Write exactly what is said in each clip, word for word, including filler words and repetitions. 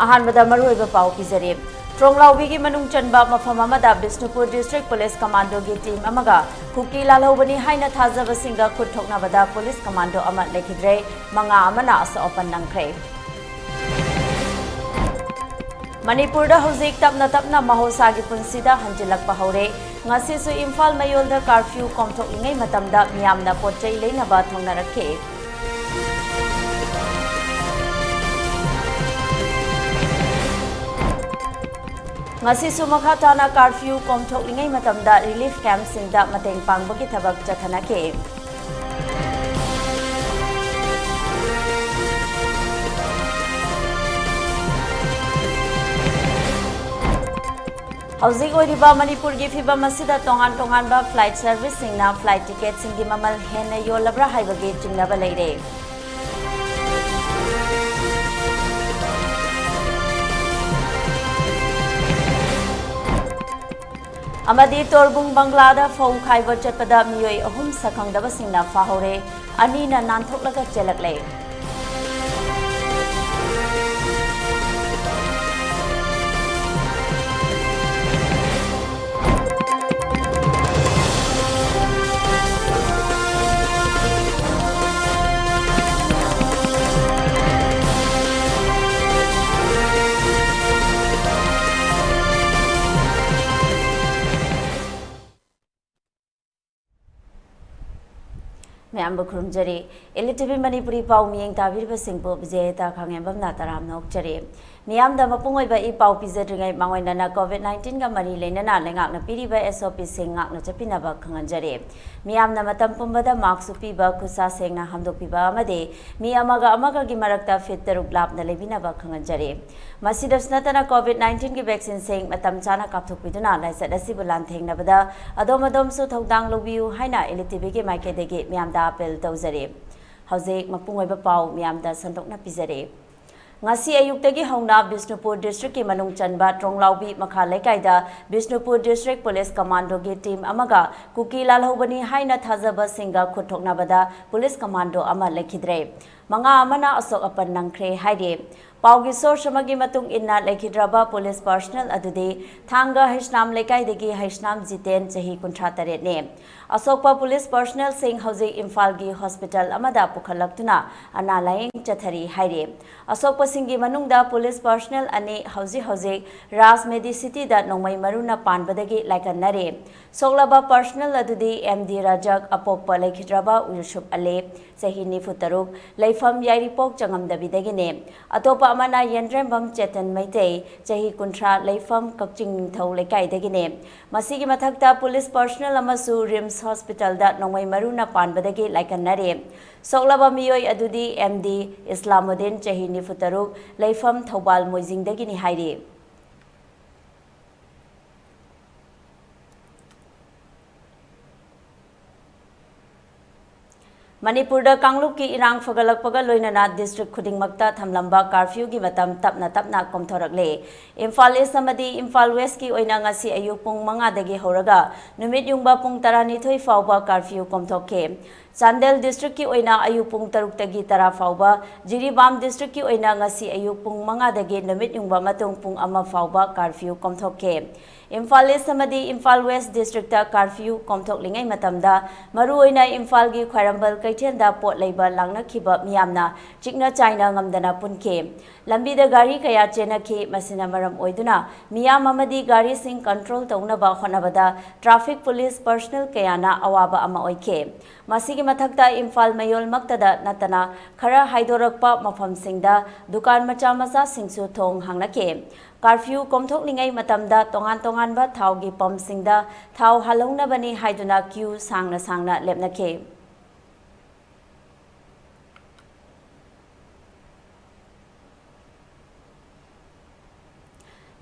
ꯑꯍꯥꯟꯕꯗ ꯃꯔꯨꯑꯣꯏꯕ ꯄꯥꯎ ꯄꯤꯖꯔꯤ꯫ ꯇ꯭ꯔꯣꯡꯂꯥꯎꯕꯤꯒꯤ ꯃꯅꯨꯡ ꯆꯟꯕ ꯃꯐꯝ ꯑꯃꯗ ꯕꯤꯁꯅꯨꯄꯨꯔ ꯗꯤꯁꯇ꯭ꯔꯤꯛ ꯄꯨꯂꯤꯁ ꯀꯃꯥꯟꯗꯣꯒꯤ ꯇꯤꯝ ꯑꯃꯒ ꯀꯨꯀꯤ ꯂꯥꯜꯍꯧꯕꯅꯤ ꯍꯥꯏꯅ ꯊꯥꯖꯕꯁꯤꯡꯒ ꯈꯨꯠ ꯊꯣꯛꯅꯕꯗ ꯄꯨꯂꯤꯁ ꯀꯃꯥꯟꯗꯣ ꯑꯃ ꯂꯩꯈꯤꯗ꯭ꯔꯦ, ꯃꯉꯥ ꯑꯃꯅ ꯑꯁꯣꯛ ꯑꯄꯟ ꯅꯪꯈ꯭ꯔꯦ꯫ ꯃꯅꯤꯄꯨꯔꯗ ꯍꯧꯖꯤꯛ ꯇꯞꯅ ꯇꯞꯅ ꯃꯍꯧꯁꯥꯒꯤ ꯄꯨꯟꯁꯤꯗ ꯍꯟꯖꯤꯜꯂꯛꯄ ꯍꯧꯔꯦ꯫ ꯉꯁꯤꯁꯨ ꯏꯝꯐꯥꯜ ꯃꯌꯣꯜꯗ ꯀꯥꯔꯐ꯭ꯌꯨ ꯀꯣꯝꯊꯣꯛꯂꯤꯉꯩ ꯃꯇꯝꯗ ꯃꯤꯌꯥꯝꯅ ꯄꯣꯠ ꯆꯩ ꯂꯩꯅꯕ ꯊꯧꯅꯔꯛꯈꯤ꯫ ꯉꯁꯤꯁꯨ ꯃꯈꯥ ꯇꯥꯅ ꯀꯥꯔꯐ꯭ꯌꯨ ꯀꯣꯝꯊꯣꯛꯂꯤꯉꯩ ꯃꯇꯝꯗ ꯔꯤꯂꯤꯐ ꯀꯦꯝꯞꯁꯤꯡꯗ ꯃꯇꯦꯡ ꯄꯥꯡꯕꯒꯤ ꯊꯕꯛ ꯆꯠꯊꯅꯈꯤ꯫ ꯍꯧꯖꯤꯛ ꯑꯣꯏꯔꯤꯕ ꯃꯅꯤꯄꯨꯔꯒꯤ ꯐꯤꯕꯝ ꯑꯁꯤꯗ ꯇꯣꯉꯥꯟ ꯇꯣꯉꯥꯟꯕ ꯐ꯭ꯂꯥꯏꯠ ꯁꯔꯚꯤꯁꯁꯤꯡꯅ ꯐ꯭ꯂꯥꯏꯠ ꯇꯤꯀꯦꯠꯁꯤꯡꯒꯤ ꯃꯃꯜ ꯍꯦꯟꯅ ꯌꯣꯜꯂꯕ꯭ꯔꯥ ꯍꯥꯏꯕꯒꯤ ꯆꯤꯡꯅꯕ ꯂꯩꯔꯦ꯫ ꯑꯃꯗꯤ ꯇꯣꯔꯕꯨꯡ ꯕꯪꯒ꯭ꯂꯥꯗ ꯐꯧ ꯈꯥꯏꯕ ꯆꯠꯄꯗ ꯃꯤꯑꯣꯏ ꯑꯍꯨꯝ ꯁꯛꯈꯪꯗꯕꯁꯤꯡꯅ ꯐꯥꯍꯧꯔꯦ, ꯑꯅꯤꯅ ꯅꯥꯟꯊꯣꯛꯂꯒ ꯆꯦꯜꯂꯛꯂꯦ꯫ ꯃꯌꯥꯝꯕꯨ ꯈꯨꯔꯨꯝꯖꯔꯤ꯫ ꯏꯂꯤꯇꯤꯚꯤ ꯃꯅꯤꯄꯨꯔꯤ ꯄꯥꯎ ꯃꯤꯠꯌꯦꯡ ꯇꯥꯕꯤꯔꯤꯕꯁꯤꯡꯕꯨ ꯕꯤꯖꯦꯇꯥ ꯈꯥꯉꯦꯝꯕꯝꯅ ꯇꯔꯥꯝꯅ ꯑꯣꯛꯆꯔꯤ꯫ ꯃꯤꯌꯥꯝꯗ ꯃꯄꯨꯡ ꯑꯣꯏꯕ ꯏ ꯄꯥꯎ ꯄꯤꯖꯗ꯭ꯔꯤꯉꯩ ꯃꯥꯡꯑꯣꯏꯅꯅ ꯀꯣꯚꯤꯗ ꯅꯥꯏꯟꯇꯤꯟꯒ ꯃꯔꯤ ꯂꯩꯅꯅ ꯂꯩꯉꯥꯛꯅ ꯄꯤꯔꯤꯕ ꯑꯦꯁ ꯑꯣ ꯄꯤꯁꯤꯡ ꯉꯥꯛꯅ ꯆꯠꯄꯤꯅꯕ ꯈꯪꯍꯟꯖꯔꯤ꯫ ꯃꯤꯌꯥꯝꯅ ꯃꯇꯝ ꯄꯨꯝꯕꯗ ꯃꯥꯛꯁ ꯎꯞꯄꯤꯕ, ꯈꯨꯠꯁꯥ ꯁꯦꯡꯅ ꯍꯥꯝꯗꯣꯛꯄꯤꯕ ꯑꯃꯗꯤ ꯃꯤ ꯑꯃꯒ ꯑꯃꯒꯒꯤ ꯃꯔꯛꯇ ꯐꯤꯠ ꯇꯔꯨꯛ ꯂꯥꯞꯅ ꯂꯩꯕꯤꯅꯕ ꯈꯪꯍꯟꯖꯔꯤ꯫ ꯃꯁꯤꯗꯁꯨ ꯅꯠꯇꯅ ꯀꯣꯚꯤꯗ ꯅꯥꯏꯟꯇꯤꯟꯒꯤ ꯚꯦꯛꯁꯤꯟꯁꯤꯡ ꯃꯇꯝ ꯆꯥꯅ ꯀꯥꯞꯊꯣꯛꯄꯤꯗꯨꯅ ꯂꯥꯏꯆꯠ ꯑꯁꯤꯕꯨ ꯂꯥꯟꯊꯦꯡꯅꯕꯗ ꯑꯗꯣꯝ ꯑꯗꯣꯝꯁꯨ ꯊꯧꯗꯥꯡ ꯂꯧꯕꯤꯌꯨ ꯍꯥꯏꯅ ꯏꯂꯤꯇꯤꯚꯤꯒꯤ ꯃꯥꯏꯀꯩꯗꯒꯤ ꯃꯤꯌꯥꯝꯗ ꯑꯥꯄꯤꯜ ꯇꯧꯖꯔꯤ꯫ ꯍꯧꯖꯤꯛ ꯃꯄꯨꯡ ꯑꯣꯏꯕ ꯄꯥꯎ ꯃꯤꯌꯥꯝꯗ ꯁꯟꯗꯣꯛꯅ ꯄꯤꯖꯔꯤ꯫ ꯉꯁꯤ ꯑꯌꯨꯛꯇꯒꯤ ꯍꯧꯅ ꯕꯤꯁꯅꯨꯄꯨꯔ ꯗꯤꯁꯇ꯭ꯔꯤꯛꯀꯤ ꯃꯅꯨꯡ ꯆꯟꯕ ꯇ꯭ꯔꯣꯡꯂꯥꯎꯕꯤ ꯃꯈꯥ ꯂꯩꯀꯥꯏꯗ ꯕꯤꯁꯅꯨꯄꯨꯔ ꯗꯤꯁꯇ꯭ꯔꯤꯛ ꯄꯨꯂꯤꯁ ꯀꯃꯥꯟꯗꯣꯒꯤ ꯇꯤꯝ ꯑꯃꯒ ꯀꯨꯀꯤ ꯂꯥꯜꯍꯧꯕꯅꯤ ꯍꯥꯏꯅ ꯊꯥꯖꯕꯁꯤꯡꯒ ꯈꯨꯠ ꯊꯣꯛꯅꯕꯗ ꯄꯨꯂꯤꯁ ꯀꯃꯥꯟꯗꯣ ꯑꯃ ꯂꯩꯈꯤꯗ꯭ꯔꯦ꯫ ꯃꯉꯥ ꯑꯃꯅ ꯑꯁꯣꯛ ꯑꯄꯟ ꯅꯪꯈ꯭ꯔꯦ ꯍꯥꯏꯔꯤ꯫ ꯄꯥꯎꯒꯤ source ꯑꯃꯒꯤ ꯃꯇꯨꯡ ꯏꯟꯅ, ꯂꯩꯈꯤꯗ꯭ꯔꯕ police personnel ꯑꯗꯨꯗꯤ ꯊꯥꯡꯒ ꯍꯩꯁꯅꯥꯝ ꯂꯩꯀꯥꯏꯗꯒꯤ ꯍꯩꯁꯅꯥꯝ ꯖꯤꯇꯦꯟ, ꯆꯍꯤ ꯀꯨꯟꯊ꯭ꯔꯥ ꯇꯔꯦꯠꯅꯤ꯫ ꯑꯁꯣꯛꯄ police personnelꯁꯤꯡ ꯍꯧꯖꯤꯛ ꯏꯝꯐꯥꯜꯒꯤ hospital ꯑꯃꯗ ꯄꯨꯈꯠꯂꯛꯇꯨꯅ ꯑꯅꯥ ꯂꯥꯌꯦꯡ ꯆꯠꯊꯔꯤ ꯍꯥꯏꯔꯤ꯫ ꯑꯁꯣꯛꯄꯁꯤꯡꯒꯤ ꯃꯅꯨꯡꯗ police personnel ꯑꯅꯤ ꯍꯧꯖꯤꯛ ꯍꯧꯖꯤꯛ ꯔꯥꯖ ꯃꯦꯗꯤ ꯁꯤꯇꯤꯗ ꯅꯣꯡꯃꯩ ꯃꯔꯨꯅ ꯄꯥꯟꯕꯗꯒꯤ ꯂꯥꯏꯀꯠꯅꯔꯤ꯫ ꯁꯣꯛꯂꯕ personnel ꯑꯗꯨꯗꯤ ꯑꯦꯝ ꯗꯤ ꯔꯥꯖꯥꯛ, ꯑꯄꯣꯛꯄ ꯂꯩꯈꯤꯗ꯭ꯔꯕ ꯌꯨꯁꯨꯞ ꯑꯂꯤ, ꯆꯍꯤ ꯅꯤꯐꯨ ꯇꯔꯨꯛ, ꯂꯩꯐꯝ ꯌꯥꯏꯔꯤꯄꯣꯛ ꯆꯉꯝꯗꯕꯤꯗꯒꯤꯅꯤ꯫ ꯑꯇꯣꯞꯄ ꯑꯃꯅ ꯌꯦꯟꯗ꯭ꯔꯦꯝꯕꯝ ꯆꯦꯇꯟ ꯃꯩꯇꯩ, ꯆꯍꯤ ꯀꯨꯟꯊ꯭ꯔꯥ, ꯂꯩꯐꯝ ꯀꯛꯆꯤꯡ ꯅꯤꯡꯊꯧ ꯂꯩꯀꯥꯏꯗꯒꯤꯅꯤ꯫ ꯃꯁꯤꯒꯤ ꯃꯊꯛꯇ police personnel ꯑꯃꯁꯨ ꯔꯤꯝꯁ hospitalꯗ ꯅꯣꯡꯃꯩ ꯃꯔꯨꯅ ꯄꯥꯟꯕꯗꯒꯤ ꯂꯥꯏꯀꯠꯅꯔꯤ꯫ ꯁꯣꯛꯂꯕ ꯃꯤꯑꯣꯏ ꯑꯗꯨꯗꯤ ꯑꯦꯝ ꯗꯤ ꯏꯁꯂꯥꯃꯨꯗꯤꯟ, ꯆꯍꯤ ꯅꯤꯐꯨ ꯇꯔꯨꯛ, ꯂꯩꯐꯝ ꯊꯧꯕꯥꯜ ꯃꯣꯏꯖꯤꯡꯗꯒꯤꯅꯤ ꯍꯥꯏꯔꯤ꯫ ꯃꯅꯤꯄꯨꯔꯗ ꯀꯥꯡꯂꯨꯞꯀꯤ ꯏꯔꯥꯡ ꯐꯒꯠꯂꯛꯄꯒ ꯂꯣꯏꯅꯅ district ꯈꯨꯗꯤꯡꯃꯛꯇ ꯊꯝꯂꯝꯕ curfewꯒꯤ ꯃꯇꯝ ꯇꯞꯅ ꯇꯞꯅ ꯀꯣꯝꯊꯣꯔꯛꯂꯦ꯫ ꯏꯝꯐꯥꯜ East ꯑꯃꯗꯤ ꯏꯝꯐꯥꯜ Westꯀꯤ ꯑꯣꯏꯅ ꯉꯁꯤ ꯑꯌꯨꯛ ꯄꯨꯡ ꯃꯉꯥꯗꯒꯤ ꯍꯧꯔꯒ ꯅꯨꯃꯤꯠ ꯌꯨꯡꯕ ꯄꯨꯡ ꯇꯔꯥꯅꯤꯊꯣꯏ ꯐꯥꯎꯕ curfew ꯀꯣꯝꯊꯣꯛꯈꯤ꯫ ꯆꯥꯟꯗꯦꯜ districtꯀꯤ ꯑꯣꯏꯅ ꯑꯌꯨꯛ ꯄꯨꯡ ꯇꯔꯨꯛꯇꯒꯤ ꯇꯔꯥ ꯐꯥꯎꯕ, ꯖꯤꯔꯤꯕꯥꯝ districtꯀꯤ ꯑꯣꯏꯅ ꯉꯁꯤ ꯑꯌꯨꯛ ꯄꯨꯡ ꯃꯉꯥꯗꯒꯤ ꯅꯨꯃꯤꯠ ꯌꯨꯡꯕ ꯃꯇꯨꯡ ꯄꯨꯡ ꯑꯃ ꯐꯥꯎꯕ curfew ꯀꯣꯝꯊꯣꯛꯈꯤ꯫ ꯏꯝꯐꯥꯜ East ꯑꯃꯗꯤ ꯏꯝꯐꯥꯜ West districtꯇ curfew ꯀꯣꯝꯊꯣꯛꯂꯤꯉꯩ ꯃꯇꯝꯗ, ꯃꯔꯨꯑꯣꯏꯅ ꯏꯝꯐꯥꯜꯒꯤ ꯈ꯭ꯋꯥꯏꯔꯝꯕꯟ ꯀꯩꯊꯦꯜꯗ ꯄꯣꯠ ꯂꯩꯕ ꯂꯥꯡꯅꯈꯤꯕ ꯃꯤꯌꯥꯝꯅ ꯆꯤꯛꯅ ꯆꯥꯏꯅ ꯉꯝꯗꯅ ꯄꯨꯟꯈꯤ꯫ ꯂꯝꯕꯤꯗ ꯒꯥꯔꯤ ꯀꯌꯥ ꯆꯦꯟꯅꯈꯤ꯫ ꯃꯁꯤꯅ ꯃꯔꯝ ꯑꯣꯏꯗꯨꯅ ꯃꯤꯌꯥꯝ ꯑꯃꯗꯤ ꯒꯥꯔꯤꯁꯤꯡ control ꯇꯧꯅꯕ ꯍꯣꯠꯅꯕꯗ traffic police personnel ꯀꯌꯥꯅ ꯑꯋꯥꯕ ꯑꯃ ꯑꯣꯏꯈꯤ꯫ ꯃꯁꯤꯒꯤ ꯃꯊꯛꯇ ꯏꯝꯐꯥꯜ ꯃꯌꯣꯜꯃꯛꯇꯗ ꯅꯠꯇꯅ ꯈꯔ ꯍꯥꯏꯗꯣꯔꯛꯄ ꯃꯐꯝꯁꯤꯡꯗ ꯗꯨꯀꯥꯟ ꯃꯆꯥ ꯃꯆꯥꯁꯤꯡꯁꯨ ꯊꯣꯡ ꯍꯥꯡꯅꯈꯤ꯫ Curfew ꯀꯣꯝꯊꯣꯛꯂꯤꯉꯩ ꯃꯇꯝꯗ ꯇꯣꯉꯥꯟ ꯇꯣꯉꯥꯟꯕ ꯊꯥꯎꯒꯤ pumpꯁꯤꯡꯗ ꯊꯥꯎ ꯍꯥꯜꯍꯧꯅꯕꯅꯤ ꯍꯥꯏꯗꯨꯅ queue ꯁꯥꯡꯅ ꯁꯥꯡꯅ ꯂꯦꯞꯅꯈꯤ꯫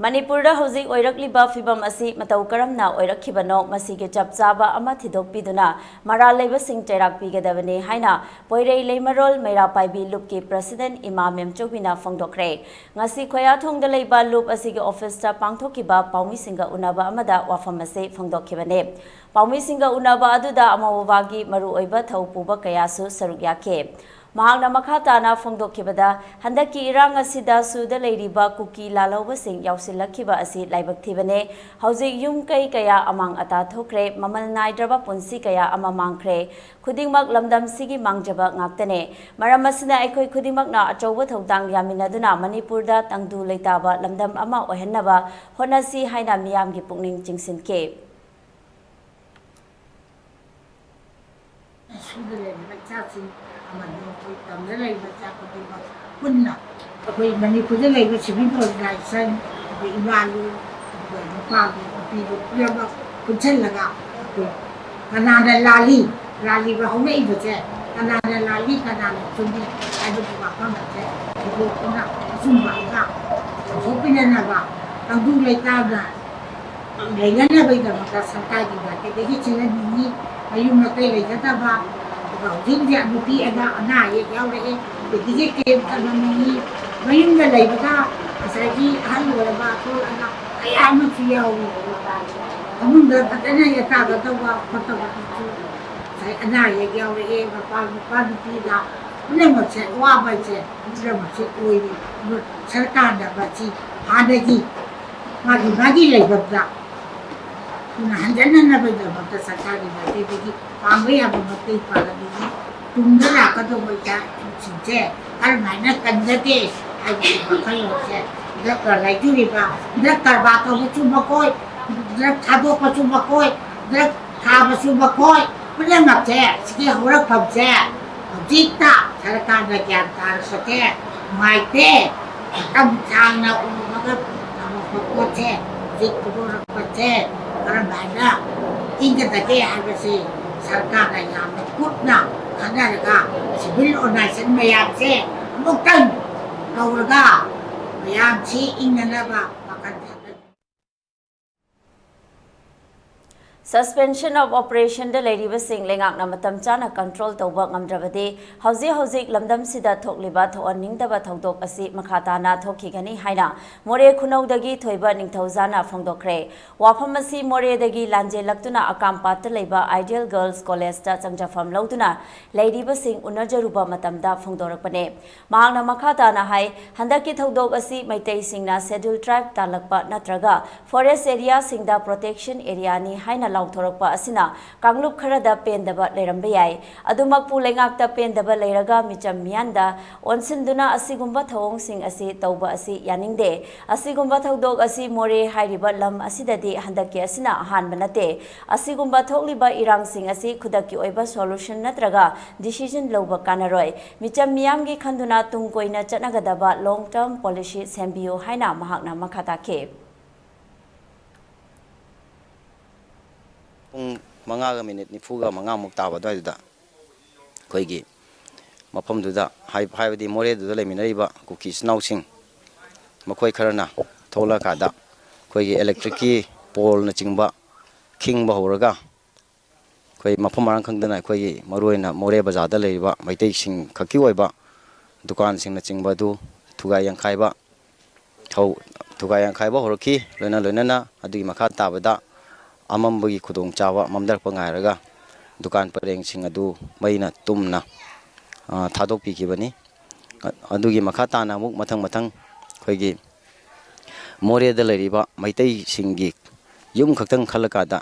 ꯃꯅꯤꯄꯨꯔꯗ ꯍꯧꯖꯤꯛ ꯑꯣꯏꯔꯛꯂꯤꯕ ꯐꯤꯚꯝ ꯑꯁꯤ ꯃꯇꯧ ꯀꯔꯝꯅ ꯑꯣꯏꯔꯛꯈꯤꯕꯅꯣ, ꯃꯁꯤꯒꯤ ꯆꯞ ꯆꯥꯕ ꯑꯃ ꯊꯤꯗꯣꯛꯄꯤꯗꯨꯅ ꯃꯔꯥꯜ ꯂꯩꯕꯁꯤꯡ ꯆꯩꯔꯥꯛ ꯄꯤꯒꯗꯕꯅꯤ ꯍꯥꯏꯅ ꯄꯣꯏꯔꯩ ꯂꯩꯃꯔꯣꯜ ꯃꯩꯔꯥ ꯄꯥꯏꯕꯤ ꯂꯨꯞꯀꯤ president ꯏꯃꯥ ꯃꯦꯝꯆꯧꯕꯤꯅ ꯐꯣꯡꯗꯣꯛꯈ꯭ꯔꯦ꯫ ꯉꯁꯤ ꯈꯣꯌꯥꯊꯣꯡꯗ ꯂꯩꯕ ꯂꯨꯞ ꯑꯁꯤꯒꯤ officeꯇ ꯄꯥꯡꯊꯣꯛꯈꯤꯕ ꯄꯥꯎꯃꯤꯁꯤꯡꯒ ꯎꯅꯕ ꯑꯃꯗ ꯋꯥꯐꯝ ꯑꯁꯤ ꯐꯣꯡꯗꯣꯛꯈꯤꯕꯅꯤ꯫ ꯄꯥꯎꯃꯤꯁꯤꯡꯒ ꯎꯅꯕ ꯑꯗꯨꯗ ꯑꯃꯣ ꯕꯕꯥꯒꯤ ꯃꯔꯨꯑꯣꯏꯕ ꯊꯧ ꯄꯨꯕ ꯀꯌꯥꯁꯨ ꯁꯔꯨꯛ ꯌꯥꯈꯤ꯫ ꯃꯍꯥꯛꯅ ꯃꯈꯥ ꯇꯥꯅ ꯐꯣꯡꯗꯣꯛꯈꯤꯕꯗ, ꯍꯟꯗꯛꯀꯤ ꯏꯔꯥꯡ ꯑꯁꯤꯗ ꯁꯨꯗ ꯂꯩꯔꯤꯕ ꯀꯨꯀꯤ ꯂꯥꯜꯍꯧꯕꯁꯤꯡ ꯌꯥꯎꯁꯤꯜꯂꯛꯈꯤꯕ ꯑꯁꯤ ꯂꯥꯏꯕꯛ ꯊꯤꯕꯅꯦ꯫ ꯍꯧꯖꯤꯛ ꯌꯨꯝ ꯀꯩ ꯀꯌꯥ ꯑꯃꯥꯡ ꯑꯇꯥ ꯊꯣꯛꯈ꯭ꯔꯦ, ꯃꯃꯜ ꯅꯥꯏꯗ꯭ꯔꯕ ꯄꯨꯟꯁꯤ ꯀꯌꯥ ꯑꯃ ꯃꯥꯡꯈ꯭ꯔꯦ꯫ ꯈꯨꯗꯤꯡꯃꯛ ꯂꯝꯗꯝꯁꯤꯒꯤ ꯃꯥꯡꯖꯕ ꯉꯥꯛꯇꯅꯦ꯫ ꯃꯔꯝ ꯑꯁꯤꯅ ꯑꯩꯈꯣꯏ ꯈꯨꯗꯤꯡꯃꯛꯅ ꯑꯆꯧꯕ ꯊꯧꯗꯥꯡ ꯌꯥꯃꯤꯟꯅꯗꯨꯅ ꯃꯅꯤꯄꯨꯔꯗ ꯇꯪꯗꯨ ꯂꯩꯇꯥꯕ ꯂꯝꯗꯝ ꯑꯃ ꯑꯣꯏꯍꯟꯅꯕ ꯍꯣꯠꯅꯁꯤ ꯍꯥꯏꯅ ꯃꯤꯌꯥꯝꯒꯤ ꯄꯨꯛꯅꯤꯡ ꯆꯤꯡꯁꯤꯟꯈꯤ꯫ ꯁꯨꯗ ꯂꯩꯔꯤꯕ ꯏꯆꯥꯁꯤꯡ ꯑꯃꯗꯤ ꯑꯩꯈꯣꯏ ꯇꯝꯗ ꯂꯩꯔꯤꯕ ꯏꯆꯥ ꯈꯨꯗꯤꯡꯃꯛ ꯄꯨꯟꯅ ꯑꯩꯈꯣꯏ ꯃꯅꯤꯄꯨꯔꯗ ꯂꯩꯔꯤꯕ civil organization, ꯑꯩꯈꯣꯏ ꯏꯃꯥꯂꯣꯟ, ꯑꯗꯨꯒ ꯅꯨꯄꯥꯒꯤ ꯅꯨꯄꯤꯒꯤ ꯄꯨꯝꯅꯃꯛ ꯄꯨꯟꯁꯤꯜꯂꯒ ꯑꯩꯈꯣꯏ ꯀꯅꯥꯅ ꯂꯥꯜꯂꯤ, ꯂꯥꯜꯂꯤꯕ ꯍꯧꯔꯛꯏꯕꯁꯦ ꯀꯅꯥꯅ ꯂꯥꯜꯂꯤ, ꯀꯅꯥꯅ ꯆꯨꯝꯃꯤ ꯍꯥꯏꯕꯒꯤ ꯋꯥꯐꯝ ꯑꯁꯦ ꯊꯤꯗꯣꯛꯇꯨꯅ ꯑꯆꯨꯝꯕ ꯑꯃ ꯄꯨꯊꯣꯛꯄꯤꯅꯅꯕ ꯇꯪꯗꯨ ꯂꯩꯇꯥꯅ ꯂꯩꯅꯅꯕꯒꯤꯗꯃꯛꯇ ꯁꯔꯀꯥꯔꯒꯤ ꯃꯥꯏꯀꯩꯗꯒꯤ ꯆꯦꯟꯍꯟꯅꯤꯡꯉꯤ꯫ ꯃꯌꯨꯝ ꯃꯀꯩ ꯂꯩꯖꯗꯕ, ꯑꯗꯨꯒ ꯍꯧꯖꯤꯛ ꯍꯧꯖꯤꯛ ꯅꯨꯄꯤ ꯑꯉꯥꯡ ꯑꯅꯥ ꯑꯌꯦꯛ ꯌꯥꯎꯔꯛꯑꯦ, ꯑꯗꯒꯤ ꯀꯦꯝ ꯊꯝꯃꯝꯃꯤ꯫ ꯃꯌꯨꯝꯗ ꯂꯩꯕꯗ ꯉꯁꯥꯏꯒꯤ ꯑꯍꯜ ꯑꯣꯏꯔꯕ ꯑꯁꯣꯜ ꯑꯅꯥ ꯀꯌꯥ ꯑꯃꯁꯨ ꯌꯥꯎꯏ꯫ ꯐꯃꯨꯡꯗ ꯐꯖꯅ ꯌꯥꯇꯥꯒꯗꯧꯕ ꯈꯣꯠꯇꯕꯗꯨꯁꯨ ꯉꯁꯥꯏ ꯑꯅꯥ ꯑꯌꯦꯛ ꯌꯥꯎꯔꯛꯑꯦ꯫ ꯃꯄꯥ ꯅꯨꯄꯥ ꯅꯨꯄꯤꯗ ꯄꯨꯝꯅꯃꯛꯁꯦ ꯑꯋꯥꯕꯁꯦ ꯄꯨꯝꯅꯃꯛꯁꯦ ꯑꯣꯏꯔꯤ꯫ ꯑꯗꯨ ꯁꯔꯀꯥꯔꯅ ꯃꯁꯤ ꯍꯥꯟꯅꯒꯤ ꯃꯥꯒꯤ ꯃꯥꯒꯤ ꯂꯩꯐꯝꯗ ꯊꯨꯅ ꯍꯟꯖꯟꯅꯅꯕꯒꯤꯗꯃꯛꯇ ꯁꯔꯀꯥꯔꯒꯤ ꯃꯥꯏꯀꯩꯗꯒꯤ ꯄꯥꯡꯕ ꯌꯥꯕ ꯃꯇꯦꯡ ꯄꯥꯡꯂꯕꯗꯤ ꯇꯨꯡꯗ ꯂꯥꯛꯀꯗꯧꯕ ꯏꯆꯥ ꯏꯁꯨꯁꯤꯡꯁꯦ ꯀꯔꯝꯍꯥꯏꯅ ꯀꯟꯒꯗꯦ ꯍꯥꯏꯕꯒꯤ ꯋꯥꯈꯜꯂꯣꯟꯁꯦ ꯗ꯭ꯔꯒ ꯂꯩꯖꯔꯤꯕ, ꯗ꯭ꯔꯒ ꯀꯔꯕꯥꯔ ꯇꯧꯕꯁꯨ ꯃꯈꯣꯏ, ꯗ꯭ꯔꯒ ꯊꯥꯗꯣꯛꯄꯁꯨ ꯃꯈꯣꯏ, ꯗ꯭ꯔꯒ ꯊꯥꯕꯁꯨ ꯃꯈꯣꯏ, ꯄꯨꯝꯅꯃꯛꯁꯦ ꯁꯤꯒꯤ ꯍꯧꯔꯛꯐꯝꯁꯦ ꯍꯧꯖꯤꯛꯇ ꯁꯔꯀꯥꯔꯅ ꯒ꯭ꯌꯥꯟ ꯇꯥꯔꯛꯄꯁꯦ ꯅꯨꯡꯉꯥꯏꯇꯦ꯫ ꯃꯇꯝ ꯁꯥꯡꯅ ꯎꯔꯨꯔꯒ ꯊꯝꯃꯛꯄ ꯄꯣꯠꯁꯦ ꯍꯧꯖꯤꯛ ꯐꯨꯗꯣꯔꯛꯄꯁꯦ ꯀꯔꯝꯍꯥꯏꯅ ꯏꯪꯒꯗꯒꯦ ꯍꯥꯏꯕꯁꯤ ꯁꯔꯀꯥꯔꯅ ꯌꯥꯝꯅ ꯀꯨꯞꯅ ꯈꯟꯅꯔꯒ civil organization ꯃꯌꯥꯝꯁꯦ ꯑꯃꯨꯛꯇꯪ ꯀꯧꯔꯒ ꯃꯌꯥꯝꯁꯤ ꯏꯪꯅꯅꯕ ꯋꯥꯈꯜ ꯊꯥꯗ Suspension of Operationꯗ ꯂꯩꯔꯤꯕꯁꯤꯡ ꯂꯩꯉꯥꯛꯅ ꯃꯇꯝ ꯆꯥꯅ control ꯇꯧꯕ ꯉꯝꯗ꯭ꯔꯕꯗꯤ ꯍꯧꯖꯤꯛ ꯍꯧꯖꯤꯛ ꯂꯝꯗꯝꯁꯤꯗ ꯊꯣꯛꯂꯤꯕ ꯊꯣꯛꯍꯟꯅꯤꯡꯗꯕ ꯊꯧꯗꯣꯛ ꯑꯁꯤ ꯃꯈꯥ ꯇꯥꯅ ꯊꯣꯛꯈꯤꯒꯅꯤ ꯍꯥꯏꯅ ꯃꯣꯔꯦ ꯈꯨꯅꯧꯗꯒꯤ ꯊꯣꯏꯕ ꯅꯤꯡꯊꯧꯖꯥꯅ ꯐꯣꯡꯗꯣꯛꯈ꯭ꯔꯦ꯫ ꯋꯥꯐꯝ ꯑꯁꯤ ꯃꯣꯔꯦꯗꯒꯤ ꯂꯥꯟꯖꯦꯜꯂꯛꯇꯨꯅ ꯑꯀꯥꯝꯄꯥꯠꯇ ꯂꯩꯕ Ideal Girls Collegeꯇ ꯆꯪꯖꯐꯝ ꯂꯧꯗꯨꯅ ꯂꯩꯔꯤꯕꯁꯤꯡ ꯎꯅꯖꯔꯨꯕ ꯃꯇꯝꯗ ꯐꯣꯡꯗꯣꯔꯛꯄꯅꯦ꯫ ꯃꯍꯥꯛꯅ ꯃꯈꯥ ꯇꯥꯅ ꯍꯥꯏ, ꯍꯟꯗꯛꯀꯤ ꯊꯧꯗꯣꯛ ꯑꯁꯤ ꯃꯩꯇꯩꯁꯤꯡꯅ Scheduled Tribe ꯇꯥꯜꯂꯛꯄ ꯅꯠꯇ꯭ꯔꯒ Forest Areaꯁꯤꯡꯗ Protection Areaꯅꯤ ꯍꯥꯏꯅ ꯂꯥꯎꯊꯣꯔꯛꯄ ꯑꯁꯤꯅ ꯀꯥꯡꯂꯨꯞ ꯈꯔꯗ ꯄꯦꯟꯗꯕ ꯂꯩꯔꯝꯕ ꯌꯥꯏ꯫ ꯑꯗꯨꯃꯛꯄꯨ ꯂꯩꯉꯥꯛꯇ ꯄꯦꯟꯗꯕ ꯂꯩꯔꯒ ꯃꯤꯆꯝ ꯃꯤꯌꯥꯟꯗ ꯑꯣꯟꯁꯤꯟꯗꯨꯅ ꯑꯁꯤꯒꯨꯝꯕ ꯊꯧꯑꯣꯡꯁꯤꯡ ꯑꯁꯤ ꯇꯧꯕ ꯑꯁꯤ ꯌꯥꯅꯤꯡꯗꯦ꯫ ꯑꯁꯤꯒꯨꯝꯕ ꯊꯧꯗꯣꯛ ꯑꯁꯤ ꯃꯣꯔꯦ ꯍꯥꯏꯔꯤꯕ ꯂꯝ ꯑꯁꯤꯗꯗꯤ ꯍꯟꯗꯛꯀꯤ ꯑꯁꯤꯅ ꯑꯍꯥꯟꯕ ꯅꯠꯇꯦ꯫ ꯑꯁꯤꯒꯨꯝꯕ ꯊꯣꯛꯂꯤꯕ ꯏꯔꯥꯡꯁꯤꯡ ꯑꯁꯤ ꯈꯨꯗꯛꯀꯤ ꯑꯣꯏꯕ solution ꯅꯠꯇ꯭ꯔꯒ decision ꯂꯧꯕ ꯀꯥꯟꯅꯔꯣꯏ꯫ ꯃꯤꯆꯝ ꯃꯤꯌꯥꯝꯒꯤ ꯈꯟꯗꯨꯅ ꯇꯨꯡ ꯀꯣꯏꯅ ꯆꯠꯅꯒꯗꯕ long term policy ꯁꯦꯝꯕꯤꯌꯨ ꯍꯥꯏꯅ ꯃꯍꯥꯛꯅ ꯃꯈꯥ ꯇꯥꯈꯤ꯫ ꯄꯨꯡ ꯃꯉꯥꯒ ꯃꯤꯅꯤꯠ ꯅꯤꯐꯨꯒ ꯃꯉꯥꯃꯨꯛ ꯇꯥꯕ ꯑꯗꯨꯋꯥꯏꯗꯨꯗ ꯑꯩꯈꯣꯏꯒꯤ ꯃꯐꯝꯗꯨꯗ ꯍꯥꯏ-, ꯍꯥꯏꯕꯗꯤ ꯃꯣꯔꯦꯗꯨꯗ ꯂꯩꯃꯤꯟꯅꯔꯤꯕ ꯀꯨꯀꯤ ꯏꯆꯤꯟ ꯏꯅꯥꯎꯁꯤꯡ ꯃꯈꯣꯏ ꯈꯔꯅ ꯊꯣꯛꯂꯛꯑꯀꯥꯟꯗ ꯑꯩꯈꯣꯏꯒꯤ electricꯀꯤ poleꯅꯆꯤꯡꯕ ꯈꯤꯡꯕ ꯍꯧꯔꯒ ꯑꯩꯈꯣꯏ ꯃꯐꯝ ꯃꯔꯥꯡ ꯈꯪꯗꯅ ꯑꯩꯈꯣꯏꯒꯤ ꯃꯔꯨꯑꯣꯏꯅ ꯃꯣꯔꯦ ꯕꯖꯥꯔꯗ ꯂꯩꯔꯤꯕ ꯃꯩꯇꯩꯁꯤꯡ ꯈꯛꯀꯤ ꯑꯣꯏꯕ ꯗꯨꯀꯥꯟꯁꯤꯡꯅꯆꯤꯡꯕ ꯑꯗꯨ ꯊꯨꯒꯥꯏ ꯌꯥꯡꯈꯥꯏꯕ ꯊꯧ-, ꯊꯨꯒꯥꯏ ꯌꯥꯡꯈꯥꯏꯕ ꯍꯧꯔꯛꯈꯤ꯫ ꯂꯣꯏꯅ ꯂꯣꯏꯅꯅ ꯑꯗꯨꯒꯤ ꯃꯈꯥ ꯇꯥꯕꯗ ꯑꯃꯝꯕꯒꯤ ꯈꯨꯗꯣꯡꯆꯥꯕ ꯃꯝꯊꯔꯛꯄ ꯉꯥꯏꯔꯒ ꯗꯨꯀꯥꯟ ꯄꯔꯦꯡꯁꯤꯡ ꯑꯗꯨ ꯃꯩꯅ ꯇꯨꯝꯅ, ꯑ, ꯊꯥꯗꯣꯛꯄꯤꯈꯤꯕꯅꯤ꯫ ꯑ-, ꯑꯗꯨꯒꯤ ꯃꯈꯥ ꯇꯥꯅ ꯑꯃꯨꯛ ꯃꯊꯪ ꯃꯊꯪ ꯑꯩꯈꯣꯏꯒꯤ ꯃꯣꯔꯦꯗ ꯂꯩꯔꯤꯕ ꯃꯩꯇꯩꯁꯤꯡꯒꯤ ꯌꯨꯝ ꯈꯛꯇꯪ ꯈꯜꯂꯀꯥꯟꯗ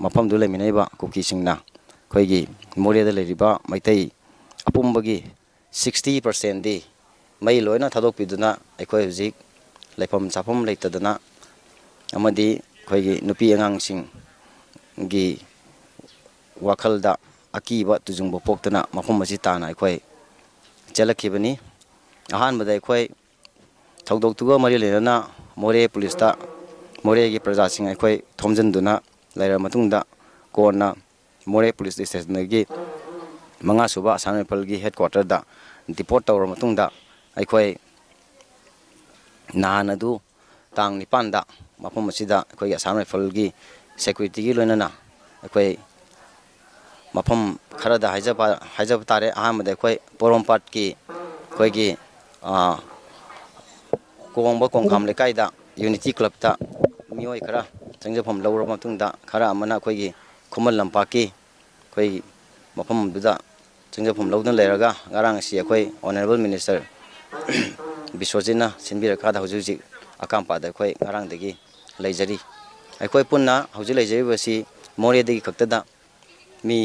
ꯃꯐꯝꯗꯨ ꯂꯩꯃꯤꯟꯅꯔꯤꯕ ꯀꯨꯀꯤꯁꯤꯡꯅ ꯑꯩꯈꯣꯏꯒꯤ ꯃꯣꯔꯦꯗ ꯂꯩꯔꯤꯕ ꯃꯩꯇꯩ ꯑꯄꯨꯝꯕꯒꯤ sixty percentꯗꯤ ꯃꯩ ꯂꯣꯏꯅ ꯊꯥꯗꯣꯛꯄꯤꯗꯨꯅ ꯑꯩꯈꯣꯏ ꯍꯧꯖꯤꯛ ꯂꯩꯐꯝ ꯆꯥꯐꯝ ꯂꯩꯇꯗꯅ ꯑꯃꯗꯤ ꯑꯩꯈꯣꯏꯒꯤ ꯅꯨꯄꯤ ꯑꯉꯥꯡꯁꯤꯡꯒꯤ ꯋꯥꯈꯜꯗ ꯑꯀꯤꯕ ꯇꯨꯖꯨꯡꯕ ꯄꯣꯛꯇꯨꯅ ꯃꯐꯝ ꯑꯁꯤ ꯇꯥꯟꯅ ꯑꯩꯈꯣꯏ ꯆꯦꯜꯂꯛꯈꯤꯕꯅꯤ꯫ ꯑꯍꯥꯟꯕꯗ ꯑꯩꯈꯣꯏ ꯊꯧꯗꯣꯛꯇꯨꯒ ꯃꯔꯤ ꯂꯩꯅꯅ ꯃꯣꯔꯦ ꯄꯨꯂꯤꯁꯇ ꯃꯣꯔꯦꯒꯤ ꯄ꯭ꯔꯖꯥꯁꯤꯡ ꯑꯩꯈꯣꯏ ꯊꯣꯝꯖꯤꯟꯗꯨꯅ ꯂꯩꯔꯕ ꯃꯇꯨꯡꯗ ꯀꯣꯟꯅ ꯃꯣꯔꯦ ꯄꯨꯂꯤꯁ ꯁ꯭ꯇꯦꯁꯟꯗꯒꯤ ꯃꯉꯥꯁꯨꯕ ꯑꯁꯥꯝ ꯔꯥꯏꯐꯜꯒꯤ headquarterꯗ deport ꯇꯧꯔꯕ ꯃꯇꯨꯡꯗ ꯑꯩꯈꯣꯏ ꯅꯍꯥꯟ ꯑꯗꯨ ꯇꯥꯡ ꯅꯤꯄꯥꯟꯗ ꯃꯐꯝ ꯑꯁꯤꯗ ꯑꯩꯈꯣꯏꯒꯤ ꯑꯁꯥꯝ ꯔꯥꯏꯐꯜꯒꯤ ꯁꯦꯀ꯭ꯌꯨꯔꯤꯇꯤꯒꯤ ꯂꯣꯏꯅꯅ ꯑꯩꯈꯣꯏ ꯃꯐꯝ ꯈꯔꯗ ꯍꯥꯏꯖꯕ ꯍꯥꯏꯖꯕ ꯇꯥꯔꯦ꯫ ꯑꯍꯥꯟꯕꯗ ꯑꯩꯈꯣꯏ ꯄꯣꯔꯣꯝꯄꯥꯠꯀꯤ ꯑꯩꯈꯣꯏꯒꯤ, ꯑ, ꯀꯣꯡꯕ ꯀꯣꯡꯈꯥꯝ ꯂꯩꯀꯥꯏꯗ ꯌꯨꯅꯤꯇꯤ ꯀ꯭ꯂꯕꯇ ꯃꯤꯑꯣꯏ ꯈꯔ ꯆꯪꯖꯐꯝ ꯂꯧꯔꯕ ꯃꯇꯨꯡꯗ, ꯈꯔ ꯑꯃꯅ ꯑꯩꯈꯣꯏꯒꯤ ꯈꯨꯃꯟ ꯂꯝꯄꯥꯛꯀꯤ ꯑꯩꯈꯣꯏ ꯃꯐꯝꯗꯨꯗ ꯆꯪꯖꯐꯝ ꯂꯧꯗꯨꯅ ꯂꯩꯔꯒ, ꯉꯔꯥꯡ ꯑꯁꯤ ꯑꯩꯈꯣꯏ ꯑꯣꯅꯔꯦꯕꯜ ꯃꯤꯅꯤꯁꯇꯔ ꯕꯤꯁ꯭ꯋꯖꯤꯠꯅ ꯁꯤꯟꯕꯤꯔꯀꯥꯟꯗ ꯍꯧꯖꯤꯛ ꯍꯧꯖꯤꯛ ꯑꯀꯥꯝꯄꯥꯗ ꯑꯩꯈꯣꯏ ꯉꯔꯥꯡꯗꯒꯤ ꯂꯩꯖꯔꯤ꯫ ꯑꯩꯈꯣꯏ ꯄꯨꯟꯅ ꯍꯧꯖꯤꯛ ꯂꯩꯖꯔꯤꯕꯁꯤ ꯃꯣꯔꯦꯗꯒꯤ ꯈꯛꯇꯗ ꯃꯤ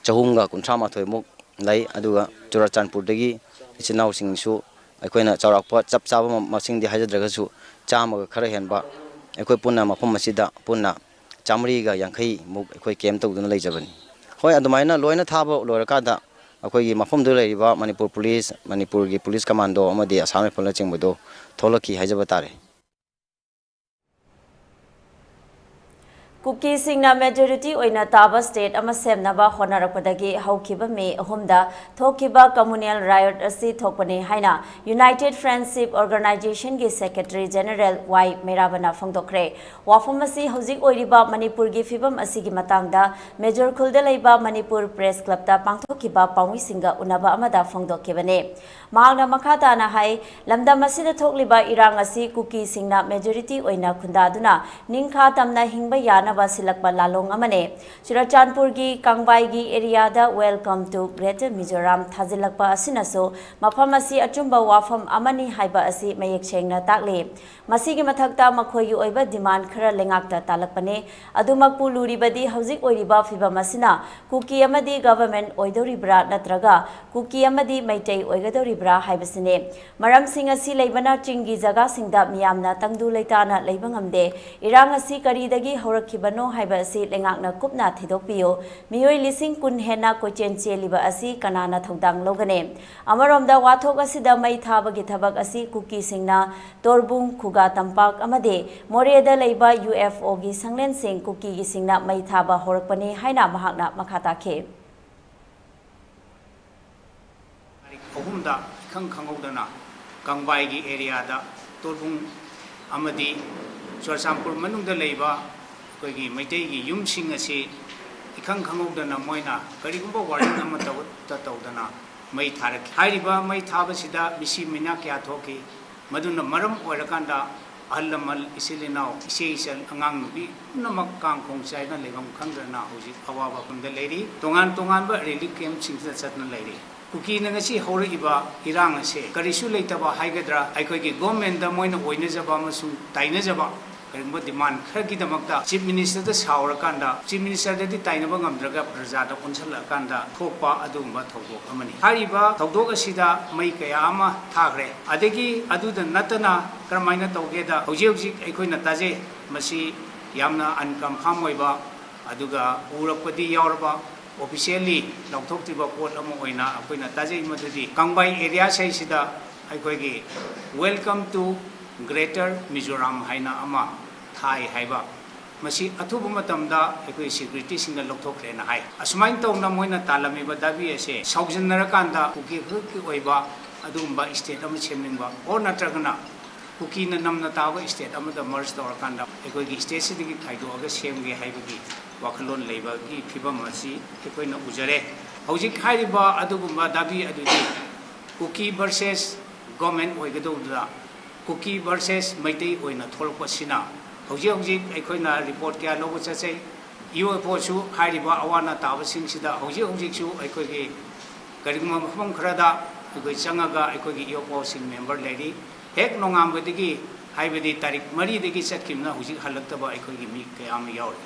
ꯆꯍꯨꯝꯒ ꯀꯨꯟꯊ꯭ꯔꯥ ꯃꯥꯊꯣꯏꯃꯨꯛ ꯂꯩ꯫ ꯑꯗꯨꯒ ꯆꯨꯔꯆꯥꯟꯄꯨꯔꯗꯒꯤ ꯏꯆꯤꯟ ꯏꯅꯥꯎꯁꯤꯡꯁꯨ ꯑꯩꯈꯣꯏꯅ ꯆꯥꯎꯔꯥꯛꯄ ꯆꯞ ꯆꯥꯕ ꯃ-, ꯃꯁꯤꯡꯗꯤ ꯍꯥꯏꯖꯗ꯭ꯔꯒꯁꯨ, ꯆꯥꯝꯃꯒ ꯈꯔ ꯍꯦꯟꯕ ꯑꯩꯈꯣꯏ ꯄꯨꯟꯅ ꯃꯐꯝ ꯑꯁꯤꯗ ꯄꯨꯟꯅ ꯆꯥꯃꯔꯤꯒ ꯌꯥꯡꯈꯩꯃꯨꯛ ꯑꯩꯈꯣꯏ ꯀꯦꯝ ꯇꯧꯗꯨꯅ ꯂꯩꯖꯕꯅꯤ꯫ ꯍꯣꯏ, ꯑꯗꯨꯃꯥꯏꯅ ꯂꯣꯏꯅ ꯊꯥꯕ ꯂꯣꯏꯔꯀꯥꯟꯗ ꯑꯩꯈꯣꯏꯒꯤ ꯃꯐꯝꯗꯨꯗ ꯂꯩꯔꯤꯕ ꯃꯅꯤꯄꯨꯔ ꯄꯨꯂꯤꯁ, ꯃꯅꯤꯄꯨꯔꯒꯤ ꯄꯨꯂꯤꯁ ꯀꯃꯥꯟꯗꯣ ꯑꯃꯗꯤ ꯑꯁꯥꯝ ꯔꯥꯏꯐꯜꯅꯆꯤꯡꯕꯗꯣ ꯊꯣꯛꯂꯛꯈꯤ ꯍꯥꯏꯖꯕ ꯇꯥꯔꯦ꯫ ꯀꯨꯀꯤꯁꯤꯡꯅ ꯃꯦꯖꯣꯔꯤꯇꯤ ꯑꯣꯏꯅ ꯇꯥꯕ ꯁ꯭ꯇꯦꯠ ꯑꯃ ꯁꯦꯝꯅꯕ ꯍꯣꯠꯅꯔꯛꯄꯗꯒꯤ ꯍꯧꯈꯤꯕ ꯃꯦ ꯑꯍꯨꯝꯗ ꯊꯣꯛꯈꯤꯕ ꯀꯝꯃꯨꯅꯦꯜ ꯔꯥꯏꯑꯣꯠ ꯑꯁꯤ ꯊꯣꯛꯄꯅꯤ ꯍꯥꯏꯅ ꯌꯨꯅꯥꯏꯇꯦꯗ ꯐ꯭ꯔꯦꯟꯗꯁꯤꯞ ꯑꯣꯔꯒꯅꯥꯏꯖꯦꯁꯟꯒꯤ ꯁꯦꯀ꯭ꯔꯦꯇꯔꯤ ꯖꯦꯅꯔꯦꯜ ꯋꯥꯏ ꯃꯩꯔꯥꯕꯅ ꯐꯣꯡꯗꯣꯛꯈ꯭ꯔꯦ꯫ ꯋꯥꯐꯝ ꯑꯁꯤ ꯍꯧꯖꯤꯛ ꯑꯣꯏꯔꯤꯕ ꯃꯅꯤꯄꯨꯔꯒꯤ ꯐꯤꯕꯝ ꯑꯁꯤꯒꯤ ꯃꯇꯥꯡꯗ ꯃꯦꯖꯣꯔ ꯈꯨꯜꯗ ꯂꯩꯕ ꯃꯅꯤꯄꯨꯔ ꯄ꯭ꯔꯦꯁ ꯀ꯭ꯂꯕꯇ ꯄꯥꯡꯊꯣꯛꯈꯤꯕ ꯄꯥꯎꯃꯤꯁꯤꯡꯒ ꯎꯅꯕ ꯑꯃꯗ ꯐꯣꯡꯗꯣꯛꯈꯤꯕꯅꯤ꯫ ꯃꯍꯥꯛꯅ ꯃꯈꯥ ꯇꯥꯅ ꯍꯥꯏ, ꯂꯝꯗꯝ ꯑꯁꯤꯗ ꯊꯣꯛꯂꯤꯕ ꯏꯔꯥꯡ ꯑꯁꯤ ꯀꯨꯀꯤꯁꯤꯡꯅ ꯃꯦꯖꯣꯔꯤꯇꯤ ꯑꯣꯏꯅ ꯈꯨꯟꯗꯥꯗꯨꯅ ꯅꯤꯡꯈꯥ ꯇꯝꯅ ꯍꯤꯡꯕ ꯌꯥꯅꯕ ꯁꯤꯜꯂꯛꯄ ꯂꯥꯂꯣꯡ ꯑꯃꯅꯤ꯫ ꯆꯨꯔꯆꯥꯟꯄꯨꯔꯒꯤ ꯀꯥꯡꯕꯥꯏꯒꯤ ꯑꯦꯔꯤꯌꯥꯗ Welcome to Greater Mizoram ꯊꯥꯖꯤꯜꯂꯛꯄ ꯑꯁꯤꯅꯁꯨ ꯃꯐꯝ ꯑꯁꯤ ꯑꯆꯨꯝꯕ ꯋꯥꯐꯝ ꯑꯃꯅꯤ ꯍꯥꯏꯕ ꯑꯁꯤ ꯃꯌꯦꯛ ꯁꯦꯡꯅ ꯇꯥꯛꯂꯤ꯫ ꯃꯁꯤꯒꯤ ꯃꯊꯛꯇ ꯃꯈꯣꯏꯒꯤ ꯑꯣꯏꯕ ꯗꯤꯃꯥꯟ ꯈꯔ ꯂꯩꯉꯥꯛꯇ ꯇꯥꯜꯂꯛꯄꯅꯤ꯫ ꯑꯗꯨꯃꯛꯄꯨ ꯂꯨꯔꯤꯕꯗꯤ ꯍꯧꯖꯤꯛ ꯑꯣꯏꯔꯤꯕ ꯐꯤꯕꯝ ꯑꯁꯤꯅ ꯀꯨꯀꯤ ꯑꯃꯗꯤ ꯒꯚꯔꯟꯃꯦꯟꯠ ꯑꯣꯏꯗꯧꯔꯤꯕ꯭ꯔꯥ ꯅꯠꯇ꯭ꯔꯒ ꯀꯨꯀꯤ ꯑꯃꯗꯤ ꯃꯩꯇꯩ ꯑꯣꯏꯒꯗꯧꯔꯤꯕ꯭ꯔꯥ ꯍꯥꯏꯕꯁꯤꯅꯤ꯫ ꯃꯔꯝꯁꯤꯡ ꯑꯁꯤ ꯂꯩꯕꯅ ꯆꯤꯡꯒꯤ ꯖꯒꯥꯁꯤꯡꯗ ꯃꯤꯌꯥꯝꯅ ꯇꯪꯗꯨ ꯂꯩꯇꯥꯅ ꯂꯩꯕ ꯉꯝꯗꯦ꯫ ꯏꯔꯥꯡ ꯑꯁꯤ ꯀꯔꯤꯗꯒꯤ ꯍꯧꯔꯛꯈꯤꯕꯅꯣ ꯍꯥꯏꯕ ꯑꯁꯤ ꯂꯩꯉꯥꯛꯅ ꯀꯨꯞꯅ ꯊꯤꯗꯣꯛꯄꯤꯌꯨ꯫ ꯃꯤꯑꯣꯏ ꯂꯤꯁꯤꯡ ꯀꯨꯟ ꯍꯦꯟꯅ ꯀꯣꯏꯆꯦꯟ ꯆꯦꯜꯂꯤꯕ ꯑꯁꯤ ꯀꯅꯥꯅ ꯊꯧꯗꯥꯡ ꯂꯧꯒꯅꯤ? ꯑꯃꯔꯣꯝꯗ ꯋꯥꯊꯣꯛ ꯑꯁꯤꯗ ꯃꯩ ꯊꯥꯕꯒꯤ ꯊꯕꯛ ꯑꯁꯤ ꯀꯨꯀꯤꯁꯤꯡꯅ ꯇꯣꯔꯕꯨꯡ, ꯈꯨꯒꯥ ꯇꯝꯄꯥꯛ ꯑꯃꯗꯤ ꯃꯣꯔꯦꯗ ꯂꯩꯕ ꯌꯨ ꯑꯦꯐ ꯑꯣꯒꯤ ꯁꯪꯂꯦꯟꯁꯤꯡ ꯀꯨꯀꯤꯒꯤꯁꯤꯡꯅ ꯃꯩ ꯊꯥꯕ ꯍꯧꯔꯛꯄꯅꯤ ꯍꯥꯏꯅ ꯃꯍꯥꯛꯅ ꯃꯈꯥ ꯇꯥꯈꯤ꯫ ꯇꯥꯔꯤꯛ ꯑꯍꯨꯝꯗ ꯏꯈꯪ ꯈꯪꯍꯧꯗꯅ ꯀꯪꯕꯥꯏꯒꯤ ꯑꯦꯔꯤꯌꯥꯗ ꯇꯣꯔꯕꯨꯡ ꯑꯃꯗꯤ ꯆꯨꯔꯆꯥꯟꯄꯨꯔ ꯃꯅꯨꯡꯗ ꯂꯩꯕ ꯑꯩꯈꯣꯏꯒꯤ ꯃꯩꯇꯩꯒꯤ ꯌꯨꯝꯁꯤꯡ ꯑꯁꯤ ꯏꯈꯪ ꯈꯪꯍꯧꯗꯅ ꯃꯣꯏꯅ ꯀꯔꯤꯒꯨꯝꯕ ꯋꯥꯔꯅꯤꯡ ꯑꯃꯠꯇ ꯇꯧꯗꯅ ꯃꯩ ꯊꯥꯔꯛꯈꯤ꯫ ꯍꯥꯏꯔꯤꯕ ꯃꯩ ꯊꯥꯕꯁꯤꯗ ꯃꯤꯁꯤ ꯃꯤꯅꯥ ꯀꯌꯥ ꯊꯣꯛꯈꯤ꯫ ꯃꯗꯨꯅ ꯃꯔꯝ ꯑꯣꯏꯔꯀꯥꯟꯗ ꯑꯍꯜ ꯂꯃꯟ, ꯏꯆꯤꯜ ꯏꯅꯥꯎ, ꯏꯆꯦ ꯏꯆꯜ, ꯑꯉꯥꯡ ꯅꯨꯄꯤ ꯄꯨꯝꯅꯃꯛ ꯀꯥꯡ ꯈꯣꯡ ꯆꯥꯏꯅ ꯂꯩꯐꯝ ꯈꯪꯗꯅ ꯍꯧꯖꯤꯛ ꯑꯋꯥꯕ ꯐꯝꯗ ꯂꯩꯔꯤ꯫ ꯇꯣꯉꯥꯟ ꯇꯣꯉꯥꯟꯕ ꯔꯤꯂꯤꯐ ꯀꯦꯝꯞꯁꯤꯡꯁꯤꯗ ꯆꯠꯇꯨꯅ ꯂꯩꯔꯤ꯫ ꯀꯨꯀꯤꯅ ꯉꯁꯤ ꯍꯧꯔꯛꯏꯕ ꯏꯔꯥꯡ ꯑꯁꯦ ꯀꯔꯤꯁꯨ ꯂꯩꯇꯕ ꯍꯥꯏꯒꯗ꯭ꯔꯥ, ꯑꯩꯈꯣꯏꯒꯤ ꯒꯣꯔꯃꯦꯟꯗ ꯃꯣꯏꯅ ꯑꯣꯏꯅꯖꯕ ꯑꯃꯁꯨꯡ ꯇꯥꯏꯅꯖꯕ ꯀꯔꯤꯒꯨꯝꯕ ꯗꯤꯃꯥꯟ ꯈꯔꯒꯤꯗꯃꯛꯇ ꯆꯤꯐ ꯃꯤꯅꯤꯁꯇꯔꯗ ꯁꯥꯎꯔꯀꯥꯟꯗ, ꯆꯤꯐ ꯃꯤꯅꯤꯁꯇꯔꯗꯗꯤ ꯇꯥꯏꯅꯕ ꯉꯝꯗ꯭ꯔꯒ ꯄ꯭ꯔꯖꯥꯗ ꯑꯣꯟꯁꯤꯜꯂꯛꯑꯀꯥꯟꯗ ꯊꯣꯛꯄ ꯑꯗꯨꯒꯨꯝꯕ ꯊꯧꯗꯣꯛ ꯑꯃꯅꯤ꯫ ꯍꯥꯏꯔꯤꯕ ꯊꯧꯗꯣꯛ ꯑꯁꯤꯗ ꯃꯩ ꯀꯌꯥ ꯑꯃ ꯊꯥꯈ꯭ꯔꯦ꯫ ꯑꯗꯒꯤ ꯑꯗꯨꯗ ꯅꯠꯇꯅ ꯀꯔꯝꯍꯥꯏꯅ ꯇꯧꯒꯦꯗ, ꯍꯧꯖꯤꯛ ꯍꯧꯖꯤꯛ ꯑꯩꯈꯣꯏꯅ ꯇꯥꯖꯩ, ꯃꯁꯤ ꯌꯥꯝꯅ ꯑꯟꯀꯟꯐꯥꯔꯝ ꯑꯣꯏꯕ, ꯑꯗꯨꯒ ꯎꯔꯛꯄꯗꯤ ꯌꯥꯎꯔꯕ, ꯑꯣꯐꯤꯁꯤꯌꯦꯜꯂꯤ ꯂꯥꯎꯊꯣꯛꯇ꯭ꯔꯤꯕ ꯄꯣꯠ ꯑꯃ ꯑꯣꯏꯅ ꯑꯩꯈꯣꯏꯅ ꯇꯥꯖꯩ꯫ ꯃꯗꯨꯗꯤ ꯀꯪꯕꯥꯏ ꯑꯦꯔꯤꯌꯥꯁꯤꯗꯩꯁꯤꯗ ꯑꯩꯈꯣꯏꯒꯤ "Welcome to Greater Mizoram" ꯍꯥꯏꯅ ꯑꯃ ꯊꯥꯏ ꯍꯥꯏꯕ, ꯃꯁꯤ ꯑꯊꯨꯕ ꯃꯇꯝꯗ ꯑꯩꯈꯣꯏ ꯁꯦꯀ꯭ꯌꯨꯔꯤꯇꯤꯁꯤꯡꯅ ꯂꯧꯊꯣꯛꯈ꯭ꯔꯦꯅ ꯍꯥꯏ꯫ ꯑꯁꯨꯃꯥꯏꯅ ꯇꯧꯅ ꯃꯣꯏꯅ ꯇꯥꯜꯂꯝꯃꯤꯕ ꯗꯥꯕꯤ ꯑꯁꯦ ꯁꯥꯎꯖꯤꯟꯅꯔꯀꯥꯟꯗ ꯀꯨꯀꯤ ꯈꯛꯀꯤ ꯑꯣꯏꯕ ꯑꯗꯨꯒꯨꯝꯕ ꯁ꯭ꯇꯦꯠ ꯑꯃ ꯁꯦꯝꯅꯤꯡꯕ, ꯑꯣꯔ ꯅꯠꯇ꯭ꯔꯒꯅ ꯀꯨꯀꯤꯅ ꯅꯝꯅ ꯇꯥꯕ ꯁ꯭ꯇꯦꯠ ꯑꯃꯗ ꯃꯔꯖ ꯇꯧꯔꯀꯥꯟꯗ ꯑꯩꯈꯣꯏꯒꯤ ꯁ꯭ꯇꯦꯠꯁꯤꯗꯒꯤ ꯈꯥꯏꯗꯣꯛꯑꯒ ꯁꯦꯝꯒꯦ ꯍꯥꯏꯕꯒꯤ ꯋꯥꯈꯜꯂꯣꯟ ꯂꯩꯕꯒꯤ ꯐꯤꯕꯝ ꯑꯁꯤ ꯑꯩꯈꯣꯏꯅ ꯎꯖꯔꯦ꯫ ꯍꯧꯖꯤꯛ ꯍꯥꯏꯔꯤꯕ ꯑꯗꯨꯒꯨꯝꯕ ꯗꯥꯕꯤ ꯑꯗꯨꯗꯤ ꯀꯨꯀꯤ ꯚꯔꯁꯦꯁ ꯒꯣꯔꯃꯦꯟ ꯑꯣꯏꯒꯗꯧꯕꯗ ꯀꯨꯀꯤ ꯚꯔꯁꯦꯁ ꯃꯩꯇꯩ ꯑꯣꯏꯅ ꯊꯣꯛꯂꯛꯄꯁꯤꯅ ꯍꯧꯖꯤꯛ ꯍꯧꯖꯤꯛ ꯑꯩꯈꯣꯏꯅ ꯔꯤꯄꯣꯔꯠ ꯀꯌꯥ ꯂꯧꯕ ꯆꯠꯆꯩ꯫ ꯏ ꯑꯦꯐ ꯑꯣꯁꯨ ꯍꯥꯏꯔꯤꯕ ꯑꯋꯥ ꯑꯅꯥ ꯇꯥꯕꯁꯤꯡꯁꯤꯗ ꯍꯧꯖꯤꯛ ꯍꯧꯖꯤꯛꯁꯨ ꯑꯩꯈꯣꯏꯒꯤ ꯀꯔꯤꯒꯨꯝꯕ ꯃꯐꯝ ꯈꯔꯗ ꯑꯩꯈꯣꯏ ꯆꯪꯉꯒ ꯑꯩꯈꯣꯏꯒꯤ ꯏ ꯑꯦꯐ ꯑꯣꯁꯤꯡ ꯃꯦꯝꯕꯔ ꯂꯩꯔꯤ꯫ ꯍꯦꯛ ꯅꯣꯡꯉꯥꯟꯕꯗꯒꯤ, ꯍꯥꯏꯕꯗꯤ ꯇꯥꯔꯤꯛ ꯃꯔꯤꯗꯒꯤ ꯆꯠꯈꯤꯕꯅ ꯍꯧꯖꯤꯛ ꯍꯜꯂꯛꯇꯕ ꯑꯩꯈꯣꯏꯒꯤ ꯃꯤ ꯀꯌꯥ ꯑꯃ ꯌꯥꯎꯔꯤ꯫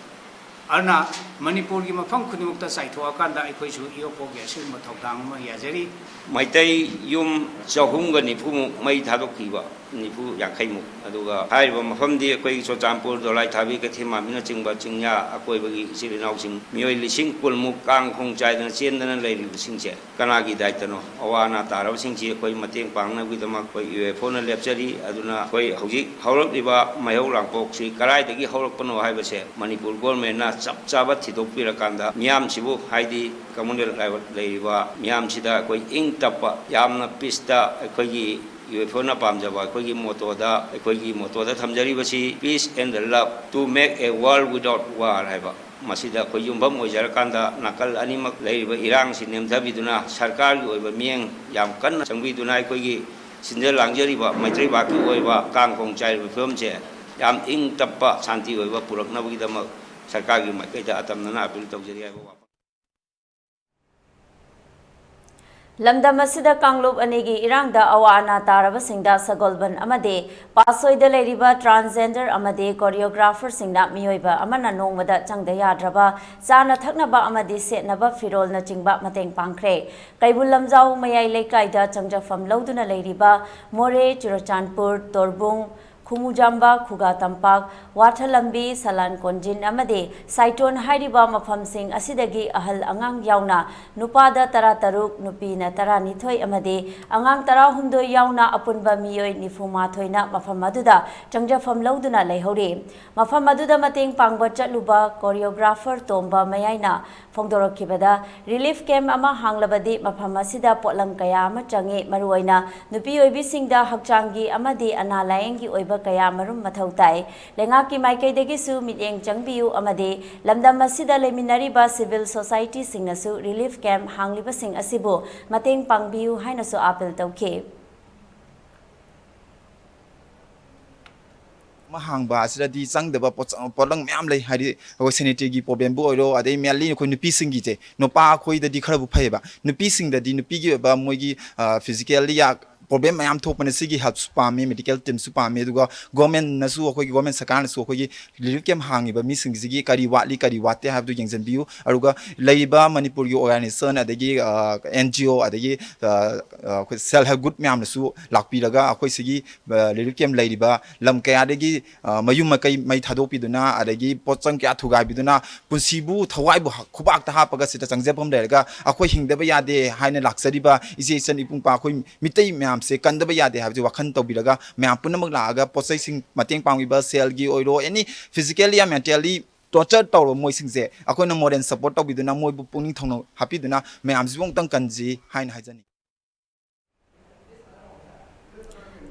ꯑꯗꯨꯅ ꯃꯅꯤꯄꯨꯔꯒꯤ ꯃꯐꯝ ꯈꯨꯗꯤꯡꯃꯛꯇ ꯆꯥꯏꯊꯣꯛꯑꯀꯥꯟꯗ ꯑꯩꯈꯣꯏꯁꯨ ꯏ ꯑꯦꯐ ꯑꯣꯒꯤ ꯑꯁꯤꯒꯨꯝꯕ ꯊꯧꯗꯥꯡ ꯑꯃ ꯌꯥꯖꯔꯤ꯫ ꯃꯩꯇꯩ ꯌꯨꯝ ꯆꯍꯨꯝꯒ ꯅꯤꯐꯨꯃꯨꯛ ꯃꯩ ꯊꯥꯗꯣꯛꯈꯤꯕ, ꯅꯤꯐꯨ ꯌꯥꯡꯈꯩꯃꯨꯛ꯫ ꯑꯗꯨꯒ ꯍꯥꯏꯔꯤꯕ ꯃꯐꯝꯗꯤ ꯑꯩꯈꯣꯏ ꯆꯨꯔꯆꯥꯟꯄꯨꯔ, ꯗꯣꯂꯥꯏꯊꯥꯕꯤ, ꯀꯩꯊꯦꯜꯃꯥꯟꯕꯤꯅꯆꯤꯡꯕ ꯆꯤꯡꯌꯥ ꯑꯀꯣꯏꯕꯒꯤ ꯏꯆꯤꯜ ꯏꯅꯥꯎꯁꯤꯡ ꯃꯤꯑꯣꯏ ꯂꯤꯁꯤꯡ ꯀꯨꯟꯃꯨꯛ ꯀꯥꯡ ꯈꯣꯡ ꯆꯥꯏꯗꯅ ꯆꯦꯟꯗꯅ ꯂꯩꯔꯤꯕꯁꯤꯡꯁꯦ ꯀꯅꯥꯒꯤ ꯗꯥꯏꯇꯅꯣ? ꯑꯋꯥ ꯑꯅꯥ ꯇꯥꯔꯕꯁꯤꯡꯁꯤ ꯑꯩꯈꯣꯏ ꯃꯇꯦꯡ ꯄꯥꯡꯅꯕꯒꯤꯗꯃꯛ ꯑꯩꯈꯣꯏ ꯌꯨ ꯑꯦꯐ ꯑꯣꯅ ꯂꯦꯞꯆꯔꯤ꯫ ꯑꯗꯨꯅ ꯑꯩꯈꯣꯏ ꯍꯧꯖꯤꯛ ꯍꯧꯔꯛꯂꯤꯕ ꯃꯩꯍꯧ ꯂꯥꯡꯄꯣꯛꯁꯤ ꯀꯗꯥꯏꯗꯒꯤ ꯍꯧꯔꯛꯄꯅꯣ ꯍꯥꯏꯕꯁꯦ ꯃꯅꯤꯄꯨꯔ ꯒꯣꯔꯃꯦꯟꯅ ꯆꯞ ꯆꯥꯕ ꯊꯤꯗꯣꯛꯄꯤꯔꯀꯥꯟꯗ ꯃꯤꯌꯥꯝꯁꯤꯕꯨ, ꯍꯥꯏꯗꯤ ꯀꯃꯟꯋꯦꯜꯊ ꯂꯩꯔꯤꯕ ꯃꯤꯌꯥꯝꯁꯤꯗ ꯑꯩꯈꯣꯏ ꯏꯪ ꯇꯞꯄ, ꯌꯥꯝꯅ ꯄꯤꯁꯇ ꯑꯩꯈꯣꯏꯒꯤ ꯌꯨ ꯑꯦꯐ ꯑꯣꯅ ꯄꯥꯝꯖꯕ ꯑꯩꯈꯣꯏꯒꯤ ꯃꯣꯇꯣꯗ, ꯑꯩꯈꯣꯏꯒꯤ ꯃꯣꯇꯣꯗ ꯊꯝꯖꯔꯤꯕꯁꯤ "Peace and the Love to make a world without war" ꯍꯥꯏꯕ꯫ ꯃꯁꯤꯗ ꯑꯩꯈꯣꯏ ꯌꯨꯝꯐꯝ ꯑꯣꯏꯖꯔꯀꯥꯟꯗ ꯅꯥꯀꯜ ꯑꯅꯤꯃꯛ ꯂꯩꯔꯤꯕ ꯏꯔꯥꯡꯁꯤ ꯅꯦꯝꯊꯕꯤꯗꯨꯅ, ꯁꯔꯀꯥꯔꯒꯤ ꯑꯣꯏꯕ ꯃꯤꯠꯌꯦꯡ ꯌꯥꯝ ꯀꯟꯅ ꯆꯪꯕꯤꯗꯨꯅ, ꯑꯩꯈꯣꯏꯒꯤ ꯁꯤꯟꯖ ꯂꯥꯡꯖꯔꯤꯕ ꯃꯩꯇꯩ ꯄꯥꯛꯀꯤ ꯑꯣꯏꯕ ꯀꯥꯡ ꯈꯣꯡ ꯆꯥꯏꯔꯤꯕ ꯐꯤꯕꯝꯁꯦ ꯌꯥꯝ ꯏꯪ ꯇꯞꯄ, ꯁꯥꯟꯇꯤ ꯑꯣꯏꯕ ꯄꯨꯔꯛꯅꯕꯒꯤꯗꯃꯛ ꯁꯔꯀꯥꯔꯒꯤ ꯃꯥꯏꯀꯩꯗ ꯑꯇꯝꯅꯅ ꯑꯄꯤꯜ ꯇꯧꯖꯔꯤ ꯍꯥꯏꯕ ꯋꯥꯐꯝ꯫ ꯂꯝꯗꯝ ꯑꯁꯤꯗ ꯀꯥꯡꯂꯨꯞ ꯑꯅꯤꯒꯤ ꯏꯔꯥꯡꯗ ꯑꯋꯥ ꯑꯅꯥ ꯇꯥꯔꯕꯁꯤꯡꯗ ꯁꯒꯣꯜꯕꯟ ꯑꯃꯗꯤ ꯄꯥꯠꯁꯣꯏꯗ ꯂꯩꯔꯤꯕ transgender ꯑꯃꯗꯤ choreographerꯁꯤꯡꯅ ꯃꯤꯑꯣꯏꯕ ꯑꯃꯅ ꯅꯣꯡꯃꯗ ꯆꯪꯗ ꯌꯥꯗ꯭ꯔꯕ ꯆꯥꯅ ꯊꯛꯅꯕ ꯑꯃꯗꯤ ꯁꯦꯠꯅꯕ ꯐꯤꯔꯣꯜꯅꯆꯤꯡꯕ ꯃꯇꯦꯡ ꯄꯥꯡꯈ꯭ꯔꯦ꯫ ꯀꯩꯕꯨꯜ ꯂꯝꯖꯥꯎ ꯃꯌꯥꯏ ꯂꯩꯀꯥꯏꯗ ꯆꯪꯖꯐꯝ ꯂꯧꯗꯨꯅ ꯂꯩꯔꯤꯕ ꯃꯣꯔꯦ, ꯆꯨꯔꯆꯥꯟꯄꯨꯔ, ꯇꯣꯔꯕꯨꯡ, ꯈꯨꯃꯨꯖꯥꯝꯕ, ꯈꯨꯒꯥ ꯇꯝꯄꯥꯛ, ꯋꯥꯊ ꯂꯝꯕꯤ, ꯁꯂꯥꯟ ꯀꯣꯟꯖꯤꯟ ꯑꯃꯗꯤ ꯁꯥꯏꯇꯣꯟ ꯍꯥꯏꯔꯤꯕ ꯃꯐꯝꯁꯤꯡ ꯑꯁꯤꯗꯒꯤ ꯑꯍꯜ ꯑꯉꯥꯡ ꯌꯥꯎꯅ ꯅꯨꯄꯥꯗ ꯇꯔꯥꯇꯔꯨꯛ, ꯅꯨꯄꯤꯅ ꯇꯔꯥꯅꯤꯊꯣꯏ ꯑꯃꯗꯤ ꯑꯉꯥꯡ ꯇꯔꯥꯍꯨꯝꯗꯣꯏ ꯌꯥꯎꯅ ꯑꯄꯨꯟꯕ ꯃꯤꯑꯣꯏ ꯅꯤꯐꯨ ꯃꯥꯊꯣꯏꯅ ꯃꯐꯝ ꯑꯗꯨꯗ ꯆꯪꯖꯐꯝ ꯂꯧꯗꯨꯅ ꯂꯩꯍꯧꯔꯤ꯫ ꯃꯐꯝ ꯑꯗꯨꯗ ꯃꯇꯦꯡ ꯄꯥꯡꯕ ꯆꯠꯂꯨꯕ choreographer ꯇꯣꯝꯕ ꯃꯌꯥꯏꯅ ꯐꯣꯡꯗꯣꯔꯛꯈꯤꯕꯗ, relief camp ꯑꯃ ꯍꯥꯡꯂꯕꯗꯤ ꯃꯐꯝ ꯑꯁꯤꯗ ꯄꯣꯠꯂꯝ ꯀꯌꯥ ꯑꯃ ꯆꯪꯏ꯫ ꯃꯔꯨꯑꯣꯏꯅ ꯅꯨꯄꯤ ꯑꯣꯏꯕꯤꯁꯤꯡꯗ ꯍꯛꯆꯥꯡꯒꯤ ꯑꯃꯗꯤ ꯑꯅꯥ ꯂꯥꯌꯦꯡꯒꯤ ꯑꯣꯏꯕ ꯀꯌꯥ ꯃꯔꯨꯝ ꯃꯊꯧ ꯇꯥꯏ꯫ ꯂꯩꯉꯥꯛꯀꯤ ꯃꯥꯏꯀꯩꯗꯒꯤꯁꯨ ꯃꯤꯠꯌꯦꯡ ꯆꯪꯕꯤꯌꯨ ꯑꯃꯗꯤ ꯂꯝꯗꯝ ꯑꯁꯤꯗ ꯂꯩꯃꯤꯟꯅꯔꯤꯕ civil societyꯁꯤꯡꯅꯁꯨ relief camp ꯍꯥꯡꯂꯤꯕꯁꯤꯡ ꯑꯁꯤꯕꯨ ꯃꯇꯦꯡ ꯄꯥꯡꯕꯤꯌꯨ ꯍꯥꯏꯅꯁꯨ ꯑꯥꯄꯤꯜ ꯇꯧꯈꯤ꯫ ꯑꯃ ꯍꯥꯡꯕ ꯑꯁꯤꯗꯗꯤ ꯆꯪꯗꯕ ꯄꯣꯠꯆ- ꯄꯣꯠꯂꯝ ꯃꯌꯥꯝ ꯂꯩ꯫ ꯍꯥꯏꯗꯤ ꯑꯩꯈꯣꯏ sanitaryꯒꯤ problemꯕꯨ ꯑꯣꯏꯔꯣ, ꯑꯗꯩ mainly ꯑꯩꯈꯣꯏ ꯅꯨꯄꯤꯁꯤꯡꯒꯤꯁꯦ, ꯅꯨꯄꯥ ꯑꯩꯈꯣꯏꯗꯗꯤ ꯈꯔꯕꯨ ꯐꯩꯌꯦꯕ, ꯅꯨꯄꯤꯁꯤꯡꯗꯗꯤ ꯅꯨꯄꯤꯒꯤ ꯑꯣꯏꯕ ꯃꯣꯏꯒꯤ physically problem ꯃꯌꯥꯝ ꯊꯣꯛꯄꯅ ꯁꯤꯒꯤ helpꯁꯨ ꯄꯥꯝꯃꯤ, medical teamꯁꯨ ꯄꯥꯝꯃꯤ꯫ ꯑꯗꯨꯒ governmentꯅꯁꯨ, ꯑꯩꯈꯣꯏꯒꯤ government ꯁꯔꯀꯥꯔꯅꯁꯨ ꯑꯩꯈꯣꯏꯒꯤ relief camp ꯍꯥꯡꯉꯤꯕ ꯃꯤꯁꯤꯡꯁꯤꯒꯤ ꯀꯔꯤ ꯋꯥꯠꯂꯤ, ꯀꯔꯤ ꯋꯥꯠꯇꯦ ꯍꯥꯏꯕꯗꯨ ꯌꯦꯡꯁꯤꯟꯕꯤꯌꯨ꯫ ꯑꯗꯨꯒ ꯂꯩꯔꯤꯕ ꯃꯅꯤꯄꯨꯔꯒꯤ organisation, ꯑꯗꯒꯤ NGO, ꯑꯗꯒꯤ ꯑꯩꯈꯣꯏ self help group ꯃꯌꯥꯝꯅꯁꯨ ꯂꯥꯛꯄꯤꯔꯒ ꯑꯩꯈꯣꯏ ꯁꯤꯒꯤ relief camp ꯂꯩꯔꯤꯕ ꯂꯝ ꯀꯌꯥꯗꯒꯤ ꯃꯌꯨꯝ ꯃꯀꯩ ꯃꯩ ꯊꯥꯗꯣꯛꯄꯤꯗꯨꯅ, ꯑꯗꯒꯤ ꯄꯣꯠꯆꯪ ꯀꯌꯥ ꯊꯨꯒꯥꯏꯕꯤꯗꯨꯅ, ꯄꯨꯟꯁꯤꯕꯨ ꯊꯋꯥꯏꯕꯨ ꯈꯨꯕꯥꯛꯇ ꯍꯥꯞꯄꯒ ꯁꯤꯗ ꯆꯪꯖꯐꯝ ꯂꯩꯔꯒ ꯑꯩꯈꯣꯏ ꯍꯤꯡꯗꯕ ꯌꯥꯗꯦ ꯍꯥꯏꯅ ꯂꯥꯛꯆꯔꯤꯕ ꯏꯆꯦ ꯏꯆꯟ ꯏꯕꯨꯡ ꯏꯄ꯭ꯋꯥ ꯑꯩꯈꯣꯏ ꯃꯤꯇꯩ ꯃꯌꯥꯝꯁꯦ ꯀꯟꯗꯕ ꯌꯥꯗꯦ ꯍꯥꯏꯕꯁꯤ ꯋꯥꯈꯜ ꯇꯧꯕꯤꯔꯒ, ꯃꯌꯥꯝ ꯄꯨꯝꯅꯃꯛ ꯂꯥꯛꯑꯒ ꯄꯣꯠ ꯆꯩꯁꯤꯡ ꯃꯇꯦꯡ ꯄꯥꯡꯕꯤꯕ, ꯁꯦꯜꯒꯤ ꯑꯣꯏꯔꯣ, any physically or mentally torture ꯇꯧꯔꯕ ꯃꯣꯏꯁꯤꯡꯁꯦ ꯑꯩꯈꯣꯏꯅ moral support ꯇꯧꯕꯤꯗꯨꯅ, ꯃꯣꯏꯕꯨ ꯄꯨꯛꯅꯤꯡ ꯊꯧꯅꯥ ꯍꯥꯞꯄꯤꯗꯨꯅ ꯃꯌꯥꯝꯁꯤꯕꯨ ꯑꯃꯨꯛꯇꯪ ꯀꯟꯁꯤ ꯍꯥꯏꯅ ꯍꯥꯏꯖꯅꯤꯡꯏ꯫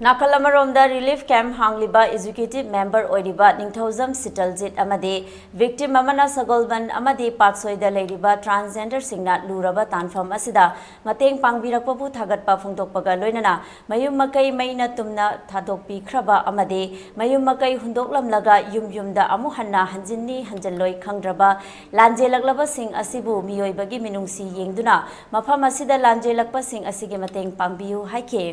ꯅꯥꯀꯜ ꯑꯃꯔꯣꯝꯗ, ꯔꯤꯂꯤꯐ ꯀꯦꯝꯞ ꯍꯥꯡꯂꯤꯕ ꯑꯦꯛꯖꯤꯀ꯭ꯌꯨꯇꯤꯚ ꯃꯦꯝꯕꯔ ꯑꯣꯏꯔꯤꯕ ꯅꯤꯡꯊꯧꯖꯝ ꯁꯤꯇꯜꯖꯤꯠ ꯑꯃꯗꯤ ꯚꯤꯛꯇꯤꯝ ꯑꯃꯅ ꯁꯒꯣꯜꯕꯟ ꯑꯃꯗꯤ ꯄꯥꯠꯁꯣꯏꯗ ꯂꯩꯔꯤꯕ ꯇ꯭ꯔꯥꯟꯁꯖꯦꯟꯗꯔꯁꯤꯡꯅ ꯂꯨꯔꯕ ꯇꯥꯟꯐꯝ ꯑꯁꯤꯗ ꯃꯇꯦꯡ ꯄꯥꯡꯕꯤꯔꯛꯄꯕꯨ ꯊꯥꯒꯠꯄ ꯐꯣꯡꯗꯣꯛꯄꯒ ꯂꯣꯏꯅꯅ, ꯃꯌꯨꯝ ꯃꯀꯩ ꯃꯩꯅ ꯇꯨꯝꯅ ꯊꯥꯗꯣꯛꯄꯤꯈ꯭ꯔꯕ ꯑꯃꯗꯤ ꯃꯌꯨꯝ ꯃꯀꯩ ꯍꯨꯟꯗꯣꯛꯂꯝꯂꯒ ꯌꯨꯝ ꯌꯨꯝꯗ ꯑꯃꯨꯛ ꯍꯟꯅ ꯍꯟꯖꯤꯟꯅꯤ ꯍꯟꯖꯤꯜꯂꯣꯏ ꯈꯪꯗ꯭ꯔꯕ ꯂꯥꯟꯖꯦꯜꯂꯛꯂꯕꯁꯤꯡ ꯑꯁꯤꯕꯨ ꯃꯤꯑꯣꯏꯕꯒꯤ ꯃꯤꯅꯨꯡꯁꯤ ꯌꯦꯡꯗꯨꯅ ꯃꯐꯝ ꯑꯁꯤꯗ ꯂꯥꯟꯖꯦꯜꯂꯛꯄꯁꯤꯡ ꯑꯁꯤꯒꯤ ꯃꯇꯦꯡ ꯄꯥꯡꯕꯤꯌꯨ ꯍꯥꯏꯈꯤ꯫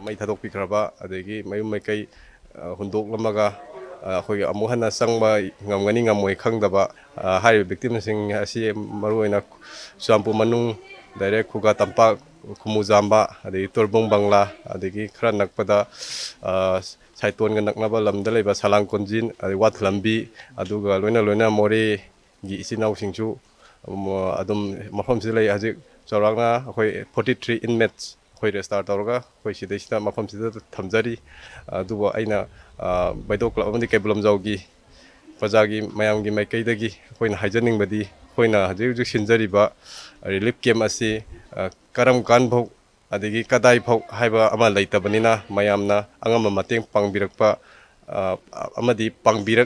ꯃꯩ ꯊꯥꯗꯣꯛꯄꯤꯈ꯭ꯔꯕ, ꯑꯗꯒꯤ ꯃꯌꯨꯝ ꯃꯩꯀꯩ, ꯑ, ꯍꯨꯟꯗꯣꯛꯂꯝꯃꯒ, ꯑ, ꯑꯩꯈꯣꯏꯒꯤ ꯑꯃꯨꯛ ꯍꯟꯅ ꯆꯪꯕ ꯉꯝꯒꯅꯤ ꯉꯝꯃꯣꯏ ꯈꯪꯗꯕ, ꯑ, ꯍꯥꯏꯔꯤꯕ ꯚꯤꯛꯇꯤꯝꯁꯤꯡ ꯑꯁꯤ ꯃꯔꯨꯑꯣꯏꯅ ꯆꯨꯔꯆꯥꯟꯄꯨꯔ ꯃꯅꯨꯡ, ꯗꯥꯏꯔꯦꯛ ꯈꯨꯒꯥ ꯇꯝꯄꯥꯛ, ꯈꯨꯃꯨꯖꯥꯝꯕ, ꯑꯗꯒꯤ ꯇꯣꯔꯕꯨꯡ ꯕꯪꯂꯥ, ꯑꯗꯒꯤ ꯈꯔ ꯅꯛꯄꯗ, ꯑ, ꯁꯥꯏꯇꯣꯟꯒ ꯅꯛꯅꯕ ꯂꯝꯗ ꯂꯩꯕ ꯁꯂꯥꯡ ꯀꯣꯟꯖꯤꯟ, ꯑꯗꯩ ꯋꯥꯠ ꯂꯝꯕꯤ, ꯑꯗꯨꯒ ꯂꯣꯏꯅ ꯂꯣꯏꯅ ꯃꯣꯔꯦ ꯒꯤ ꯏꯆꯤꯟ ꯏꯅꯥꯎꯁꯤꯡꯁꯨ, ꯎꯝ, ꯑꯗꯨꯝ ꯃꯐꯝꯁꯤꯗ ꯂꯩ꯫ ꯍꯧꯖꯤꯛ ꯆꯥꯎꯔꯥꯛꯅ ꯑꯩꯈꯣꯏ forty three inmates ꯑꯩꯈꯣꯏ ꯔꯦꯖꯤꯁꯇꯥꯔ ꯇꯧꯔꯒ ꯑꯩꯈꯣꯏ ꯁꯤꯗꯩꯁꯤꯗ ꯃꯐꯝꯁꯤꯗ ꯊꯝꯖꯔꯤ꯫ ꯑꯗꯨꯕꯨ ꯑꯩꯅ, ꯑ, ꯕꯩꯗꯣ ꯀ꯭ꯂꯕ ꯑꯃꯗꯤ ꯀꯩꯕꯨꯜ ꯂꯝꯖꯥꯎꯒꯤ ꯄ꯭ꯔꯖꯥꯒꯤ ꯃꯌꯥꯝꯒꯤ ꯃꯥꯏꯀꯩꯗꯒꯤ ꯑꯩꯈꯣꯏꯅ ꯍꯥꯏꯖꯅꯤꯡꯕꯗꯤ, ꯑꯩꯈꯣꯏꯅ ꯍꯧꯖꯤꯛ ꯍꯧꯖꯤꯛ ꯁꯤꯟꯖꯔꯤꯕ ꯔꯤꯂꯤꯐ ꯀꯦꯝꯞ ꯑꯁꯤ, ꯑ, ꯀꯔꯝ ꯀꯥꯟꯐꯥꯎ, ꯑꯗꯒꯤ ꯀꯗꯥꯏꯐꯥꯎ ꯍꯥꯏꯕ ꯑꯃ ꯂꯩꯇꯕꯅꯤꯅ, ꯃꯌꯥꯝꯅ ꯑꯉꯝꯕ ꯃꯇꯦꯡ ꯄꯥꯡꯕꯤꯔꯛꯄ, ꯑ, ꯑꯃꯗꯤ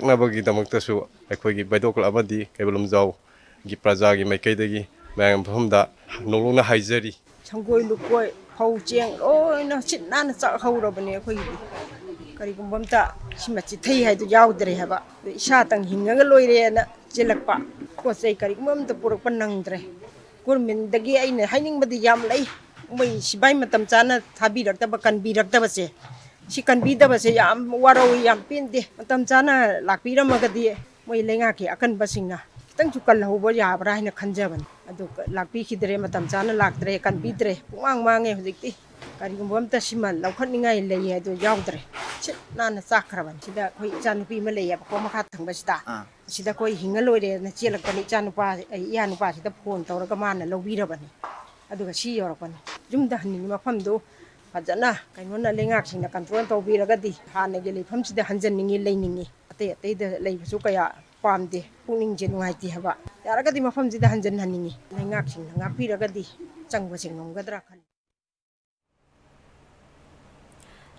ꯄꯥꯡꯕꯤꯔꯛꯅꯕꯒꯤꯗꯃꯛꯇꯁꯨ ꯑꯩꯈꯣꯏꯒꯤ ꯕꯩꯗꯣ ꯀ꯭ꯂꯕ ꯑꯃꯗꯤ ꯀꯩꯕꯨꯜ ꯂꯝꯖꯥꯎꯒꯤ ꯄ꯭ꯔꯖꯥꯒꯤ ꯃꯥꯏꯀꯩꯗꯒꯤ ꯃꯌꯥꯝꯒꯤ ꯃꯐꯝꯗ ꯅꯣꯡꯂꯨꯛꯅ ꯍꯥꯏꯖꯔꯤ꯫ ꯁꯪꯒꯣꯏ ꯂꯨꯀꯣꯏ, ꯐꯧ ꯆꯦꯡ ꯂꯣꯏꯅ ꯁꯤꯠ ꯅꯥꯟꯅ ꯆꯥꯛꯍꯧꯔꯕꯅꯦ ꯑꯩꯈꯣꯏꯒꯤꯗꯤ꯫ ꯀꯔꯤꯒꯨꯝꯕ ꯑꯝꯇ ꯁꯤꯃ ꯆꯤꯊꯩ ꯍꯥꯏꯗꯣ ꯌꯥꯎꯗ꯭ꯔꯦ ꯍꯥꯏꯕ꯫ ꯑꯗꯨ ꯏꯁꯥꯇꯪ ꯍꯤꯡꯉꯒ ꯂꯣꯏꯔꯦꯅ ꯆꯦꯜꯂꯛꯄ꯫ ꯄꯣꯠ ꯆꯩ ꯀꯔꯤꯒꯨꯝꯕ ꯑꯝꯇ ꯄꯨꯔꯛꯄ ꯅꯪꯗ꯭ꯔꯦ꯫ ꯒꯣꯔꯃꯦꯟꯗꯒꯤ ꯑꯩꯅ ꯍꯥꯏꯅꯤꯡꯕꯗꯤ ꯌꯥꯝ ꯂꯩ꯫ ꯃꯣꯏ ꯁꯤꯕꯥꯏ ꯃꯇꯝ ꯆꯥꯅ ꯊꯥꯕꯤꯔꯛꯇꯕ, ꯀꯟꯕꯤꯔꯛꯇꯕꯁꯦ, ꯁꯤ ꯀꯟꯕꯤꯗꯕꯁꯦ ꯌꯥꯝ ꯋꯥꯔꯧꯏ, ꯌꯥꯝ ꯄꯦꯟꯗꯦ꯫ ꯃꯇꯝ ꯆꯥꯅ ꯂꯥꯛꯄꯤꯔꯝꯃꯒꯗꯤ ꯃꯣꯏ ꯂꯩꯉꯥꯛꯀꯤ ꯑꯀꯟꯕꯁꯤꯡꯅ ꯈꯤꯇꯪꯁꯨ ꯀꯜꯍꯧꯕ ꯌꯥꯕ꯭ꯔꯥ ꯍꯥꯏꯅ ꯈꯟꯖꯕꯅꯤ꯫ ꯑꯗꯨ ꯂꯥꯛꯄꯤꯈꯤꯗ꯭ꯔꯦ, ꯃꯇꯝ ꯆꯥꯅ ꯂꯥꯛꯇ꯭ꯔꯦ, ꯀꯟꯕꯤꯗ꯭ꯔꯦ꯫ ꯄꯨꯡꯃꯥꯡ ꯃꯥꯡꯉꯦ ꯍꯧꯖꯤꯛꯇꯤ꯫ ꯀꯔꯤꯒꯨꯝꯕ ꯑꯝꯇ ꯁꯤꯃ ꯂꯧꯈꯠꯅꯤꯡꯉꯥꯏ ꯂꯩ ꯍꯥꯏꯗꯣ ꯌꯥꯎꯗ꯭ꯔꯦ꯫ ꯁꯤꯠ ꯅꯥꯟꯅ ꯆꯥꯛꯈ꯭ꯔꯕꯅꯤ꯫ ꯁꯤꯗ ꯑꯩꯈꯣꯏ ꯏꯆꯥꯅꯨꯄꯤ ꯑꯃ ꯂꯩꯌꯦꯕꯀꯣ, ꯃꯈꯥ ꯊꯪꯕꯁꯤꯗ꯫ ꯑꯥ꯫ ꯑꯁꯤꯗ ꯑꯩꯈꯣꯏ ꯍꯤꯡꯉ ꯂꯣꯏꯔꯦꯅ ꯆꯦꯜꯂꯛꯄꯅꯤ꯫ ꯏꯆꯥꯅꯨꯄꯥ, ꯑꯩ ꯏꯌꯥ ꯅꯨꯄꯥꯁꯤꯗ ꯐꯣꯟ ꯇꯧꯔꯒ ꯃꯥꯅ ꯂꯧꯕꯤꯔꯕꯅꯤ꯫ ꯑꯗꯨꯒ ꯁꯤ ꯌꯧꯔꯛꯄꯅꯤ꯫ ꯌꯨꯝꯗ ꯍꯟꯅꯤꯡꯉꯤ ꯃꯐꯝꯗꯣ ꯐꯖꯅ ꯀꯩꯅꯣꯅ, ꯂꯩꯉꯥꯛꯁꯤꯡꯅ ꯀꯟꯇ꯭ꯔꯣꯜ ꯇꯧꯕꯤꯔꯒꯗꯤ, ꯍꯥꯟꯅꯒꯤ ꯂꯩꯐꯝꯁꯤꯗ ꯍꯟꯖꯟꯅꯤꯡꯉꯤ, ꯂꯩꯅꯤꯡꯉꯤ꯫ ꯑꯇꯩ ꯑꯇꯩꯗ ꯂꯩꯕꯁꯨ ꯀꯌꯥ ꯄꯥꯝꯗꯦ, ꯄꯨꯛꯅꯤꯡꯁꯦ ꯅꯨꯡꯉꯥꯏꯇꯦ ꯍꯥꯏꯕ꯫ ꯌꯥꯔꯒꯗꯤ ꯃꯐꯝꯁꯤꯗ ꯍꯟꯖꯟꯍꯟꯅꯤꯡꯉꯤ꯫ ꯂꯩꯉꯥꯛꯁꯤꯡꯅ ꯉꯥꯛꯄꯤꯔꯒꯗꯤ ꯆꯪꯕꯁꯦ ꯉꯝꯒꯗ꯭ꯔꯥ ꯈꯜꯂꯤ꯫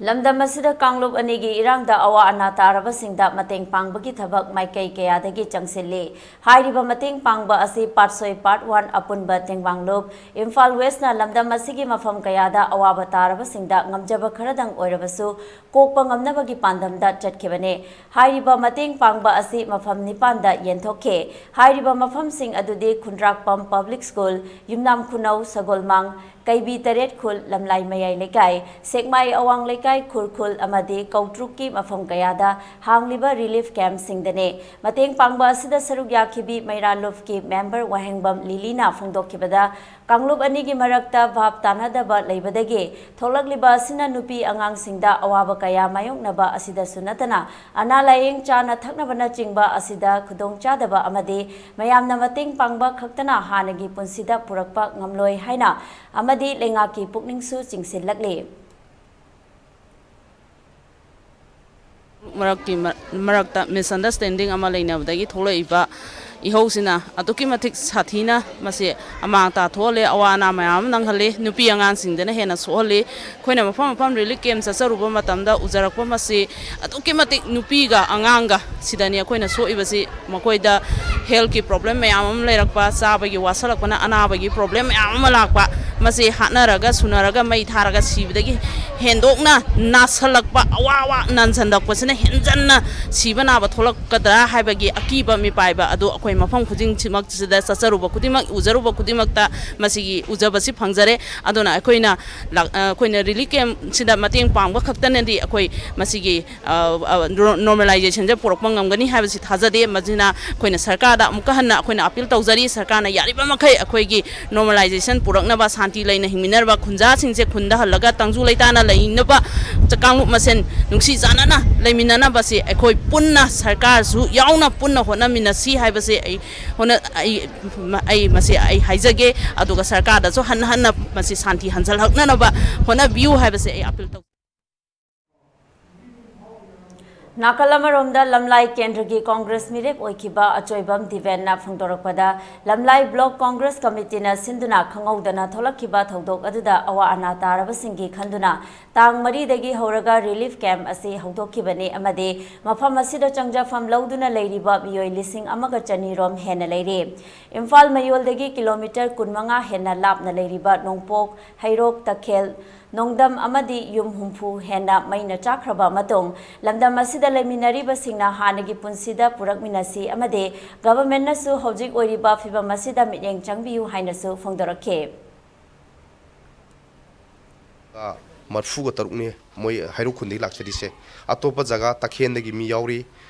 ꯂꯝꯗꯝ ꯑꯁꯤꯗ ꯀꯥꯡꯂꯨꯞ ꯑꯅꯤꯒꯤ ꯏꯔꯥꯡꯗ ꯑꯋꯥ ꯑꯅꯥ ꯇꯥꯔꯕꯁꯤꯡꯗ ꯃꯇꯦꯡ ꯄꯥꯡꯕꯒꯤ ꯊꯕꯛ ꯃꯥꯏꯀꯩ ꯀꯌꯥꯗꯒꯤ ꯆꯪꯁꯤꯜꯂꯤ꯫ ꯍꯥꯏꯔꯤꯕ ꯃꯇꯦꯡ ꯄꯥꯡꯕ ꯑꯁꯤ ꯄꯥꯠꯁꯣꯏ ꯄꯥꯔꯠ ꯋꯥꯟ ꯑꯄꯨꯟꯕ ꯇꯦꯡꯕꯥꯡꯂꯨꯞ, ꯏꯝꯐꯥꯜ ꯋꯦꯁꯅ ꯂꯝꯗꯝ ꯑꯁꯤꯒꯤ ꯃꯐꯝ ꯀꯌꯥꯗ ꯑꯋꯥꯕ ꯇꯥꯔꯕꯁꯤꯡꯗ ꯉꯝꯖꯕ ꯈꯔꯗꯪ ꯑꯣꯏꯔꯕꯁꯨ ꯀꯣꯛꯄ ꯉꯝꯅꯕꯒꯤ ꯄꯥꯟꯗꯝꯗ ꯆꯠꯈꯤꯕꯅꯤ꯫ ꯍꯥꯏꯔꯤꯕ ꯃꯇꯦꯡ ꯄꯥꯡꯕ ꯑꯁꯤ ꯃꯐꯝ ꯅꯤꯄꯥꯟꯗ ꯌꯦꯟꯊꯣꯛꯈꯤ꯫ ꯍꯥꯏꯔꯤꯕ ꯃꯐꯝꯁꯤꯡ ꯑꯗꯨꯗꯤ ꯈꯨꯟꯗ꯭ꯔꯥꯛꯄꯝ ꯄꯕ꯭ꯂꯤꯛ ꯁ꯭ꯀꯨꯜ, ꯌꯨꯝꯅꯥꯝ ꯈꯨꯅꯧ, ꯁꯒꯣꯜꯃꯥꯡ, ꯀꯩꯕꯤ ꯇꯔꯦꯠ ꯈꯨꯜ, ꯂꯝꯂꯥꯏ ꯃꯌꯥꯏ ꯂꯩꯀꯥꯏ, ꯁꯦꯛꯃꯥꯏ ꯑꯋꯥꯡ ꯂꯩꯀꯥꯏ, ꯈꯨꯔꯈꯨꯜ ꯑꯃꯗꯤ ꯀꯧꯇ꯭ꯔꯨꯛꯀꯤ ꯃꯐꯝ ꯀꯌꯥꯗ ꯍꯥꯡꯂꯤꯕ ꯔꯤꯂꯤꯐ ꯀꯦꯝꯞꯁꯤꯡꯗꯅꯤ꯫ ꯃꯇꯦꯡ ꯄꯥꯡꯕ ꯑꯁꯤꯗ ꯁꯔꯨꯛ ꯌꯥꯈꯤꯕꯤ ꯃꯩꯔꯥ ꯂꯨꯞꯀꯤ ꯃꯦꯝꯕꯔ ꯋꯥꯍꯦꯡꯕꯝ ꯂꯤꯂꯤꯅ ꯐꯣꯡꯗꯣꯛꯈꯤꯕꯗ, ꯀꯥꯡꯂꯨꯞ ꯑꯅꯤꯒꯤ ꯃꯔꯛꯇ ꯚꯥꯞ ꯇꯥꯅꯗꯕ ꯂꯩꯕꯗꯒꯤ ꯊꯣꯛꯂꯛꯂꯤꯕ ꯑꯁꯤꯅ ꯅꯨꯄꯤ ꯑꯉꯥꯡꯁꯤꯡꯗ ꯑꯋꯥꯕ ꯀꯌꯥ ꯃꯥꯌꯣꯛꯅꯕ ꯑꯁꯤꯗꯁꯨ ꯅꯠꯇꯅ, ꯑꯅꯥ ꯂꯥꯌꯦꯡ, ꯆꯥꯅ ꯊꯛꯅꯕꯅꯆꯤꯡꯕ ꯑꯁꯤꯗ ꯈꯨꯗꯣꯡꯆꯥꯗꯕ ꯑꯃꯗꯤ ꯃꯌꯥꯝꯅ ꯃꯇꯦꯡ ꯄꯥꯡꯕ ꯈꯛꯇꯅ ꯍꯥꯟꯅꯒꯤ ꯄꯨꯟꯁꯤꯗ ꯄꯨꯔꯛꯄ ꯉꯝꯂꯣꯏ ꯍꯥꯏꯅ ꯑꯃꯗꯤ ꯂꯩꯉꯥꯛꯀꯤ ꯄꯨꯛꯅꯤꯡꯁꯨ ꯆꯤꯡꯁꯤꯜꯂꯛꯂꯤ꯫ ꯃꯔꯛꯀꯤ ꯃꯔꯛꯇ ꯃꯤꯁꯑꯟꯗꯔꯁꯇꯦꯟꯗꯤꯡ ꯑꯃ ꯂꯩꯅꯕꯗꯒꯤ ꯊꯣꯛꯂꯛꯏꯕ ꯏꯍꯧꯁꯤꯅ ꯑꯗꯨꯛꯀꯤ ꯃꯇꯤꯛ ꯁꯥꯊꯤꯅ ꯃꯁꯤ ꯑꯃꯥꯡ ꯑꯇꯥ ꯊꯣꯛꯍꯜꯂꯦ, ꯑꯋꯥ ꯑꯅꯥ ꯃꯌꯥꯝ ꯑꯃ ꯅꯪꯍꯜꯂꯦ, ꯅꯨꯄꯤ ꯑꯉꯥꯡꯁꯤꯡꯗꯅ ꯍꯦꯟꯅ ꯁꯣꯛꯍꯜꯂꯤ꯫ ꯑꯩꯈꯣꯏꯅ ꯃꯐꯝ ꯃꯐꯝ ꯔꯤꯂꯤꯐ ꯀꯦꯝꯞ ꯆꯠꯆꯔꯨꯕ ꯃꯇꯝꯗ ꯎꯖꯔꯛꯄ ꯃꯁꯤ ꯑꯗꯨꯛꯀꯤ ꯃꯇꯤꯛ ꯅꯨꯄꯤꯒ ꯑꯉꯥꯡꯒ ꯁꯤꯗꯅꯤ ꯑꯩꯈꯣꯏꯅ ꯁꯣꯛꯏꯕꯁꯤ꯫ ꯃꯈꯣꯏꯗ ꯍꯦꯜꯊꯀꯤ ꯄ꯭ꯔꯣꯕ꯭ꯂꯦꯝ ꯃꯌꯥꯝ ꯑꯃ ꯂꯩꯔꯛꯄ, ꯆꯥꯕꯒꯤ ꯋꯥꯁꯜꯂꯛꯄꯅ ꯑꯅꯥꯕꯒꯤ ꯄ꯭ꯔꯣꯕ꯭ꯂꯦꯝ ꯃꯌꯥꯝ ꯑꯃ ꯂꯥꯛꯄ, ꯃꯁꯤ ꯍꯥꯠꯅꯔꯒ ꯁꯨꯅꯔꯒ ꯃꯩ ꯊꯥꯔꯒ ꯁꯤꯕꯗꯒꯤ ꯍꯦꯟꯗꯣꯛꯅ ꯅꯥꯁꯜꯂꯛꯄ, ꯑꯋꯥ ꯑꯋꯥ ꯅꯟꯁꯜꯂꯛꯄꯁꯤꯅ ꯍꯦꯟꯖꯟꯅ ꯁꯤꯕ ꯅꯥꯕ ꯊꯣꯛꯂꯛꯀꯗ꯭ꯔꯥ ꯍꯥꯏꯕꯒꯤ ꯑꯀꯤꯕ ꯃꯤꯄꯥꯏꯕ ꯑꯗꯨ ꯑꯩꯈꯣꯏ ꯃꯐꯝ ꯈꯨꯗꯤꯡꯃꯛꯁꯤꯗ ꯆꯠꯆꯔꯨꯕ ꯈꯨꯗꯤꯡꯃꯛ, ꯎꯖꯔꯨꯕ ꯈꯨꯗꯤꯡꯃꯛꯇ ꯃꯁꯤꯒꯤ ꯎꯖꯕꯁꯤ ꯐꯪꯖꯔꯦ꯫ ꯑꯗꯨꯅ ꯑꯩꯈꯣꯏꯅ ꯂꯥꯛ-, ꯑ, ꯑꯩꯈꯣꯏꯅ ꯔꯤꯂꯤꯐ ꯀꯦꯝꯞꯁꯤꯗ ꯃꯇꯦꯡ ꯄꯥꯡꯕ ꯈꯛꯇꯅꯗꯤ ꯑꯩꯈꯣꯏ ꯃꯁꯤꯒꯤ, ꯑ, ꯑ, ꯅꯣ-, ꯅꯣꯔꯃꯦꯂꯥꯏꯖꯦꯁꯟꯁꯦ ꯄꯨꯔꯛꯄ ꯉꯝꯒꯅꯤ ꯍꯥꯏꯕꯁꯤ ꯊꯥꯖꯗꯦ꯫ ꯃꯁꯤꯅ ꯑꯩꯈꯣꯏꯅ ꯁꯔꯀꯥꯔꯗ ꯑꯃꯨꯛꯀ ꯍꯟꯅ ꯑꯩꯈꯣꯏꯅ ꯑꯄꯤꯜ ꯇꯧꯖꯔꯤ, ꯁꯔꯀꯥꯔꯅ ꯌꯥꯔꯤꯕ ꯃꯈꯩ ꯑꯩꯈꯣꯏꯒꯤ ꯅꯣꯔꯃꯦꯂꯥꯏꯖꯦꯁꯟ ꯄꯨꯔꯛꯅꯕ, ꯁꯥꯟꯇꯤ ꯂꯩꯅ ꯍꯤꯡꯃꯤꯟꯅꯔꯕ ꯈꯨꯟꯖꯥꯁꯤꯡꯁꯦ ꯈꯨꯟꯗ ꯍꯜꯂꯒ ꯇꯪꯖꯨ ꯂꯩꯇꯥꯅ ꯂꯩꯅꯕ, ꯀꯥꯡꯂꯨꯞ ꯃꯁꯦꯟ ꯅꯨꯡꯁꯤ ꯆꯥꯟꯅꯅ ꯂꯩꯃꯤꯟꯅꯅꯕꯁꯤ ꯑꯩꯈꯣꯏ ꯄꯨꯟꯅ, ꯁꯔꯀꯥꯔꯁꯨ ꯌꯥꯎꯅ ꯄꯨꯟꯅ ꯍꯣꯠꯅꯃꯤꯟꯅꯁꯤ ꯍꯥꯏꯕꯁꯦ ꯑꯩ ꯍꯣꯠꯅ-, ꯑꯩ, ꯑꯩ ꯃꯁꯤ ꯑꯩ ꯍꯥꯏꯖꯒꯦ꯫ ꯑꯗꯨꯒ ꯁꯔꯀꯥꯔꯗꯁꯨ ꯍꯟꯅ ꯍꯟꯅ ꯃꯁꯤ ꯁꯥꯟꯇꯤ ꯍꯟꯖꯜꯍꯛꯅꯅꯕ ꯍꯣꯠꯅꯕꯤꯌꯨ ꯍꯥꯏꯕꯁꯦ ꯑꯩ ꯑꯄꯤꯜ ꯇꯧꯖꯩ꯫ ꯅꯥꯀꯜ ꯑꯃꯔꯣꯝꯗ, ꯂꯝꯂꯥꯏ ꯀꯦꯟꯗ꯭ꯔꯒꯤ ꯀꯣꯡꯒ꯭ꯔꯦꯁ ꯃꯤꯔꯦꯞ ꯑꯣꯏꯈꯤꯕ ꯑꯆꯣꯏꯕꯝ ꯗꯤꯕꯦꯟꯅ ꯐꯣꯡꯗꯣꯔꯛꯄꯗ, ꯂꯝꯂꯥꯏ ꯕ꯭ꯂꯣꯛ ꯀꯣꯡꯒ꯭ꯔꯦꯁ ꯀꯃꯤꯇꯤꯅ ꯁꯤꯟꯗꯨꯅ ꯈꯪꯍꯧꯗꯅ ꯊꯣꯛꯂꯛꯈꯤꯕ ꯊꯧꯗꯣꯛ ꯑꯗꯨꯗ ꯑꯋꯥ ꯑꯅꯥ ꯇꯥꯔꯕꯁꯤꯡꯒꯤ ꯈꯟꯗꯨꯅ ꯇꯥꯡ ꯃꯔꯤꯗꯒꯤ ꯍꯧꯔꯒ ꯔꯤꯂꯤꯐ ꯀꯦꯝꯞ ꯑꯁꯤ ꯍꯧꯗꯣꯛꯈꯤꯕꯅꯤ ꯑꯃꯗꯤ ꯃꯐꯝ ꯑꯁꯤꯗ ꯆꯪꯖꯐꯝ ꯂꯧꯗꯨꯅ ꯂꯩꯔꯤꯕ ꯃꯤꯑꯣꯏ ꯂꯤꯁꯤꯡ ꯑꯃꯒ ꯆꯅꯤ ꯔꯣꯝ ꯍꯦꯟꯅ ꯂꯩꯔꯤ꯫ ꯏꯝꯐꯥꯜ ꯃꯌꯣꯜꯗꯒꯤ ꯀꯤꯂꯣꯃꯤꯇꯔ ꯀꯨꯟꯃꯉꯥ ꯍꯦꯟꯅ ꯂꯥꯞꯅ ꯂꯩꯔꯤꯕ ꯅꯣꯡꯄꯣꯛ, ꯍꯩꯔꯣꯛ, ꯇꯈꯦꯜ, ꯅꯣꯡꯗꯝ ꯑꯃꯗꯤ ꯌꯨꯝ ꯍꯨꯝꯐꯨ ꯍꯦꯟꯅ ꯃꯩꯅ ꯆꯥꯛꯈ꯭ꯔꯕ ꯃꯇꯨꯡ, ꯂꯝꯗꯝ ꯑꯁꯤꯗ ꯂꯩꯃꯤꯟꯅꯔꯤꯕꯁꯤꯡꯅ ꯍꯥꯟꯅꯒꯤ ꯄꯨꯟꯁꯤꯗ ꯄꯨꯔꯛꯃꯤꯟꯅꯁꯤ ꯑꯃꯗꯤ ꯒꯚꯔꯟꯃꯦꯟꯠꯅꯁꯨ ꯍꯧꯖꯤꯛ ꯑꯣꯏꯔꯤꯕ ꯐꯤꯚꯝ ꯑꯁꯤꯗ ꯃꯤꯠꯌꯦꯡ ꯆꯪꯕꯤꯌꯨ ꯍꯥꯏꯅꯁꯨ ꯐꯣꯡꯗꯣꯔꯛꯈꯤ꯫ ꯃꯔꯐꯨꯒ ꯇꯔꯨꯛꯅꯤ ꯃꯣꯏ ꯍꯩꯔꯣꯛ ꯈꯨꯟꯗꯒꯤ ꯂꯥꯛꯆꯔꯤꯁꯦ꯫ ꯑꯇꯣꯞꯄ ꯖꯒꯥ ꯇꯈꯦꯟꯗꯒꯤ ꯃꯤ ꯌꯥꯎꯔꯤ,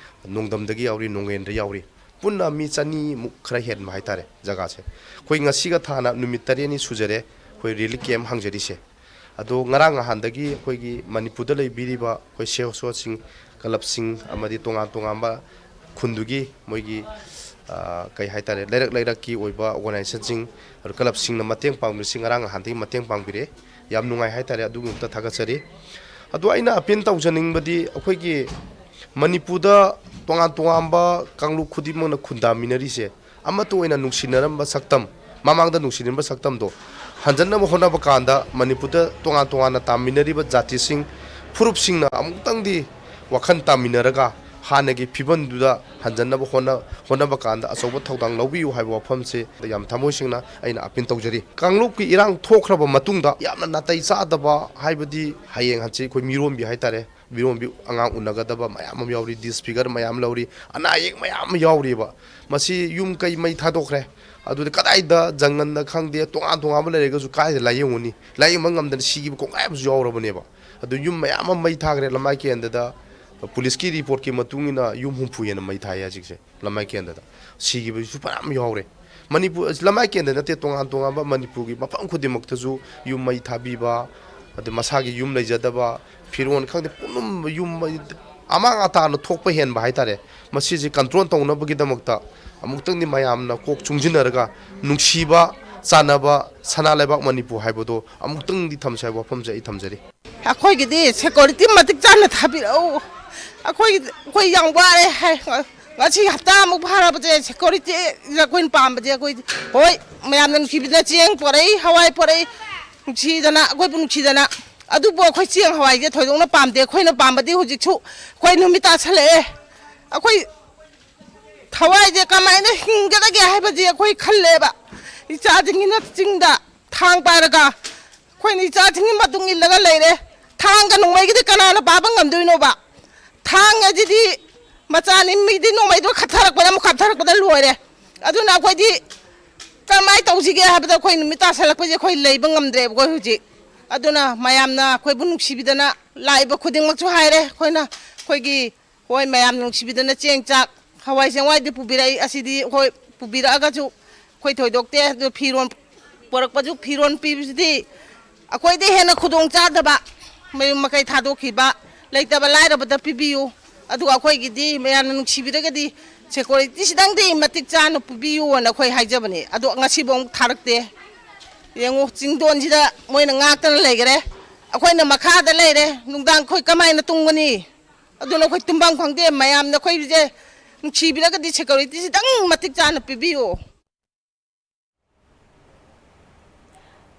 ꯅꯣꯡꯗꯝꯗꯒꯤ ꯌꯥꯎꯔꯤ, ꯅꯣꯡꯉꯦꯟꯗ ꯌꯥꯎꯔꯤ꯫ ꯄꯨꯟꯅ ꯃꯤ ꯆꯅꯤꯃꯨꯛ ꯈꯔ ꯍꯦꯟꯕ ꯍꯥꯏꯇꯥꯔꯦ ꯖꯒꯥꯁꯦ꯫ ꯑꯩꯈꯣꯏ ꯉꯁꯤꯒ ꯊꯥꯅ ꯅꯨꯃꯤꯠ ꯇꯔꯦꯠꯅꯤ ꯁꯨꯖꯔꯦ ꯑꯩꯈꯣꯏ ꯔꯤꯂꯤꯐ ꯀꯦꯝꯞ ꯍꯥꯡꯖꯔꯤꯁꯦ꯫ ꯑꯗꯣ ꯉꯔꯥꯡ ꯅꯍꯥꯟꯗꯒꯤ ꯑꯩꯈꯣꯏꯒꯤ ꯃꯅꯤꯄꯨꯔꯗ ꯂꯩꯕꯤꯔꯤꯕ ꯑꯩꯈꯣꯏ ꯁꯦꯜꯐ ꯍꯦꯜꯞ ꯁꯣꯁꯥꯏꯇꯤꯁꯤꯡ, ꯀ꯭ꯂꯕꯁꯤꯡ ꯑꯃꯗꯤ ꯇꯣꯉꯥꯟ ꯇꯣꯉꯥꯟꯕ ꯈꯨꯟꯗꯨꯒꯤ ꯃꯣꯏꯒꯤ, ꯑ, ꯀꯩ ꯍꯥꯏꯇꯥꯔꯦ, ꯂꯩꯔꯛ ꯂꯩꯔꯛꯀꯤ ꯑꯣꯏꯕ ꯑꯣꯔꯒꯅꯥꯏꯖꯦꯁꯟꯁꯤꯡ, ꯑꯗꯨ ꯀ꯭ꯂꯕꯁꯤꯡꯅ ꯃꯇꯦꯡ ꯄꯥꯡꯕꯤꯔꯤꯁꯤ ꯉꯔꯥꯡ ꯅꯍꯥꯟꯗꯒꯤ ꯃꯇꯦꯡ ꯄꯥꯡꯕꯤꯔꯛꯑꯦ꯫ ꯌꯥꯝ ꯅꯨꯡꯉꯥꯏ ꯍꯥꯏꯇꯥꯔꯦ, ꯑꯗꯨꯒꯤꯗꯃꯛꯇ ꯊꯥꯒꯠꯆꯔꯤ꯫ ꯑꯗꯣ ꯑꯩꯅ ꯑꯄꯤꯜ ꯇꯧꯖꯅꯤꯡꯕꯗꯤ, ꯑꯩꯈꯣꯏꯒꯤ ꯃꯅꯤꯄꯨꯔꯗ ꯇꯣꯉꯥꯟ ꯇꯣꯉꯥꯟꯕ ꯀꯥꯡꯂꯨꯞ ꯈꯨꯗꯤꯡꯃꯛꯅ ꯈꯨꯟꯗꯥꯃꯤꯟꯅꯔꯤꯁꯦ ꯑꯃꯠꯇ ꯑꯣꯏꯅ ꯅꯨꯡꯁꯤꯅꯔꯝꯕ ꯁꯛꯇꯝ, ꯃꯃꯥꯡꯗ ꯅꯨꯡꯁꯤꯅꯔꯝꯕ ꯁꯛꯇꯝꯗꯣ ꯍꯟꯖꯟꯅꯕ ꯍꯣꯠꯅꯕ ꯀꯥꯟꯗ, ꯃꯅꯤꯄꯨꯔꯗ ꯇꯣꯉꯥꯟ ꯇꯣꯉꯥꯟꯅ ꯇꯥꯃꯤꯟꯅꯔꯤꯕ ꯖꯥꯇꯤꯁꯤꯡ, ꯐꯨꯔꯨꯞꯁꯤꯡꯅ ꯑꯃꯨꯛꯇꯪꯗꯤ ꯋꯥꯈꯜ ꯇꯥꯃꯤꯟꯅꯔꯒ ꯍꯥꯟꯅꯒꯤ ꯐꯤꯕꯝꯗꯨꯗ ꯍꯟꯖꯟꯅꯕ ꯍꯣꯠꯅ-, ꯍꯣꯠꯅꯕ ꯀꯥꯟꯗ ꯑꯆꯧꯕ ꯊꯧꯗꯥꯡ ꯂꯧꯕꯤꯌꯨ ꯍꯥꯏꯕ ꯋꯥꯐꯝꯁꯦ ꯌꯥꯝ ꯊꯃꯣꯏ ꯁꯦꯡꯅ ꯑꯩꯅ ꯑꯄꯤꯜ ꯇꯧꯖꯔꯤ꯫ ꯀꯥꯡꯂꯨꯞꯀꯤ ꯏꯔꯥꯡ ꯊꯣꯛꯈ꯭ꯔꯕ ꯃꯇꯨꯡꯗ ꯌꯥꯝꯅ ꯅꯥꯇꯩ ꯆꯥꯗꯕ, ꯍꯥꯏꯕꯗꯤ ꯍꯌꯦꯡ ꯍꯪꯆꯤꯠ ꯑꯩꯈꯣꯏ ꯃꯤꯔꯣꯟꯕꯤ ꯍꯥꯏꯇꯥꯔꯦ, ꯃꯤꯔꯣꯟꯕꯤ ꯑꯉꯥꯡ ꯎꯅꯒꯗꯕ ꯃꯌꯥꯝ ꯑꯃ ꯌꯥꯎꯔꯤ, ꯗꯤꯁꯐꯤꯒꯔ ꯃꯌꯥꯝ ꯂꯧꯔꯤ, ꯑꯅꯥ ꯑꯌꯦꯛ ꯃꯌꯥꯝ ꯑꯃ ꯌꯥꯎꯔꯤꯕ꯫ ꯃꯁꯤ ꯌꯨꯝ ꯀꯩ ꯃꯩ ꯊꯥꯗꯣꯛꯈ꯭ꯔꯦ, ꯑꯗꯨꯗꯤ ꯀꯗꯥꯏꯗ ꯖꯪꯒꯜꯗ ꯈꯪꯗꯦ, ꯇꯣꯉꯥꯟ ꯇꯣꯉꯥꯟꯕ ꯂꯩꯔꯒꯁꯨ ꯀꯥꯏꯗ ꯂꯥꯏꯌꯦꯡꯉꯨꯅꯤ? ꯂꯥꯏꯌꯦꯡꯕ ꯉꯝꯗꯅ ꯁꯤꯈꯤꯕ ꯀꯣꯡꯒꯥꯏ ꯑꯃꯁꯨ ꯌꯥꯎꯔꯕꯅꯦꯕ꯫ ꯑꯗꯨ ꯌꯨꯝ ꯃꯌꯥꯝ ꯑꯃ ꯃꯩ ꯊꯥꯈ꯭ꯔꯦ ꯂꯝꯃꯥꯏ ꯀꯦꯟꯗ꯭ꯔꯗ꯫ ꯄꯨꯂꯤꯁꯀꯤ ꯔꯤꯄꯣꯔꯠꯀꯤ ꯃꯇꯨꯡ ꯏꯟꯅ ꯌꯨꯝ ꯍꯨꯝꯐꯨ ꯍꯦꯟꯅ ꯃꯩ ꯊꯥꯏ ꯍꯧꯖꯤꯛꯁꯦ ꯂꯝꯃꯥꯏ ꯀꯦꯟꯗ꯭ꯔꯗ꯫ ꯁꯤꯈꯤꯕꯁꯨ ꯐꯅꯌꯥꯝ ꯌꯥꯎꯔꯦ꯫ ꯃꯅꯤꯄꯨꯔ, ꯂꯝꯃꯥꯏ ꯀꯦꯟꯗ꯭ꯔ ꯅꯠꯇꯦ, ꯇꯣꯉꯥꯟ ꯇꯣꯉꯥꯟꯕ ꯃꯅꯤꯄꯨꯔꯒꯤ ꯃꯐꯝ ꯈꯨꯗꯤꯡꯃꯛꯇꯁꯨ ꯌꯨꯝ ꯃꯩ ꯊꯥꯕꯤꯕ, ꯑꯗꯩ ꯃꯁꯥꯒꯤ ꯌꯨꯝ ꯂꯩꯖꯗꯕ, ꯐꯤꯔꯣꯜ ꯈꯪꯗꯦ, ꯄꯨꯝꯅꯃꯛ ꯌꯨꯝ ꯃꯩ, ꯑꯃꯥꯡ ꯑꯇꯥꯅ ꯊꯣꯛꯄ ꯍꯦꯟꯕ ꯍꯥꯏꯇꯥꯔꯦ꯫ ꯃꯁꯤꯁꯦ ꯀꯟꯇ꯭ꯔꯣꯜ ꯇꯧꯅꯕꯒꯤꯗꯃꯛꯇ ꯑꯃꯨꯛꯇꯪꯗꯤ ꯃꯌꯥꯝꯅ ꯀꯣꯛ ꯆꯨꯡꯁꯤꯟꯅꯔꯒ ꯅꯨꯡꯁꯤꯕ, ꯆꯥꯟꯅꯕ ꯁꯅꯥ ꯂꯩꯕꯥꯛ ꯃꯅꯤꯄꯨꯔ ꯍꯥꯏꯕꯗꯣ ꯑꯃꯨꯛꯇꯪꯗꯤ ꯊꯝꯁꯦ ꯍꯥꯏꯕ ꯋꯥꯐꯝꯁꯦ ꯑꯩ ꯊꯝꯖꯔꯤ꯫ ꯑꯩꯈꯣꯏꯒꯤꯗꯤ ꯁꯦꯀ꯭ꯌꯨꯔꯤꯇꯤ ꯃꯇꯤꯛ ꯆꯥꯅ ꯊꯥꯕꯤꯔꯛꯎ꯫ ꯑꯩꯈꯣꯏ ꯑꯩꯈꯣꯏ ꯌꯥꯝ ꯋꯥꯔꯦ꯫ ꯍꯥꯏ, ꯉꯁꯤ ꯍꯞꯇꯥꯃꯨꯛ ꯐꯥꯔꯕꯁꯦ ꯁꯦꯀ꯭ꯌꯨꯔꯤꯇꯤ ꯑꯩꯈꯣꯏꯅ ꯄꯥꯝꯕꯁꯦ꯫ ꯑꯩꯈꯣꯏ, ꯍꯣꯏ, ꯃꯌꯥꯝꯅ ꯅꯨꯡꯁꯤꯕꯤꯗꯅ ꯆꯦꯡ ꯄꯣꯔꯛꯏ, ꯍꯋꯥꯏ ꯄꯣꯔꯛꯏ, ꯅꯨꯡꯁꯤꯗꯅ, ꯑꯩꯈꯣꯏꯕꯨ ꯅꯨꯡꯁꯤꯗꯅ꯫ ꯑꯗꯨꯕꯨ ꯑꯩꯈꯣꯏ ꯆꯦꯡ ꯍꯋꯥꯏꯁꯦ ꯊꯣꯏꯗꯣꯛꯅ ꯄꯥꯝꯗꯦ꯫ ꯑꯩꯈꯣꯏꯅ ꯄꯥꯝꯕꯗꯤ ꯍꯧꯖꯤꯛꯁꯨ ꯑꯩꯈꯣꯏ ꯅꯨꯃꯤꯠ ꯇꯥꯁꯜꯂꯛꯑꯦ꯫ ꯑꯩꯈꯣꯏ ꯊꯋꯥꯏꯁꯦ ꯀꯃꯥꯏꯅ ꯍꯤꯡꯒꯗꯒꯦ ꯍꯥꯏꯕꯁꯦ ꯑꯩꯈꯣꯏ ꯈꯜꯂꯦꯕ꯫ ꯏꯆꯥꯁꯤꯡꯁꯤꯅ ꯆꯤꯡꯗ ꯊꯥꯡ ꯄꯥꯏꯔꯒ ꯑꯩꯈꯣꯏꯅ ꯏꯆꯥꯁꯤꯡꯒꯤ ꯃꯇꯨꯡ ꯏꯜꯂꯒ ꯂꯩꯔꯦ꯫ ꯊꯥꯡꯒ ꯅꯣꯡꯃꯩꯒꯤꯗꯤ ꯀꯅꯥꯅ ꯄꯥꯕ ꯉꯝꯗꯣꯏꯅꯣꯕ? ꯊꯥꯡ ꯑꯁꯤꯗꯤ ꯃꯆꯥꯅꯤ, ꯃꯤꯗꯤ ꯅꯣꯡꯃꯩꯗꯣ ꯈꯠꯊꯔꯛꯄꯗ ꯑꯃꯨꯛ ꯈꯠꯊꯔꯛꯄꯗ ꯂꯣꯏꯔꯦ꯫ ꯑꯗꯨꯅ ꯑꯩꯈꯣꯏꯗꯤ ꯀꯔꯝꯍꯥꯏꯅ ꯇꯧꯁꯤꯒꯦ ꯍꯥꯏꯕꯗ ꯑꯩꯈꯣꯏ ꯅꯨꯃꯤꯠ ꯇꯥꯁꯜꯂꯛꯄꯁꯦ ꯑꯩꯈꯣꯏ ꯂꯩꯕ ꯉꯝꯗ꯭ꯔꯦꯕ ꯑꯩꯈꯣꯏ ꯍꯧꯖꯤꯛ꯫ ꯑꯗꯨꯅ ꯃꯌꯥꯝꯅ ꯑꯩꯈꯣꯏꯕꯨ ꯅꯨꯡꯁꯤꯕꯤꯗꯅ ꯂꯥꯛꯏꯕ ꯈꯨꯗꯤꯡꯃꯛꯁꯨ ꯍꯥꯏꯔꯦ꯫ ꯑꯩꯈꯣꯏꯅ ꯑꯩꯈꯣꯏꯒꯤ, ꯍꯣꯏ, ꯃꯌꯥꯝ ꯅꯨꯡꯁꯤꯕꯤꯗꯅ ꯆꯦꯡ, ꯆꯥꯛ, ꯍꯋꯥꯏ ꯆꯦꯡꯋꯥꯏꯗꯤ ꯄꯨꯕꯤꯔꯛꯏ꯫ ꯑꯁꯤꯗꯤ ꯑꯩꯈꯣꯏ ꯄꯨꯕꯤꯔꯛꯑꯒꯁꯨ ꯑꯩꯈꯣꯏ ꯊꯣꯏꯗꯣꯛꯇꯦ꯫ ꯑꯗꯨ ꯐꯤꯔꯣꯟ ꯄꯣꯔꯛꯄꯁꯨ, ꯐꯤꯔꯣꯟ ꯄꯤꯕꯁꯤꯗꯤ ꯑꯩꯈꯣꯏꯗ ꯍꯦꯟꯅ ꯈꯨꯗꯣꯡ ꯆꯥꯗꯕ, ꯃꯌꯨꯝ ꯃꯀꯩ ꯊꯥꯗꯣꯛꯈꯤꯕ, ꯂꯩꯇꯕ ꯂꯥꯏꯔꯕꯗ ꯄꯤꯕꯤꯌꯨ꯫ ꯑꯗꯨꯒ ꯑꯩꯈꯣꯏꯒꯤꯗꯤ ꯃꯌꯥꯝꯅ ꯅꯨꯡꯁꯤꯕꯤꯔꯒꯗꯤ ꯁꯦꯀ꯭ꯌꯨꯔꯤꯇꯤꯁꯤꯗꯪꯗꯤ ꯃꯇꯤꯛ ꯆꯥꯅ ꯄꯤꯕꯤꯌꯨꯅ ꯑꯩꯈꯣꯏ ꯍꯥꯏꯖꯕꯅꯦ꯫ ꯑꯗꯣ ꯉꯁꯤꯐꯥꯎ ꯑꯃꯨꯛ ꯊꯥꯔꯛꯇꯦ꯫ ꯌꯦꯡꯉꯨ, ꯆꯤꯡꯗꯣꯟꯁꯤꯗ ꯃꯣꯏꯅ ꯉꯥꯛꯇꯅ ꯂꯩꯈꯔꯦ, ꯑꯩꯈꯣꯏꯅ ꯃꯈꯥꯗ ꯂꯩꯔꯦ꯫ ꯅꯨꯡꯗꯥꯡ ꯑꯩꯈꯣꯏ ꯀꯃꯥꯏꯅ ꯇꯨꯝꯒꯅꯤ? ꯑꯗꯨꯅ ꯑꯩꯈꯣꯏ ꯇꯨꯝꯐꯝ ꯈꯪꯗꯦ꯫ ꯃꯌꯥꯝꯅ ꯑꯩꯈꯣꯏꯁꯦ ꯅꯨꯡꯁꯤꯕꯤꯔꯒꯗꯤ ꯁꯦꯀ꯭ꯌꯨꯔꯤꯇꯤꯁꯤꯗꯪ ꯃꯇꯤꯛ ꯆꯥꯅ ꯄꯤꯕꯤꯌꯨ꯫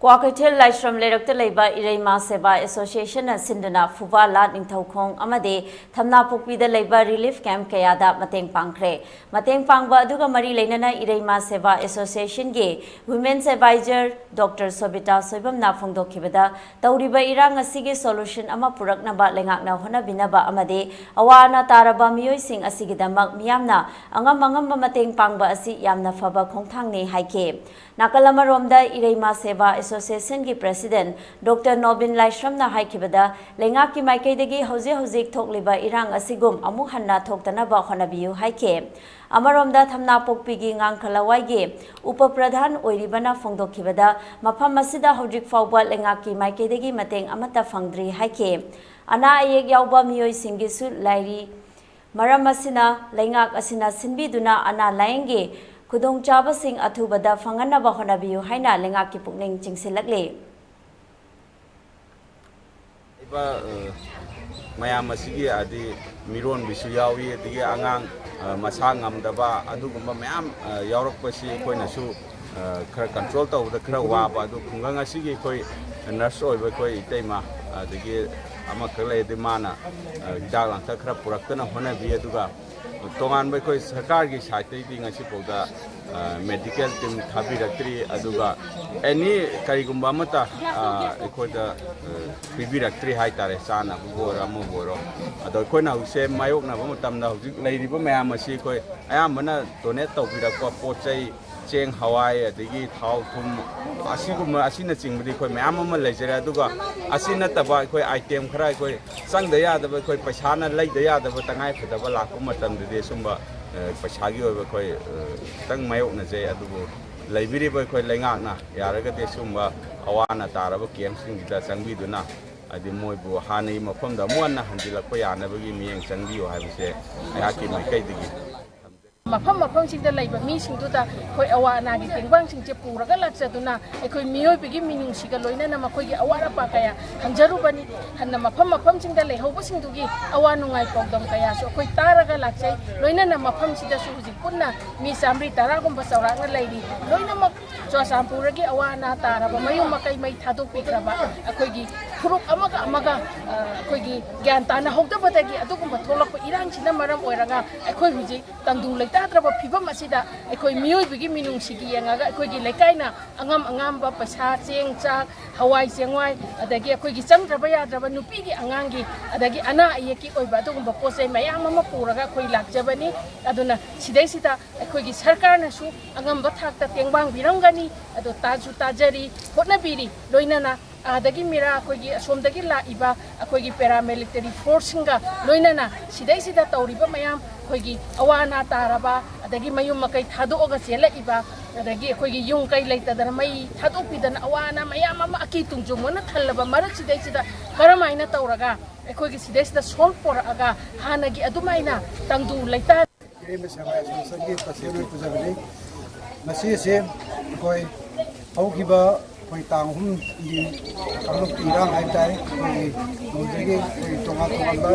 ꯀ꯭ꯋꯥꯀꯩꯊꯦꯜ ꯂꯥꯏꯁ꯭ꯔꯝ ꯂꯩꯔꯛꯇ ꯂꯩꯕ ꯏꯔꯩꯃꯥ ꯁꯦꯕꯥ ꯑꯦꯁꯣꯁꯤꯌꯦꯁꯟꯅ ꯁꯤꯟꯗꯨꯅ ꯐꯨꯕꯥꯂꯥ, ꯅꯤꯡꯊꯧꯈꯣꯡ ꯑꯃꯗꯤ ꯊꯝꯅꯥꯄꯣꯛꯄꯤꯗ ꯂꯩꯕ ꯔꯤꯂꯤꯐ ꯀꯦꯝꯞ ꯀꯌꯥꯗ ꯃꯇꯦꯡ ꯄꯥꯡꯈ꯭ꯔꯦ꯫ ꯃꯇꯦꯡ ꯄꯥꯡꯕ ꯑꯗꯨꯒ ꯃꯔꯤ ꯂꯩꯅꯅ ꯏꯔꯩꯃꯥ ꯁꯦꯕꯥ ꯑꯦꯁꯣꯁꯤꯌꯦꯁꯟꯒꯤ ꯋꯤꯃꯦꯟꯁ ꯑꯦꯗꯚꯥꯏꯖꯔ ꯗꯣꯛꯇꯔ ꯁꯣꯕꯤꯇꯥ ꯁꯣꯏꯕꯝꯅ ꯐꯣꯡꯗꯣꯛꯈꯤꯕꯗ, ꯇꯧꯔꯤꯕ ꯏꯔꯥꯡ ꯑꯁꯤꯒꯤ ꯁꯣꯂꯨꯁꯟ ꯑꯃ ꯄꯨꯔꯛꯅꯕ ꯂꯩꯉꯥꯛꯅ ꯍꯣꯠꯅꯕꯤꯅꯕ ꯑꯃꯗꯤ ꯑꯋꯥ ꯑꯅꯥ ꯇꯥꯔꯕ ꯃꯤꯑꯣꯏꯁꯤꯡ ꯑꯁꯤꯒꯤꯗꯃꯛ ꯃꯤꯌꯥꯝꯅ ꯑꯉꯝ ꯑꯉꯝꯕ ꯃꯇꯦꯡ ꯄꯥꯡꯕ ꯑꯁꯤ ꯌꯥꯝꯅ ꯐꯕ ꯈꯣꯡꯊꯥꯡꯅꯤ ꯍꯥꯏꯈꯤ꯫ ꯅꯥꯀꯜ ꯑꯃꯔꯣꯝꯗ ꯏꯔꯩꯃꯥ ꯁꯦꯕꯥ ꯑꯦꯁꯣꯁꯤꯌꯦꯁꯟꯒꯤ ꯄ꯭ꯔꯦꯁꯤꯗꯦꯟꯠ ꯗꯣꯛꯇꯔ ꯅꯣꯕꯤꯟ ꯂꯥꯏꯁ꯭ꯔꯝꯅ ꯍꯥꯏꯈꯤꯕꯗ, ꯂꯩꯉꯥꯛꯀꯤ ꯃꯥꯏꯀꯩꯗꯒꯤ ꯍꯧꯖꯤꯛ ꯍꯧꯖꯤꯛ ꯊꯣꯛꯂꯤꯕ ꯏꯔꯥꯡ ꯑꯁꯤꯒꯨꯝ ꯑꯃꯨꯛ ꯍꯟꯅ ꯊꯣꯛꯇꯅꯕ ꯍꯣꯠꯅꯕꯤꯌꯨ ꯍꯥꯏꯈꯤ꯫ ꯑꯃꯔꯣꯝꯗ ꯊꯝꯅꯥꯄꯣꯛꯄꯤꯒꯤ ꯉꯥꯡꯈ ꯂꯋꯥꯏꯒꯤ ꯎꯄ ꯄ꯭ꯔꯙꯥꯟ ꯑꯣꯏꯔꯤꯕꯅ ꯐꯣꯡꯗꯣꯛꯈꯤꯕꯗ, ꯃꯐꯝ ꯑꯁꯤꯗ ꯍꯧꯖꯤꯛ ꯐꯥꯎꯕ ꯂꯩꯉꯥꯛꯀꯤ ꯃꯥꯏꯀꯩꯗꯒꯤ ꯃꯇꯦꯡ ꯑꯃꯠꯇ ꯐꯪꯗ꯭ꯔꯤ ꯍꯥꯏꯈꯤ꯫ ꯑꯅꯥ ꯑꯌꯦꯛ ꯌꯥꯎꯕ ꯃꯤꯑꯣꯏꯁꯤꯡꯒꯤꯁꯨ ꯂꯩꯔꯤ꯫ ꯃꯔꯝ ꯑꯁꯤꯅ ꯂꯩꯉꯥꯛ ꯑꯁꯤꯅ ꯁꯤꯟꯕꯤꯗꯨꯅ ꯑꯅꯥ ꯂꯥꯌꯦꯡꯒꯤ ꯈꯨꯗꯣꯡꯆꯥꯕꯁꯤꯡ ꯑꯊꯨꯕꯗ ꯐꯪꯍꯟꯅꯕ ꯍꯣꯠꯅꯕꯤꯌꯨ ꯍꯥꯏꯅ ꯂꯩꯉꯥꯛꯀꯤ ꯄꯨꯛꯅꯤꯡ ꯆꯤꯡꯁꯤꯜꯂꯛꯂꯤ꯫ ꯂꯩꯕ, ꯑ, ꯃꯌꯥꯝ ꯑꯁꯤꯒꯤ ꯍꯥꯏꯗꯤ ꯃꯤꯔꯣꯟꯕꯤꯁꯨ ꯌꯥꯎꯏ, ꯑꯗꯒꯤ ꯑꯉꯥꯡ ꯑ, ꯃꯁꯥ ꯉꯝꯗꯕ ꯑꯗꯨꯒꯨꯝꯕ ꯃꯌꯥꯝ ꯑ, ꯌꯥꯎꯔꯛꯄꯁꯤ ꯑꯩꯈꯣꯏꯅꯁꯨ ꯑ, ꯈꯔ ꯀꯟꯇ꯭ꯔꯣꯜ ꯇꯧꯕꯗ ꯈꯔ ꯋꯥꯕ꯫ ꯑꯗꯨ ꯈꯨꯡꯒꯪ ꯑꯁꯤꯒꯤ ꯑꯩꯈꯣꯏ ꯅꯔꯁ ꯑꯣꯏꯕ ꯑꯩꯈꯣꯏ ꯏꯇꯩꯃ ꯑꯗꯒꯤ ꯑꯃꯈꯛ ꯂꯩ, ꯑꯗꯩ ꯃꯥꯅ ꯑ, ꯍꯤꯗꯥꯛ ꯂꯥꯡꯊꯛ ꯈꯔ ꯄꯨꯔꯛꯇꯅ ꯍꯣꯠꯅꯕꯤ꯫ ꯑꯗꯨꯒ ꯇꯣꯉꯥꯟꯕ ꯑꯩꯈꯣꯏ ꯁꯔꯀꯥꯔꯒꯤ ꯁꯥꯏꯠꯇꯩꯗꯤ ꯉꯁꯤꯐꯥꯎꯗ ꯃꯦꯗꯤꯀꯦꯜ ꯇꯤꯝ ꯊꯥꯕꯤꯔꯛꯇ꯭ꯔꯤ꯫ ꯑꯗꯨꯒ ꯑꯦꯅꯤ ꯀꯔꯤꯒꯨꯝꯕ ꯑꯃꯠꯇ ꯑ, ꯑꯩꯈꯣꯏꯗ ꯑ, ꯄꯤꯕꯤꯔꯛꯇ꯭ꯔꯤ ꯍꯥꯏꯇꯥꯔꯦ, ꯆꯥꯅꯕꯕꯨ ꯑꯣꯏꯔꯣ ꯑꯃꯕꯨ ꯑꯣꯏꯔꯣ꯫ ꯑꯗꯣ ꯑꯩꯈꯣꯏꯅ ꯍꯧꯖꯤꯛꯁꯦ ꯃꯥꯌꯣꯛꯅꯕ ꯃꯇꯝꯗ ꯍꯧꯖꯤꯛ ꯂꯩꯔꯤꯕ ꯃꯌꯥꯝ ꯑꯁꯤ ꯑꯩꯈꯣꯏ ꯑꯌꯥꯝꯕꯅ ꯗꯣꯅꯦꯠ ꯇꯧꯕꯤꯔꯛꯄ ꯄꯣꯠ ꯆꯩ, ꯆꯦꯡ, ꯍꯋꯥꯏ, ꯑꯗꯒꯤ ꯊꯥꯎ, ꯊꯨꯝ, ꯑꯁꯤꯒꯨꯝꯕ ꯑꯁꯤꯅꯆꯤꯡꯕꯗꯤ ꯑꯩꯈꯣꯏ ꯃꯌꯥꯝ ꯑꯃ ꯂꯩꯖꯔꯦ꯫ ꯑꯗꯨꯒ ꯑꯁꯤ ꯅꯠꯇꯕ ꯑꯩꯈꯣꯏ ꯑꯥꯏꯇꯦꯝ ꯈꯔ, ꯑꯩꯈꯣꯏ ꯆꯪꯗ ꯌꯥꯗꯕ, ꯑꯩꯈꯣꯏ ꯄꯩꯁꯥꯅ ꯂꯩꯗ ꯌꯥꯗꯕ ꯇꯉꯥꯏ ꯐꯗꯕ ꯂꯥꯛꯄ ꯃꯇꯝꯗꯗꯤ ꯁꯨꯝꯕ ꯑ, ꯄꯩꯁꯥꯒꯤ ꯑꯣꯏꯕ ꯑꯩꯈꯣꯏ ꯑ, ꯈꯤꯇꯪ ꯃꯥꯌꯣꯛꯅꯖꯩ꯫ ꯑꯗꯨꯕꯨ ꯂꯩꯕꯤꯔꯤꯕ ꯑꯩꯈꯣꯏ ꯂꯩꯉꯥꯛꯅ ꯌꯥꯔꯒꯗꯤ ꯁꯤꯒꯨꯝꯕ ꯑꯋꯥ ꯑꯅꯥ ꯇꯥꯔꯕ ꯀꯦꯝꯞꯁꯤꯡꯁꯤꯗ ꯆꯪꯕꯤꯗꯨꯅ ꯍꯥꯏꯗꯤ ꯃꯣꯏꯕꯨ ꯍꯥꯟꯅꯒꯤ ꯃꯐꯝꯗ ꯑꯃꯨꯛ ꯍꯟꯅ ꯍꯟꯖꯤꯜꯂꯛꯄ ꯌꯥꯅꯕꯒꯤ ꯃꯤꯠꯌꯦꯡ ꯆꯪꯕꯤꯌꯨ ꯍꯥꯏꯕꯁꯦ ꯑꯩꯍꯥꯛꯀꯤ ꯃꯥꯏꯀꯩꯗꯒꯤ ꯊꯝꯖꯒꯦ꯫ ꯃꯐꯝ ꯃꯐꯝꯁꯤꯡꯗ ꯂꯩꯕ ꯃꯤꯁꯤꯡꯗꯨꯗ ꯑꯩꯈꯣꯏ ꯑꯋꯥ ꯑꯅꯥꯒꯤ ꯇꯦꯡꯕꯥꯡꯁꯤꯡꯁꯦ ꯄꯨꯔꯒ ꯂꯥꯛꯆꯗꯨꯅ ꯑꯩꯈꯣꯏ ꯃꯤꯑꯣꯏꯕꯒꯤ ꯃꯤꯅꯨꯡꯁꯤꯒ ꯂꯣꯏꯅꯅ ꯃꯈꯣꯏꯒꯤ ꯑꯋꯥꯠ ꯑꯄꯥ ꯀꯌꯥ ꯍꯪꯖꯔꯨꯕꯅꯤ꯫ ꯍꯟꯅ ꯃꯐꯝ ꯃꯐꯝꯁꯤꯡꯗ ꯂꯩꯍꯧꯕꯁꯤꯡꯗꯨꯒꯤ ꯑꯋꯥ ꯅꯨꯡꯉꯥꯏ ꯄꯥꯎꯗꯝ ꯀꯌꯥꯁꯨ ꯑꯩꯈꯣꯏ ꯇꯥꯔꯒ ꯂꯥꯛꯆꯩ꯫ ꯂꯣꯏꯅꯅ ꯃꯐꯝꯁꯤꯗꯁꯨ ꯍꯧꯖꯤꯛ ꯄꯨꯟꯅ ꯃꯤ ꯆꯥꯃꯔꯤ ꯇꯔꯥꯒꯨꯝꯕ ꯆꯥꯎꯔꯥꯛꯅ ꯂꯩꯔꯤ꯫ ꯂꯣꯏꯅꯃꯛ ꯆꯨꯔꯆꯥꯟꯄꯨꯔꯒꯤ ꯑꯋꯥ ꯑꯅꯥ ꯇꯥꯔꯕ ꯃꯌꯨꯝ ꯃꯀꯩ ꯃꯩ ꯊꯥꯗꯣꯛꯄꯤꯈ꯭ꯔꯕ ꯑꯩꯈꯣꯏꯒꯤ ꯐꯨꯔꯨꯞ ꯑꯃꯒ ꯑꯃꯒ ꯑ, ꯑꯩꯈꯣꯏꯒꯤ ꯒ꯭ꯌꯥꯟ ꯇꯥꯅꯍꯧꯗꯕꯗꯒꯤ ꯑꯗꯨꯒꯨꯝꯕ ꯊꯣꯛꯂꯛꯄ ꯏꯔꯥꯡꯁꯤꯅ ꯃꯔꯝ ꯑꯣꯏꯔꯒ ꯑꯩꯈꯣꯏ ꯍꯧꯖꯤꯛ ꯇꯪꯗꯨ ꯂꯩꯇꯥꯗ꯭ꯔꯕ ꯐꯤꯕꯝ ꯑꯁꯤꯗ ꯑꯩꯈꯣꯏ ꯃꯤꯑꯣꯏꯕꯒꯤ ꯃꯤꯅꯨꯡꯁꯤꯒꯤ ꯌꯦꯡꯉꯒ ꯑꯩꯈꯣꯏꯒꯤ ꯂꯩꯀꯥꯏꯅ ꯑꯉꯝ ꯑꯉꯝꯕ ꯄꯩꯁꯥ, ꯆꯦꯡ, ꯆꯥꯛ, ꯍꯋꯥꯏ ꯆꯦꯡꯋꯥꯏ, ꯑꯗꯒꯤ ꯑꯩꯈꯣꯏꯒꯤ ꯆꯪꯗ꯭ꯔꯕ ꯌꯥꯗ꯭ꯔꯕ ꯅꯨꯄꯤꯒꯤ, ꯑꯉꯥꯡꯒꯤ, ꯑꯗꯒꯤ ꯑꯅꯥ ꯑꯌꯦꯛꯀꯤ ꯑꯣꯏꯕ ꯑꯗꯨꯒꯨꯝꯕ ꯄꯣꯠ ꯆꯩ ꯃꯌꯥꯝ ꯑꯃ ꯄꯨꯔꯒ ꯑꯩꯈꯣꯏ ꯂꯥꯛꯆꯕꯅꯤ꯫ ꯑꯗꯨꯅ ꯁꯤꯗꯩꯁꯤꯗ ꯑꯩꯈꯣꯏꯒꯤ ꯁꯔꯀꯥꯔꯅꯁꯨ ꯑꯉꯝꯕ ꯊꯥꯛꯇ ꯇꯦꯡꯕꯥꯡꯕꯤꯔꯝꯒꯅꯤ꯫ ꯑꯗꯣ ꯇꯥꯁꯨ ꯇꯥꯖꯔꯤ, ꯍꯣꯠꯅꯕꯤꯔꯤ꯫ ꯂꯣꯏꯅꯅ ꯑꯥꯗꯒꯤ ꯃꯤꯔꯥ ꯑꯩꯈꯣꯏꯒꯤ ꯑꯁꯣꯝꯗꯒꯤ ꯂꯥꯛꯏꯕ ꯑꯩꯈꯣꯏꯒꯤ ꯄꯦꯔꯥꯃꯤꯂꯤꯇꯔꯤ ꯐꯣꯔꯁꯁꯤꯡꯒ ꯂꯣꯏꯅꯅ ꯁꯤꯗꯩꯁꯤꯗ ꯇꯧꯔꯤꯕ ꯃꯌꯥꯝ ꯑꯩꯈꯣꯏꯒꯤ ꯑꯋꯥ ꯑꯅꯥ ꯇꯥꯔꯕ, ꯑꯗꯒꯤ ꯃꯌꯨꯝ ꯃꯀꯩ ꯊꯥꯗꯣꯛꯑꯒ ꯆꯦꯜꯂꯛꯏꯕ, ꯑꯗꯒꯤ ꯑꯩꯈꯣꯏꯒꯤ ꯌꯨꯝ ꯀꯩ ꯂꯩꯇꯗꯅ ꯃꯩ ꯊꯥꯗꯣꯛꯄꯤꯗꯅ ꯑꯋꯥ ꯑꯅꯥ ꯃꯌꯥꯝ ꯑꯃ ꯑꯀꯤ ꯇꯨꯡꯖꯨꯡꯕꯅ ꯊꯜꯂꯕ ꯃꯔꯛꯁꯤꯗꯩꯁꯤꯗ ꯀꯔꯝꯍꯥꯏꯅ ꯇꯧꯔꯒ ꯑꯩꯈꯣꯏꯒꯤ ꯁꯤꯗꯩꯁꯤꯗ ꯁꯣꯜꯕ ꯄꯨꯔꯛꯑꯒ ꯍꯥꯟꯅꯒꯤ ꯑꯗꯨꯃꯥꯏꯅ ꯇꯪꯗꯨ ꯂꯩꯇꯥ ꯏꯔꯦꯝꯕ ꯁꯦꯕꯥ ꯑꯦꯁꯣꯁꯤꯌꯦꯁꯟꯒꯤ ꯄ꯭ꯔꯁꯤꯗꯦꯟ ꯑꯣꯏꯅ ꯄꯨꯖꯕꯅꯤ꯫ ꯉꯁꯤ ꯑꯁꯤ ꯑꯩꯈꯣꯏ ꯍꯧꯈꯤꯕ ꯑꯩꯈꯣꯏ ꯇꯥꯡ ꯑꯍꯨꯝꯒꯤ ꯀꯥꯡꯂꯨꯞꯀꯤ ꯏꯔꯥꯡ ꯍꯥꯏꯕ ꯇꯥꯔꯦ, ꯑꯩꯈꯣꯏꯒꯤ ꯃꯗꯨꯗꯒꯤ ꯑꯩꯈꯣꯏ ꯇꯣꯉꯥꯟ ꯇꯣꯉꯥꯟꯕ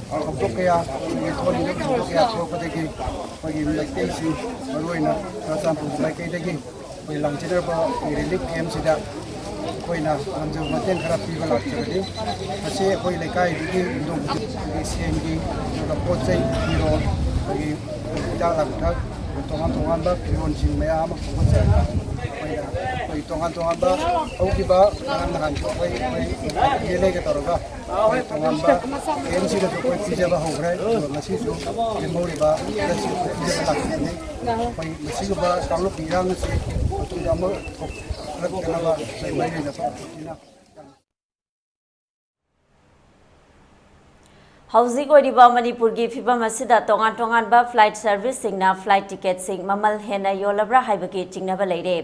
ꯊꯧꯗꯣꯛ ꯀꯌꯥ, ꯑꯩꯈꯣꯏꯒꯤ ꯊꯣꯛꯍꯟꯅꯤꯡꯕ ꯊꯧꯗꯣꯛ ꯀꯌꯥ ꯊꯣꯛꯂꯛꯄꯗꯒꯤ ꯑꯩꯈꯣꯏꯒꯤ ꯃꯩꯇꯩꯁꯤꯡ, ꯃꯔꯨꯑꯣꯏꯅ ꯆꯨꯔꯆꯥꯟꯄꯨꯔ ꯃꯥꯏꯀꯩꯗꯒꯤ ꯑꯩꯈꯣꯏ ꯂꯥꯡꯖꯤꯟꯅꯔꯕ ꯑꯩꯈꯣꯏ ꯔꯤꯂꯤꯐ ꯀꯦꯝꯁꯤꯗ ꯑꯩꯈꯣꯏꯅ ꯉꯝꯖꯕ ꯃꯇꯦꯡ ꯈꯔ ꯄꯤꯕ ꯂꯥꯛꯆꯕꯅꯤ꯫ ꯃꯁꯤ ꯑꯩꯈꯣꯏ ꯂꯩꯀꯥꯏꯗꯒꯤ ꯌꯨꯝꯊꯣꯡ ꯈꯨꯗꯤꯡꯒꯤ ꯁꯦꯟꯒꯤ ꯑꯗꯨꯒ ꯄꯣꯠ ꯆꯩ, ꯐꯤꯔꯣꯜ, ꯑꯩꯈꯣꯏꯒꯤ ꯍꯤꯗꯥꯛ ꯂꯥꯡꯊꯛ, ꯇꯣꯉꯥꯟ ꯇꯣꯉꯥꯟꯕ ꯐꯤꯔꯣꯜꯁꯤꯡ ꯃꯌꯥꯝ ꯑꯃ ꯈꯣꯝꯒꯠꯆꯔꯒ ꯑꯩꯈꯣꯏꯅ ꯑꯩꯈꯣꯏ ꯇꯣꯉꯥꯟ ꯇꯣꯉꯥꯟꯕ ꯍꯧꯈꯤꯕ ꯉꯔꯥꯡ ꯅꯍꯥꯟꯁꯨ ꯑꯩꯈꯣꯏ, ꯑꯩꯈꯣꯏ ꯑꯦꯝ ꯑꯦꯜ ꯑꯦꯒ ꯇꯧꯔꯒ ꯑꯩꯈꯣꯏ ꯇꯣꯉꯥꯟꯕ ꯀꯦꯝꯁꯤꯡꯗꯁꯨ ꯑꯩꯈꯣꯏ ꯄꯤꯖꯕ ꯍꯧꯈ꯭ꯔꯦ꯫ ꯑꯗꯨꯒ ꯉꯁꯤꯁꯨ ꯂꯦꯝꯍꯧꯔꯤꯕ ꯈꯔꯁꯤ ꯑꯩꯈꯣꯏ ꯄꯤꯖꯕ ꯂꯥꯛꯆꯕꯅꯤ꯫ ꯑꯩꯈꯣꯏ ꯃꯁꯤꯒꯨꯝꯕ ꯀꯥꯡꯂꯨꯞꯀꯤ ꯏꯔꯥꯡ ꯑꯁꯤ ꯃꯇꯨꯡꯗ ꯑꯃꯨꯛ ꯊꯣꯛꯂꯛꯇꯅꯕ ꯑꯩꯈꯣꯏ ꯃꯔꯤ ꯂꯩꯅꯕ ꯑꯩꯈꯣꯏꯅ ꯍꯧꯖꯤꯛ ꯑꯣꯏꯔꯤꯕ ꯃꯅꯤꯄꯨꯔꯒꯤ ꯐꯤꯕꯝ ꯑꯁꯤꯗ ꯇꯣꯉꯥꯟ ꯇꯣꯉꯥꯟꯕ flight serviceꯁꯤꯡꯅ flight ticketꯁꯤꯡ ꯃꯃꯜ ꯍꯦꯟꯅ ꯌꯣꯜꯂꯕ꯭ꯔꯥ ꯍꯥꯏꯕꯒꯤ ꯆꯤꯡꯅꯕ ꯂꯩꯔꯦ꯫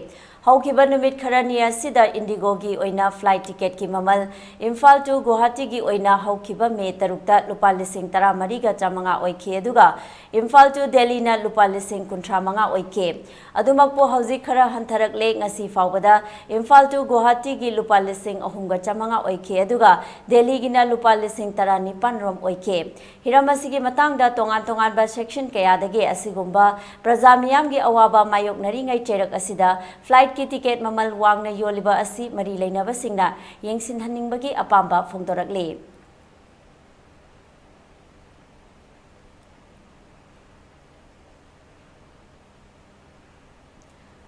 ꯍꯧꯈꯤꯕ ꯅꯨꯃꯤꯠ ꯈꯔꯅꯤ ꯑꯁꯤꯗ IndiGoꯒꯤ ꯑꯣꯏꯅ flight ticketꯀꯤ ꯃꯃꯜ ꯏꯝꯐꯥꯜ to ꯒꯨꯋꯥꯍꯥꯇꯤꯒꯤ ꯑꯣꯏꯅ ꯍꯧꯈꯤꯕ ꯃꯦ ꯇꯔꯨꯛꯇ ꯂꯨꯄꯥ ꯂꯤꯁꯤꯡ ꯇꯔꯥꯃꯔꯤꯒ ꯆꯥꯃꯉꯥ ꯑꯣꯏꯈꯤ, ꯑꯗꯨꯒ ꯏꯝꯐꯥꯜ to ꯗꯦꯜꯂꯤꯅ ꯂꯨꯄꯥ ꯂꯤꯁꯤꯡ ꯀꯨꯟꯊ꯭ꯔꯥ ꯃꯉꯥ ꯑꯣꯏꯈꯤ꯫ ꯑꯗꯨꯃꯛꯄꯨ ꯍꯧꯖꯤꯛ ꯈꯔ ꯍꯟꯊꯔꯛꯂꯦ꯫ ꯉꯁꯤ ꯐꯥꯎꯕꯗ ꯏꯝꯐꯥꯜ to ꯒꯨꯋꯥꯍꯥꯇꯤꯒꯤ ꯂꯨꯄꯥ ꯂꯤꯁꯤꯡ ꯑꯍꯨꯝꯒ ꯆꯥꯃꯉꯥ ꯑꯣꯏꯈꯤ, ꯑꯗꯨꯒ ꯗꯦꯜꯂꯤꯒꯤꯅ ꯂꯨꯄꯥ ꯂꯤꯁꯤꯡ ꯇꯔꯥꯅꯤꯄꯥꯟ ꯔꯣꯝ ꯑꯣꯏꯈꯤ꯫ ꯍꯤꯔꯝ ꯑꯁꯤꯒꯤ ꯃꯇꯥꯡꯗ ꯇꯣꯉꯥꯟ ꯇꯣꯉꯥꯟꯕ section ꯀꯌꯥꯗꯒꯤ ꯑꯁꯤꯒꯨꯝꯕ ꯄ꯭ꯔꯖꯥ ꯃꯤꯌꯥꯝꯒꯤ ꯑꯋꯥꯕ ꯃꯥꯌꯣꯛꯅꯔꯤꯉꯩ ꯆꯩꯔꯛ ꯑꯁꯤꯗ flightꯀꯤ ticket ꯃꯃꯜ ꯋꯥꯡꯅ ꯌꯣꯜꯂꯤꯕ ꯑꯁꯤ ꯃꯔꯤ ꯂꯩꯅꯕꯁꯤꯡꯅ ꯌꯦꯡꯁꯤꯟꯍꯟꯅꯤꯡꯕꯒꯤ ꯑꯄꯥꯝꯕ ꯐꯣꯡꯗꯣꯔꯛꯂꯤ꯫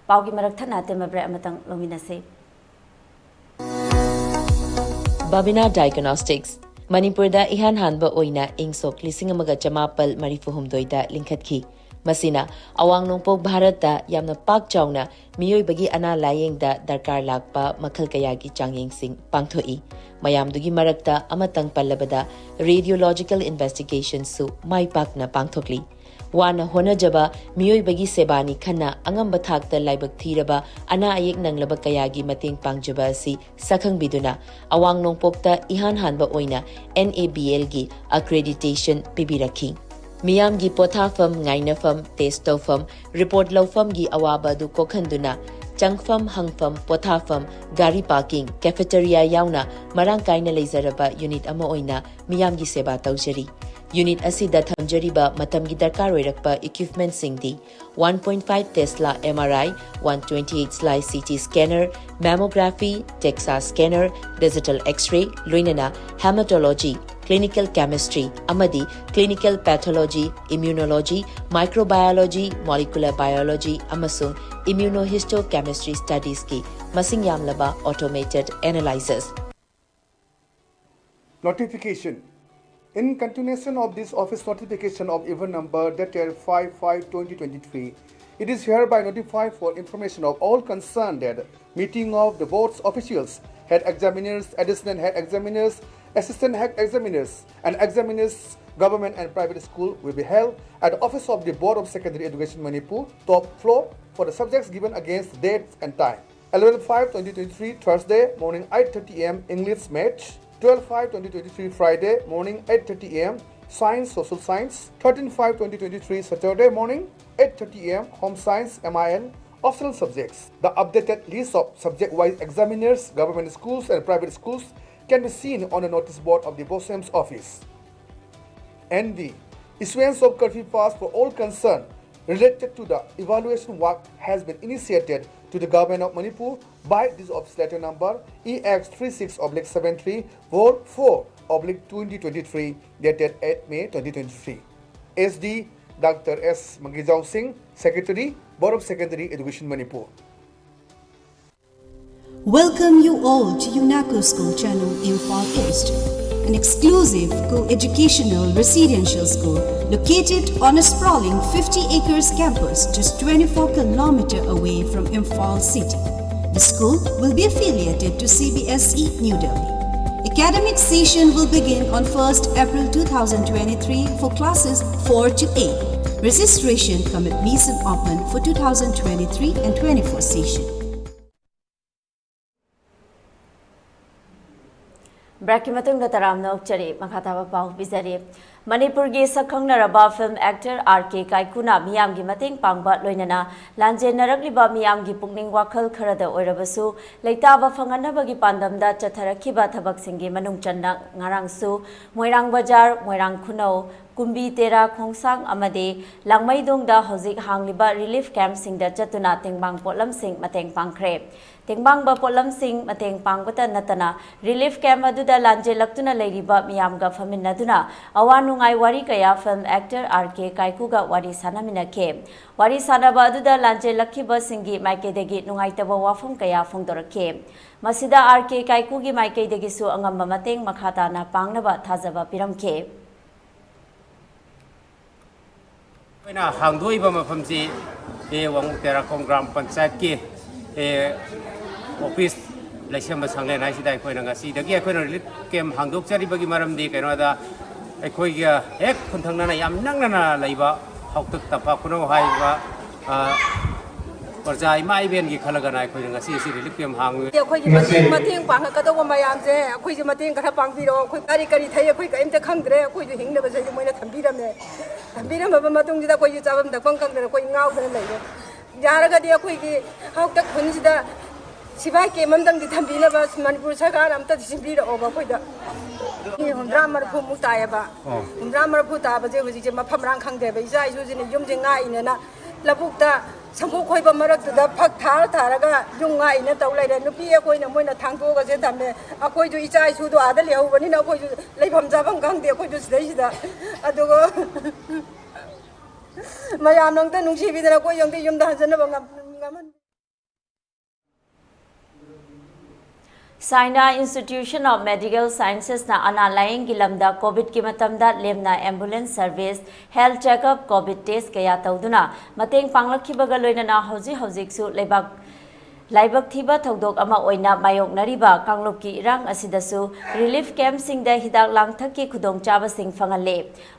ꯄꯥꯎꯒꯤ ꯃꯔꯛ ꯊꯠꯅ ꯑꯇꯦꯟꯕ break ꯑꯃꯇꯪ ꯂꯧꯃꯤꯟꯅꯁꯤ꯫ ꯕꯥꯕꯤꯅꯥ ꯗꯥꯏꯒꯅꯣꯁꯇꯤꯛꯁ, ꯃꯅꯤꯄꯨꯔꯗ ꯏꯍꯥꯟ ꯍꯥꯟꯕ ꯑꯣꯏꯅ ꯏꯪ ꯁꯣꯛ ꯂꯤꯁꯤꯡ ꯑꯃꯒ ꯆꯃꯥꯄꯜ ꯃꯔꯤꯐꯨ ꯍꯨꯝꯗꯣꯏꯗ ꯂꯤꯡꯈꯠꯈꯤ꯫ ꯃꯁꯤꯅ ꯑꯋꯥꯡ ꯅꯣꯡꯄꯣꯛ ꯚꯥꯔꯠꯇ ꯌꯥꯝꯅ ꯄꯥꯛ ꯆꯥꯎꯅ ꯃꯤꯑꯣꯏꯕꯒꯤ ꯑꯅꯥ ꯂꯥꯌꯦꯡꯗ ꯗꯔꯀꯥꯔ ꯂꯥꯛꯄ ꯃꯈꯜ ꯀꯌꯥꯒꯤ ꯆꯥꯡꯌꯦꯡꯁꯤꯡ ꯄꯥꯡꯊꯣꯛꯏ꯫ ꯃꯌꯥꯝꯗꯨꯒꯤ ꯃꯔꯛꯇ ꯑꯃꯇꯪ ꯄꯜꯂꯕꯗ radiological investigationꯁꯨ ꯃꯥꯏ ꯄꯥꯛꯅ ꯄꯥꯡꯊꯣꯛꯂꯤ꯫ ꯋꯥꯅ ꯍꯣꯠꯅꯖꯕ ꯃꯤꯑꯣꯏꯕꯒꯤ ꯁꯦꯕꯥꯅꯤ ꯈꯟꯅ ꯑꯉꯝꯕ ꯊꯥꯛꯇ ꯂꯥꯏꯕꯛ ꯊꯤꯔꯕ ꯑꯅꯥ ꯑꯌꯦꯛ ꯅꯪꯂꯕ ꯀꯌꯥꯒꯤ ꯃꯇꯦꯡ ꯄꯥꯡꯖꯕ ꯑꯁꯤ ꯁꯛꯈꯪꯕꯤꯗꯨꯅ ꯑꯋꯥꯡ ꯅꯣꯡꯄꯣꯛꯇ ꯏꯍꯥꯟ ꯍꯥꯟꯕ ꯑꯣꯏꯅ NABLꯒꯤ accreditation ꯄꯤꯕꯤꯔꯛꯈꯤ꯫ ꯃꯤꯌꯥꯝꯒꯤ ꯄꯣꯊꯥꯐꯝ, ꯉꯥꯏꯅꯐꯝ, test ꯇꯧꯐꯝ, report ꯂꯧꯐꯝꯒꯤ ꯑꯋꯥꯕ ꯑꯗꯨ ꯀꯣꯛꯍꯟꯗꯨꯅ ꯆꯪꯐꯝ, ꯍꯪꯐꯝ, ꯄꯣꯊꯥꯐꯝ, ꯒꯥꯔꯤ ꯄꯥꯔꯀꯤꯡ, ꯀꯦꯐꯦꯇꯦꯔꯤꯌꯥ ꯌꯥꯎꯅ ꯃꯔꯥꯡ ꯀꯥꯏꯅ ꯂꯩꯖꯔꯕ ꯌꯨꯅꯤꯠ ꯑꯃ ꯑꯣꯏꯅ ꯃꯤꯌꯥꯝꯒꯤ ꯁꯦꯕꯥ ꯇꯧꯖꯔꯤ꯫ ꯌꯨꯅꯤꯠ ꯑꯁꯤꯗ ꯊꯝꯖꯔꯤꯕ ꯃꯇꯝꯒꯤ ꯗꯔꯀꯥꯔ ꯑꯣꯏꯔꯛꯄ ꯏꯀ꯭ꯋꯤꯞꯃꯦꯟꯠꯁꯤꯡꯗꯤ: one point five Tesla M R I, one twenty-eight slice C T scanner, mammography, DEXA scanner, digital X-ray, ꯂꯣꯏꯅꯅ hematology, clinical chemistry ꯑꯃꯗꯤ clinical pathology, immunology, microbiology, molecular biology ꯑꯃꯁꯨꯡ immunohistochemistry studiesꯀꯤ ꯃꯁꯤꯡ ꯌꯥꯝꯂꯕ automated analyzers꯫ Notification. In continuation of this office notification of even number dated five five twenty twenty-three, it is hereby notified for information of all concerned that meeting of the board's officials, head examiners, additional head examiners, assistant head examiners, and examiners, government and private school, will be held at the office of the Board of Secondary Education Manipur, top floor, for the subjects given against dates and time. Eleven five twenty twenty-three, Thursday, morning eight thirty a.m., English, Maths. Twelve five twenty twenty-three, Friday, morning eight thirty a.m., Science, Social Science. Thirteen five twenty twenty-three, Saturday, morning eight thirty a.m., Home Science, M I L, optional subjects. The updated list of subject-wise examiners, government schools and private schools, can be seen on the notice board of the BOSEM's office. N V. Issuance of curfew pass for all concerned related to the evaluation work has been initiated to the Government of Manipur by this office letter number E X three six oblique seven three four four oblique twenty twenty-three, dated eight May twenty twenty-three. S D Doctor S Mangijao Singh, Secretary, Board of Secondary Education, Manipur. Welcome you all to UNACO School Channel, Imphal East, an exclusive co-educational residential school located on a sprawling fifty acres campus just twenty-four kilometer away from Imphal city. The school will be affiliated to C B S E New Delhi. Academic session will begin on first April two thousand twenty-three for classes four to eight. Registration cum admission open for two thousand twenty-three and twenty-four session. ꯕ꯭ꯔꯦꯛꯀꯤ ꯃꯇꯨꯡꯗ ꯇꯔꯥꯝꯅ ꯑꯣꯛꯆꯔꯤ꯫ ꯃꯈꯥ ꯇꯥꯕ ꯄꯥꯎ ꯄꯤꯖꯔꯤ꯫ ꯃꯅꯤꯄꯨꯔꯒꯤ ꯁꯛꯈꯪꯅꯔꯕ film actor R ꯀꯦ ꯀꯥꯏꯀꯨꯅ ꯃꯤꯌꯥꯝꯒꯤ ꯃꯇꯦꯡ ꯄꯥꯡꯕ, ꯂꯣꯏꯅꯅ ꯂꯥꯟꯖꯦꯟꯅꯔꯛꯂꯤꯕ ꯃꯤꯌꯥꯝꯒꯤ ꯄꯨꯛꯅꯤꯡ ꯋꯥꯈꯜ ꯈꯔꯗ ꯑꯣꯏꯔꯕꯁꯨ ꯂꯩꯇꯥꯕ ꯐꯪꯍꯟꯅꯕꯒꯤ ꯄꯥꯟꯗꯝꯗ ꯆꯠꯊꯔꯛꯈꯤꯕ ꯊꯕꯛꯁꯤꯡꯒꯤ ꯃꯅꯨꯡ ꯆꯟꯅ ꯉꯔꯥꯡꯁꯨ ꯃꯣꯏꯔꯥꯡ ꯕꯖꯥꯔ, ꯃꯣꯏꯔꯥꯡ ꯈꯨꯅꯧ, ꯀꯨꯝꯕꯤ ꯇꯦꯔꯥ ꯈꯣꯡꯁꯥꯡ ꯑꯃꯗꯤ ꯂꯥꯡꯃꯩꯗꯣꯡꯗ ꯍꯧꯖꯤꯛ ꯍꯥꯡꯂꯤꯕ ꯔꯤꯂꯤꯐ ꯀꯦꯝꯞꯁꯤꯡꯗ ꯆꯠꯇꯨꯅ ꯇꯦꯡꯕꯥꯡ ꯄꯣꯠꯂꯝꯁꯤꯡ ꯃꯇꯦꯡ ꯄꯥꯡꯈ꯭ꯔꯦ꯫ ꯇꯦꯡꯕꯥꯡꯕ ꯄꯣꯠꯂꯝꯁꯤꯡ ꯃꯇꯦꯡ ꯄꯥꯡꯕꯇ ꯅꯠꯇꯅ ꯔꯤꯂꯤꯐ ꯀꯦꯝꯞ ꯑꯗꯨꯗ ꯂꯥꯟꯖꯦꯜꯂꯛꯇꯨꯅ ꯂꯩꯔꯤꯕ ꯃꯤꯌꯥꯝꯒ ꯐꯝꯃꯤꯟꯅꯗꯨꯅ ꯑꯋꯥ ꯅꯨꯡꯉꯥꯏ ꯋꯥꯔꯤ ꯀꯌꯥ ꯐꯤꯜꯝ ꯑꯦꯛꯇꯔ ꯑꯥꯔ ꯀꯦ ꯀꯥꯏꯀꯨꯒ ꯋꯥꯔꯤ ꯁꯥꯟꯅꯃꯤꯟꯅꯈꯤ꯫ ꯋꯥꯔꯤ ꯁꯥꯟꯅꯕ ꯑꯗꯨꯗ ꯂꯥꯟꯖꯦꯜꯂꯛꯈꯤꯕꯁꯤꯡꯒꯤ ꯃꯥꯏꯀꯩꯗꯒꯤ ꯅꯨꯡꯉꯥꯏꯇꯕ ꯋꯥꯐꯝ ꯀꯌꯥ ꯐꯣꯡꯗꯣꯔꯛꯈꯤ꯫ ꯃꯁꯤꯗ ꯑꯥꯔ ꯀꯦ ꯀꯥꯏꯀꯨꯒꯤ ꯃꯥꯏꯀꯩꯗꯒꯤꯁꯨ ꯑꯉꯝꯕ ꯃꯇꯦꯡ ꯃꯈꯥ ꯇꯥꯅ ꯄꯥꯡꯅꯕ ꯊꯥꯖꯕ ꯄꯤꯔꯝꯈꯤ꯫ ꯑꯩꯈꯣꯏꯅ ꯍꯥꯡꯗꯣꯛꯏꯕ ꯃꯐꯝꯁꯤ ꯑꯦ ꯋꯥꯉꯨ ꯇꯦꯔꯥꯈꯣꯡ ꯒ꯭ꯔꯥꯝ ꯄꯟꯆꯥꯌꯠꯀꯤ ꯑꯦ ꯑꯣꯐꯤꯁ ꯂꯩꯁꯦꯝꯕ ꯁꯪꯂꯦꯟ ꯍꯥꯏꯁꯤꯗ ꯑꯩꯈꯣꯏꯅ ꯉꯁꯤꯗꯒꯤ ꯑꯩꯈꯣꯏꯅ ꯔꯤꯂꯤꯐ ꯀꯦꯝꯞ ꯍꯥꯡꯗꯣꯛꯆꯔꯤꯕꯒꯤ ꯃꯔꯝꯗꯤ ꯀꯩꯅꯣꯗ ꯑꯩꯈꯣꯏꯒ ꯍꯦꯛ ꯈꯨꯟꯊꯪꯅꯅ ꯌꯥꯝ ꯅꯛꯅꯅ ꯂꯩꯕ ꯍꯥꯎꯇꯛ ꯇꯝꯐꯥ ꯈꯨꯅꯧ ꯍꯥꯏꯔꯤꯕ ꯄ꯭ꯔꯖꯥ ꯏꯃꯥ ꯏꯕꯦꯟꯒꯤ ꯈꯜꯂꯒꯅ ꯑꯩꯈꯣꯏꯅ ꯉꯁꯤ ꯑꯁꯤ ꯔꯤꯂꯤꯐ ꯀꯦꯝꯞ ꯍꯥꯡꯉꯤ꯫ ꯑꯩꯈꯣꯏꯒꯤ ꯃꯇꯦꯡ ꯃꯇꯦꯡ ꯄꯥꯡꯉꯛꯀꯗꯧꯕ ꯃꯌꯥꯝꯁꯦ ꯑꯩꯈꯣꯏꯁꯦ ꯃꯇꯦꯡ ꯈꯔ ꯄꯥꯡꯕꯤꯔꯛꯑꯣ꯫ ꯑꯩꯈꯣꯏ ꯀꯔꯤ ꯀꯔꯤ ꯊꯩ ꯑꯩꯈꯣꯏ ꯀꯔꯤꯝꯇ ꯈꯪꯗ꯭ꯔꯦ꯫ ꯑꯩꯈꯣꯏꯁꯨ ꯍꯤꯡꯅꯕꯁꯦ ꯃꯣꯏꯅ ꯊꯝꯕꯤꯔꯝꯃꯦ꯫ ꯊꯝꯕꯤꯔꯝꯃꯕ ꯃꯇꯨꯡꯁꯤꯗ ꯑꯩꯈꯣꯏꯁꯨ ꯆꯥꯐꯝ ꯊꯛꯐꯝ ꯈꯪꯗꯅ ꯑꯩꯈꯣꯏ ꯉꯥꯎꯗꯅ ꯂꯩꯔꯦ꯫ ꯌꯥꯔꯒꯗꯤ ꯑꯩꯈꯣꯏꯒꯤ ꯍꯥꯎꯇꯛ ꯈꯨꯟꯁꯤꯗ ꯁꯤꯐꯥꯏ ꯀꯦꯝ ꯑꯝꯇꯪꯗꯤ ꯊꯝꯕꯤꯅꯕ ꯃꯅꯤꯄꯨꯔ ꯁꯔꯀꯥꯔꯅ ꯑꯝꯇꯗꯤ ꯁꯤꯟꯕꯤꯔꯛꯑꯣꯕ꯫ ꯑꯩꯈꯣꯏꯗ ꯃꯤ ꯍꯨꯝꯗ꯭ꯔꯥ ꯃꯔꯤꯐꯨꯃꯨꯛ ꯇꯥꯏꯌꯦꯕ꯫ ꯍꯨꯝꯗ꯭ꯔꯥ ꯃꯔꯤꯐꯨ ꯇꯥꯕꯁꯦ ꯍꯧꯖꯤꯛꯁꯦ ꯃꯐꯝ ꯃꯔꯥꯡ ꯈꯪꯗꯦꯕ꯫ ꯏꯆꯥ ꯏꯁꯨꯁꯤꯅ ꯌꯨꯝꯁꯦ ꯉꯥꯛꯏꯅꯦꯅ ꯂꯧꯕꯨꯛꯇ ꯁꯪꯒꯣꯝ ꯈꯣꯏꯕ ꯃꯔꯛꯇꯨꯗ ꯐꯛ ꯊꯥꯔ ꯊꯥꯔꯒ ꯌꯨꯝ ꯉꯥꯛꯏꯅ ꯇꯧ ꯂꯩꯔꯦ꯫ ꯅꯨꯄꯤ ꯑꯩꯈꯣꯏꯅ ꯃꯣꯏꯅ ꯊꯥꯡꯗꯣꯛꯑꯒꯁꯦ ꯊꯝꯃꯦ꯫ ꯑꯩꯈꯣꯏꯁꯨ ꯏꯆꯥ ꯏꯁꯨꯗꯣ ꯑꯥꯗ ꯂꯩꯍꯧꯕꯅꯤꯅ ꯑꯩꯈꯣꯏꯁꯨ ꯂꯩꯐꯝ ꯆꯥꯐꯝ ꯈꯪꯗꯦ꯫ ꯑꯩꯈꯣꯏꯁꯨ ꯁꯤꯗꯩꯁꯤꯗ ꯑꯗꯨꯒ ꯃꯌꯥꯝꯅ ꯑꯝꯇ ꯅꯨꯡꯁꯤꯕꯤꯗꯅ ꯑꯩꯈꯣꯏ ꯑꯝꯇ ꯌꯨꯝꯗ ꯍꯟꯖꯅꯕ ꯉꯝꯍꯟ Saina Institution of Medical Sciences ꯅ ꯑꯅꯥ ꯂꯥꯌꯦꯡꯒꯤ ꯂꯝꯗ ꯀꯣꯚꯤꯗꯀꯤ ꯃꯇꯝꯗ ꯂꯦꯝꯅ ambulance service, health checkup, COVID test ꯀꯌꯥ ꯇꯧꯗꯨꯅ ꯃꯇꯦꯡ ꯄꯥꯡꯂꯛꯈꯤꯕꯒ ꯂꯣꯏꯅꯅ ꯍꯧꯖꯤꯛ ꯍꯧꯖꯤꯛꯁꯨ ꯂꯩꯕꯥꯛ ꯂꯥꯏꯕꯛ ꯊꯤꯕ ꯊꯧꯗꯣꯛ ꯑꯃ ꯑꯣꯏꯅ ꯃꯥꯌꯣꯛꯅꯔꯤꯕ ꯀꯥꯡꯂꯨꯞꯀꯤ ꯏꯔꯥꯡ ꯑꯁꯤꯗꯁꯨ ꯔꯤꯂꯤꯐ ꯀꯦꯝꯞꯁꯤꯡꯗ ꯍꯤꯗꯥꯛ ꯂꯥꯡꯊꯛꯀꯤ ꯈꯨꯗꯣꯡꯆꯥꯕꯁꯤꯡ ꯐꯪꯍꯜꯂꯤ꯫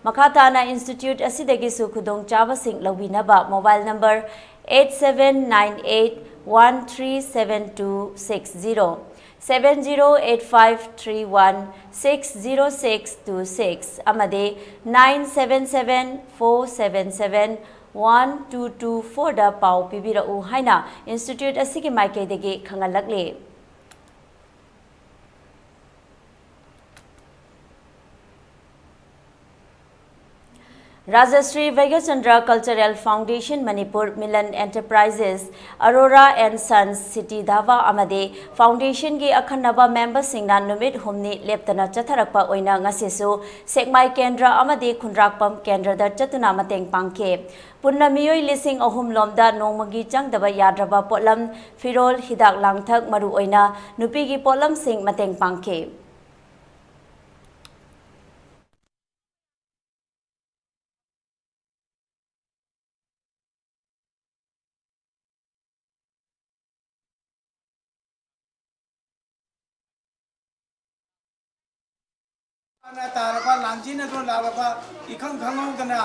ꯃꯈꯥ ꯇꯥꯅ ꯏꯟꯁꯇꯤꯇ꯭ꯌꯨꯠ ꯑꯁꯤꯗꯒꯤꯁꯨ ꯈꯨꯗꯣꯡꯆꯥꯕꯁꯤꯡ ꯂꯧꯕꯤꯅꯕ mobile number eight seven nine eight one three seven two six zero, seven zero eight five three one six zero six two six ꯑꯃꯗꯤ nine seven seven four seven seven one two two fourꯗ ꯄꯥꯎ ꯄꯤꯕꯤꯔꯛꯎ ꯍꯥꯏꯅ institute ꯑꯁꯤꯒꯤ ꯃꯥꯏꯀꯩꯗꯒꯤ ꯈꯪꯍꯜꯂꯛꯂꯤ꯫ Rajshri Bhagyachandra cultural foundation Manipur, Milan enterprises, Arora and sons, city dhaba ꯑꯃꯗꯤ ꯐꯥꯎꯟꯗꯦꯁꯟꯒꯤ ꯑꯈꯟꯅꯕ ꯃꯦꯝꯕꯔꯁꯤꯡꯅ ꯅꯨꯃꯤꯠ ꯍꯨꯝꯅꯤ ꯂꯦꯞꯇꯅ ꯆꯠꯊꯔꯛꯄ ꯑꯣꯏꯅ ꯉꯁꯤꯁꯨ ꯁꯦꯛꯃꯥꯏ ꯀꯦꯟꯗ꯭ꯔ ꯑꯃꯗꯤ ꯈꯨꯟꯗ꯭ꯔꯥꯛꯄꯝ ꯀꯦꯟꯗ꯭ꯔꯗ ꯆꯠꯇꯨꯅ ꯃꯇꯦꯡ ꯄꯥꯡꯈꯤ꯫ ꯄꯨꯟꯅ ꯃꯤꯑꯣꯏ ꯂꯤꯁꯤꯡ ꯑꯍꯨꯝ ꯂꯣꯝꯗ ꯅꯣꯡꯃꯒꯤ ꯆꯪꯗꯕ ꯌꯥꯗ꯭ꯔꯕ ꯄꯣꯠꯂꯝ, ꯐꯤꯔꯣꯜ, ꯍꯤꯗꯥꯛ ꯂꯥꯡꯊꯛ, ꯃꯔꯨꯑꯣꯏꯅ ꯅꯨꯄꯤꯒꯤ ꯄꯣꯠꯂꯝꯁꯤꯡ ꯃꯇꯦꯡ ꯄꯥꯡꯈꯤ꯫ ꯇꯥꯔꯕ ꯂꯥꯟꯖꯦꯟ ꯑꯗꯨ ꯂꯥꯛꯂꯕ ꯏꯈꯪ ꯈꯪꯍꯧꯗꯅ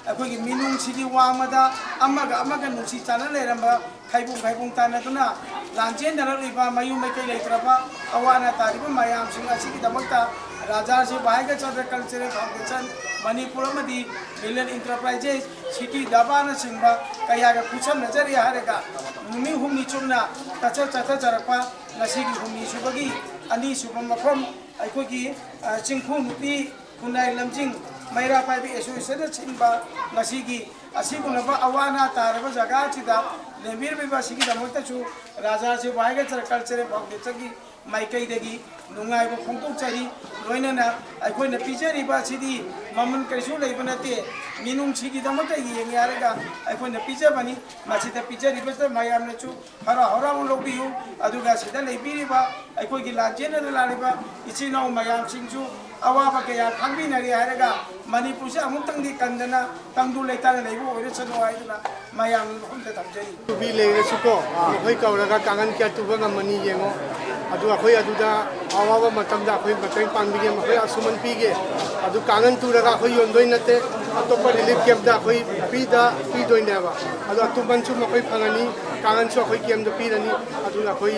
ꯑꯩꯈꯣꯏꯒꯤ ꯃꯤꯅꯨꯡꯁꯤꯒꯤ ꯋꯥꯡꯃꯗ ꯑꯃꯒ ꯑꯃꯒ ꯅꯨꯡꯁꯤ ꯆꯥꯟꯅ ꯂꯩꯔꯝꯕ ꯈꯥꯏꯕꯨꯡ ꯈꯥꯏꯕꯨꯡ ꯇꯥꯟꯅꯗꯨꯅ ꯂꯥꯟꯖꯦꯟꯅꯔꯛꯂꯤꯕ ꯃꯌꯨꯝ ꯃꯩꯀꯩ ꯂꯩꯇ꯭ꯔꯕ ꯑꯋꯥ ꯑꯅꯥ ꯇꯥꯔꯤꯕ ꯃꯌꯥꯝꯁꯤꯡ ꯑꯁꯤꯒꯤꯗꯃꯛꯇ ꯔꯥꯖꯥꯁꯤ ꯚꯥꯏꯒ ꯆꯠꯇ꯭ꯔ ꯀꯜꯆꯔꯦꯜ ꯐꯥꯎꯟꯗꯦꯁꯟ ꯃꯅꯤꯄꯨꯔ ꯑꯃꯗꯤ ꯃꯤꯂꯟ ꯏꯟꯇꯔꯄ꯭ꯔꯥꯏꯖꯦꯁ ꯁꯤꯇꯤ ꯗꯥꯕꯥꯅꯆꯤꯡꯕ ꯀꯌꯥꯒ ꯈꯨꯠꯁꯝꯅꯖꯔꯤ ꯍꯥꯏꯔꯒ ꯅꯨꯃꯤꯠ ꯍꯨꯝꯅꯤ ꯆꯨꯞꯅ ꯆꯠꯊ ꯆꯠꯊꯖꯔꯛꯄ ꯉꯁꯤꯒꯤ ꯍꯨꯝꯅꯤ ꯁꯨꯕꯒꯤ ꯑꯅꯤꯁꯨꯕ ꯃꯐꯝ ꯑꯩꯈꯣꯏꯒꯤ ꯆꯤꯡꯈꯨ ꯅꯨꯄꯤ ꯈꯨꯟꯅꯥꯏ ꯂꯝꯖꯤꯡ ꯃꯩꯔꯥ ꯄꯥꯏꯕꯤ ꯑꯦꯁꯣꯁꯤꯌꯦꯁꯟꯅ ꯁꯤꯟꯕ ꯉꯁꯤꯒꯤ ꯑꯁꯤꯒꯨꯝꯂꯕ ꯑꯋꯥ ꯑꯅꯥ ꯇꯥꯔꯕ ꯖꯒꯥ ꯑꯁꯤꯗ ꯂꯦꯡꯕꯤꯔꯝꯃꯤꯕ ꯑꯁꯤꯒꯤꯗꯃꯛꯇꯁꯨ ꯔꯥꯖꯥ ꯁꯤꯕꯥꯏꯒ ꯀꯜꯆꯔꯦꯜ ꯐꯥꯎꯟꯗꯦꯁꯟꯒꯤ ꯃꯥꯏꯀꯩꯗꯒꯤ ꯅꯨꯡꯉꯥꯏꯕ ꯐꯣꯡꯗꯣꯛꯆꯔꯤ꯫ ꯂꯣꯏꯅꯅ ꯑꯩꯈꯣꯏꯅ ꯄꯤꯖꯔꯤꯕ ꯑꯁꯤꯗꯤ ꯃꯃꯜ ꯀꯔꯤꯁꯨ ꯂꯩꯕ ꯅꯠꯇꯦ, ꯃꯤꯅꯨꯡꯁꯤꯒꯤꯗꯃꯛꯇ ꯌꯦꯡꯉꯦ ꯍꯥꯏꯔꯒ ꯑꯩꯈꯣꯏꯅ ꯄꯤꯖꯕꯅꯤ꯫ ꯃꯁꯤꯗ ꯄꯤꯖꯔꯤꯕꯁꯤꯗ ꯃꯌꯥꯝꯅꯁꯨ ꯍꯔꯥꯎ ꯍꯔꯥꯎꯅ ꯂꯧꯕꯤꯌꯨ꯫ ꯑꯗꯨꯒ ꯁꯤꯗ ꯂꯩꯕꯤꯔꯤꯕ ꯑꯩꯈꯣꯏꯒꯤ ꯂꯥꯟꯖꯦꯟꯅꯗ ꯂꯥꯛꯂꯤꯕ ꯏꯆꯤꯜ ꯏꯅꯥꯎ ꯃꯌꯥꯝꯁꯤꯡꯁꯨ ꯑꯋꯥꯕ ꯀꯌꯥ ꯈꯥꯡꯃꯤꯟꯅꯔꯤ ꯍꯥꯏꯔꯒ ꯃꯅꯤꯄꯨꯔꯁꯤ ꯑꯃꯨꯛꯇꯪꯗꯤ ꯀꯟꯗꯅ ꯇꯪꯗꯨ ꯂꯩꯇꯥꯅ ꯂꯩꯕ ꯑꯣꯏꯔꯁꯅꯨ ꯍꯥꯏꯗꯨꯅ ꯃꯌꯥꯝ ꯃꯐꯝꯗ ꯊꯝꯖꯔꯤ꯫ ꯇꯨꯕꯤ ꯂꯩꯔꯁꯨꯀꯣ, ꯃꯈꯣꯏ ꯀꯧꯔꯒ ꯀꯥꯡꯈꯟ ꯀꯌꯥ ꯇꯨꯕ ꯉꯝꯃꯅꯤ ꯌꯦꯡꯉꯣ꯫ ꯑꯗꯨ ꯑꯩꯈꯣꯏ ꯑꯗꯨꯗ ꯑꯋꯥꯕ ꯃꯇꯝꯗ ꯑꯩꯈꯣꯏ ꯃꯇꯦꯡ ꯄꯥꯡꯕꯤꯒꯦ, ꯃꯈꯣꯏ ꯑꯁꯨꯃꯟ ꯄꯤꯒꯦ꯫ ꯑꯗꯨ ꯀꯥꯡꯈꯟ ꯇꯨꯔꯒ ꯑꯩꯈꯣꯏ ꯌꯣꯟꯗꯣꯏ ꯅꯠꯇꯦ꯫ ꯑꯇꯣꯞꯄ ꯔꯤꯂꯤꯐ ꯀꯦꯝꯞꯇ ꯑꯩꯈꯣꯏ ꯐ꯭ꯔꯤꯗ ꯄꯤꯗꯣꯏꯅꯦꯕ꯫ ꯑꯗꯣ ꯑꯇꯨꯝꯕꯟꯁꯨ ꯃꯈꯣꯏ ꯐꯪꯉꯅꯤ, ꯀꯥꯡꯈꯟꯁꯨ ꯑꯩꯈꯣꯏ ꯀꯦꯝꯞꯇ ꯄꯤꯔꯅꯤ꯫ ꯑꯗꯨꯅ ꯑꯩꯈꯣꯏ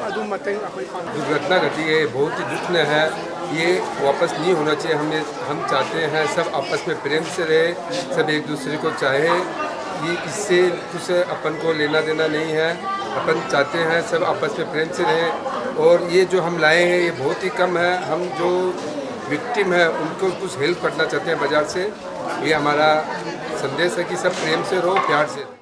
ꯑꯗꯨ ꯃꯇꯦꯡ ꯑꯩꯈꯣꯏ ꯄꯥꯡ- दुर्घटना घटी है, बहुत ही दुख है। ये वापस नहीं होना चाहिए। हमें, हम चाहते हैं सब आपस में प्रेम से रहे, सब एक दूसरे को चाहे। ये इससे कुछ अपन को लेना देना नहीं है। अपन चाहते हैं सब आपस में प्रेम से रहें। और ये जो हम लाए हैं, ये बहुत ही कम है। हम जो विक्टिम है, उनको कुछ हेल्प करना चाहते हैं बाजार से। ये हमारा संदेश है कि सब प्रेम से रहो, प्यार से।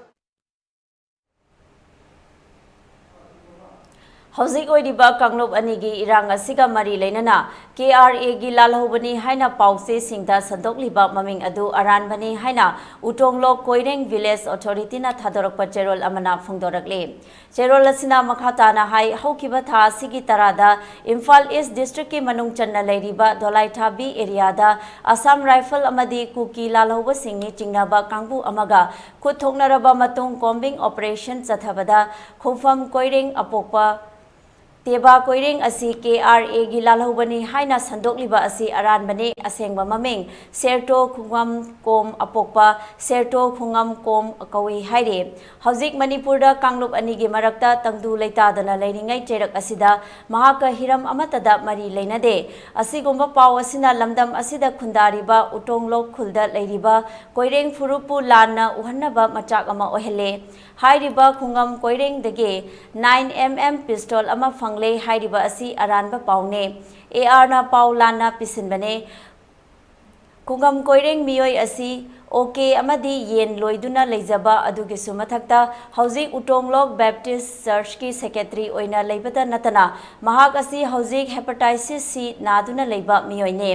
ꯍꯧꯖꯤꯛ ꯑꯣꯏꯔꯤꯕ ꯀꯥꯡꯂꯨꯞ ꯑꯅꯤꯒꯤ ꯏꯔꯥꯡ ꯑꯁꯤꯒ ꯃꯔꯤ ꯂꯩꯅꯅ ꯀꯦ ꯑꯥꯔ ꯑꯦꯒꯤ ꯂꯥꯜꯍꯧꯕꯅꯤ ꯍꯥꯏꯅ ꯄꯥꯎꯆꯦꯁꯤꯡꯗ ꯁꯟꯗꯣꯛꯂꯤꯕ ꯃꯃꯤꯡ ꯑꯗꯨ ꯑꯔꯥꯟꯕꯅꯤ ꯍꯥꯏꯅ ꯎꯇꯣꯡꯂꯣꯛ ꯀꯣꯏꯔꯦꯡ ꯚꯤꯂꯦꯖ ꯑꯣꯊꯣꯔꯤꯇꯤꯅ ꯊꯥꯗꯣꯔꯛꯄ ꯆꯦꯔꯣꯜ ꯑꯃꯅ ꯐꯣꯡꯗꯣꯔꯛꯂꯤ꯫ ꯆꯦꯔꯣꯜ ꯑꯁꯤꯅ ꯃꯈꯥ ꯇꯥꯅ ꯍꯥꯏ, ꯍꯧꯈꯤꯕ ꯊꯥ ꯑꯁꯤꯒꯤ ꯇꯔꯥꯗ ꯏꯝꯐꯥꯜ ꯏꯁ ꯗꯤꯁꯇ꯭ꯔꯤꯛꯀꯤ ꯃꯅꯨꯡ ꯆꯟꯅ ꯂꯩꯔꯤꯕ ꯗꯣꯂꯥꯏꯊꯥꯕꯤ ꯑꯦꯔꯤꯌꯥꯗ ꯑꯁꯥꯝ ꯔꯥꯏꯐꯜ ꯑꯃꯗꯤ ꯀꯨꯀꯤ ꯂꯥꯜꯍꯧꯕꯁꯤꯡꯅꯤ ꯆꯤꯡꯅꯕ ꯀꯥꯡꯕꯨ ꯑꯃꯒ ꯈꯨꯠ ꯊꯣꯛꯅꯔꯕ ꯃꯇꯨꯡ ꯀꯣꯝꯕꯤꯡ ꯑꯣꯄꯔꯦꯁꯟ ꯆꯠꯊꯕꯗ ꯈꯣꯡꯐꯝ ꯀꯣꯏꯔꯦꯡ ꯑꯄꯣꯛꯄ ꯇꯦꯕꯥ ꯀꯣꯏꯔꯦꯡ ꯑꯁꯤ ꯀꯦ ꯑꯥꯔ ꯑꯦꯒꯤ ꯂꯥꯜꯍꯧꯕꯅꯤ ꯍꯥꯏꯅ ꯁꯟꯗꯣꯛꯂꯤꯕ ꯑꯁꯤ ꯑꯔꯥꯟꯕꯅꯤ꯫ ꯑꯁꯦꯡꯕ ꯃꯃꯤꯡ ꯁꯦꯔꯇꯣ ꯈꯨꯡꯉꯝ ꯀꯣꯝ ꯑꯄꯣꯛꯄ ꯁꯦꯔꯇꯣ ꯈꯨꯡꯉꯝ ꯀꯣꯝ ꯀꯧꯏ ꯍꯥꯏꯔꯤ꯫ ꯍꯧꯖꯤꯛ ꯃꯅꯤꯄꯨꯔꯗ ꯀꯥꯡꯂꯨꯞ ꯑꯅꯤꯒꯤ ꯃꯔꯛꯇ ꯇꯪꯗꯨ ꯂꯩꯇꯥꯗꯅ ꯂꯩꯔꯤꯉꯩ ꯆꯩꯔꯛ ꯑꯁꯤꯗ ꯃꯍꯥꯛꯀ ꯍꯤꯔꯝ ꯑꯃꯠꯇꯗ ꯃꯔꯤ ꯂꯩꯅꯗꯦ꯫ ꯑꯁꯤꯒꯨꯝꯕ ꯄꯥꯎ ꯑꯁꯤꯅ ꯂꯝꯗꯝ ꯑꯁꯤꯗ ꯈꯨꯟꯗꯥꯔꯤꯕ ꯎꯇꯣꯡꯂꯣꯛ ꯈꯨꯜꯗ ꯂꯩꯔꯤꯕ ꯀꯣꯏꯔꯦꯡ ꯐꯨꯔꯨꯞꯄꯨ ꯂꯥꯟꯅ ꯎꯍꯟꯅꯕ ꯃꯆꯥꯛ ꯑꯃ ꯑꯣꯏꯍꯜꯂꯦ꯫ ꯍꯥꯏꯔꯤꯕ ꯈꯨꯡꯒꯪ ꯀꯣꯏꯔꯦꯡꯗꯒꯤ ꯅꯥꯏꯟ ꯑꯦꯝ ꯑꯦꯝ ꯄꯤꯁꯇꯣꯜ ꯑꯃ ꯐꯪꯂꯦ ꯍꯥꯏꯔꯤꯕ ꯑꯁꯤ ꯑꯔꯥꯟꯕ ꯄꯥꯎꯅꯦ꯫ ꯑꯦ ꯑꯥꯔꯅ ꯄꯥꯎ ꯂꯥꯟꯅ ꯄꯤꯁꯤꯟꯕꯅꯦ꯫ ꯈꯨꯡꯒꯪ ꯀꯣꯏꯔꯦꯡ ꯃꯤꯑꯣꯏ ꯑꯁꯤ ꯑꯣ ꯀꯦ ꯑꯃꯗꯤ ꯌꯦꯟ ꯂꯣꯏꯗꯨꯅ ꯂꯩꯖꯕ ꯑꯗꯨꯒꯤꯁꯨ ꯃꯊꯛꯇ ꯍꯧꯖꯤꯛ ꯎꯇꯣꯡꯂꯣꯛ ꯕꯦꯞꯇꯤꯁ ꯆꯔꯆꯀꯤ ꯁꯦꯀ꯭ꯔꯦꯇꯔꯤ ꯑꯣꯏꯅ ꯂꯩꯕꯇ ꯅꯠꯇꯅ ꯃꯍꯥꯛ ꯑꯁꯤ ꯍꯧꯖꯤꯛ ꯍꯦꯄꯥꯇꯥꯏꯁꯤꯁ ꯁꯤ ꯅꯥꯗꯨꯅ ꯂꯩꯕ ꯃꯤꯑꯣꯏꯅꯤ꯫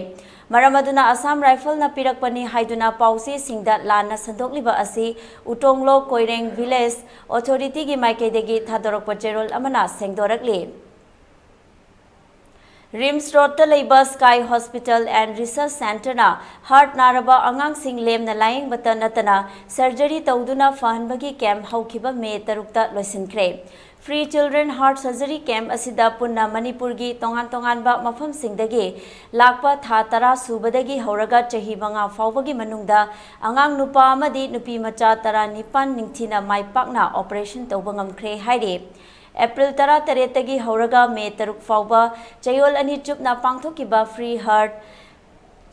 ꯃꯔꯝ ꯑꯗꯨꯅ ꯑꯁꯥꯝ ꯔꯥꯏꯐꯜꯅ ꯄꯤꯔꯛꯄꯅꯤ ꯍꯥꯏꯗꯨꯅ ꯄꯥꯎꯆꯦꯁꯤꯡꯗ ꯂꯥꯟꯅ ꯁꯟꯗꯣꯛꯂꯤꯕ ꯑꯁꯤ ꯎꯇꯣꯡꯂꯣꯛ ꯀꯣꯏꯔꯦꯡ ꯚꯤꯂꯦꯖ ꯑꯣꯊꯣꯔꯤꯇꯤꯒꯤ ꯃꯥꯏꯀꯩꯗꯒꯤ ꯊꯥꯗꯣꯔꯛꯄ ꯆꯦꯔꯣꯜ ꯑꯃꯅ ꯁꯦꯡꯗꯣꯔꯛꯂꯤ꯫ ꯔꯤꯝꯁ ꯔꯣꯗꯇ ꯂꯩꯕ Sky Hospital and Research Centreꯅ heart ꯅꯥꯔꯕ ꯑꯉꯥꯡꯁꯤꯡ ꯂꯦꯝꯅ ꯂꯥꯌꯦꯡꯕꯇ ꯅꯠꯇꯅ surgery ꯇꯧꯗꯨꯅ ꯐꯍꯟꯕꯒꯤ camp ꯍꯧꯈꯤꯕ ꯃꯦ ꯇꯔꯨꯛꯇ ꯂꯣꯏꯁꯤꯟꯈ꯭ꯔꯦ꯫ Free Children Heart Surgery Camp ꯑꯁꯤꯗ ꯄꯨꯟꯅ ꯃꯅꯤꯄꯨꯔꯒꯤ ꯇꯣꯉꯥꯟ ꯇꯣꯉꯥꯟꯕ ꯃꯐꯝꯁꯤꯡꯗꯒꯤ ꯂꯥꯛꯄ ꯊꯥ ꯇꯔꯥ ꯁꯨꯕꯗꯒꯤ ꯍꯧꯔꯒ ꯆꯍꯤ ꯃꯉꯥ ꯐꯥꯎꯕꯒꯤ ꯃꯅꯨꯡꯗ ꯑꯉꯥꯡ ꯅꯨꯄꯥ ꯑꯃꯗꯤ ꯅꯨꯄꯤ ꯃꯆꯥ ꯇꯔꯥꯅꯤꯄꯥꯟ ꯅꯤꯡꯊꯤꯅ ꯃꯥꯏ ꯄꯥꯛꯅ operation ꯇꯧꯕ ꯉꯝꯈ꯭ꯔꯦ ꯍꯥꯏꯔꯤ꯫ ꯑꯦꯄ꯭ꯔꯤꯜ ꯇꯔꯥꯇꯔꯦꯠꯇꯒꯤ ꯍꯧꯔꯒ ꯃꯦ ꯇꯔꯨꯛ ꯐꯥꯎꯕ ꯆꯌꯣꯜ ꯑꯅꯤ ꯆꯨꯞꯅ ꯄꯥꯡꯊꯣꯛꯈꯤꯕ Free Heart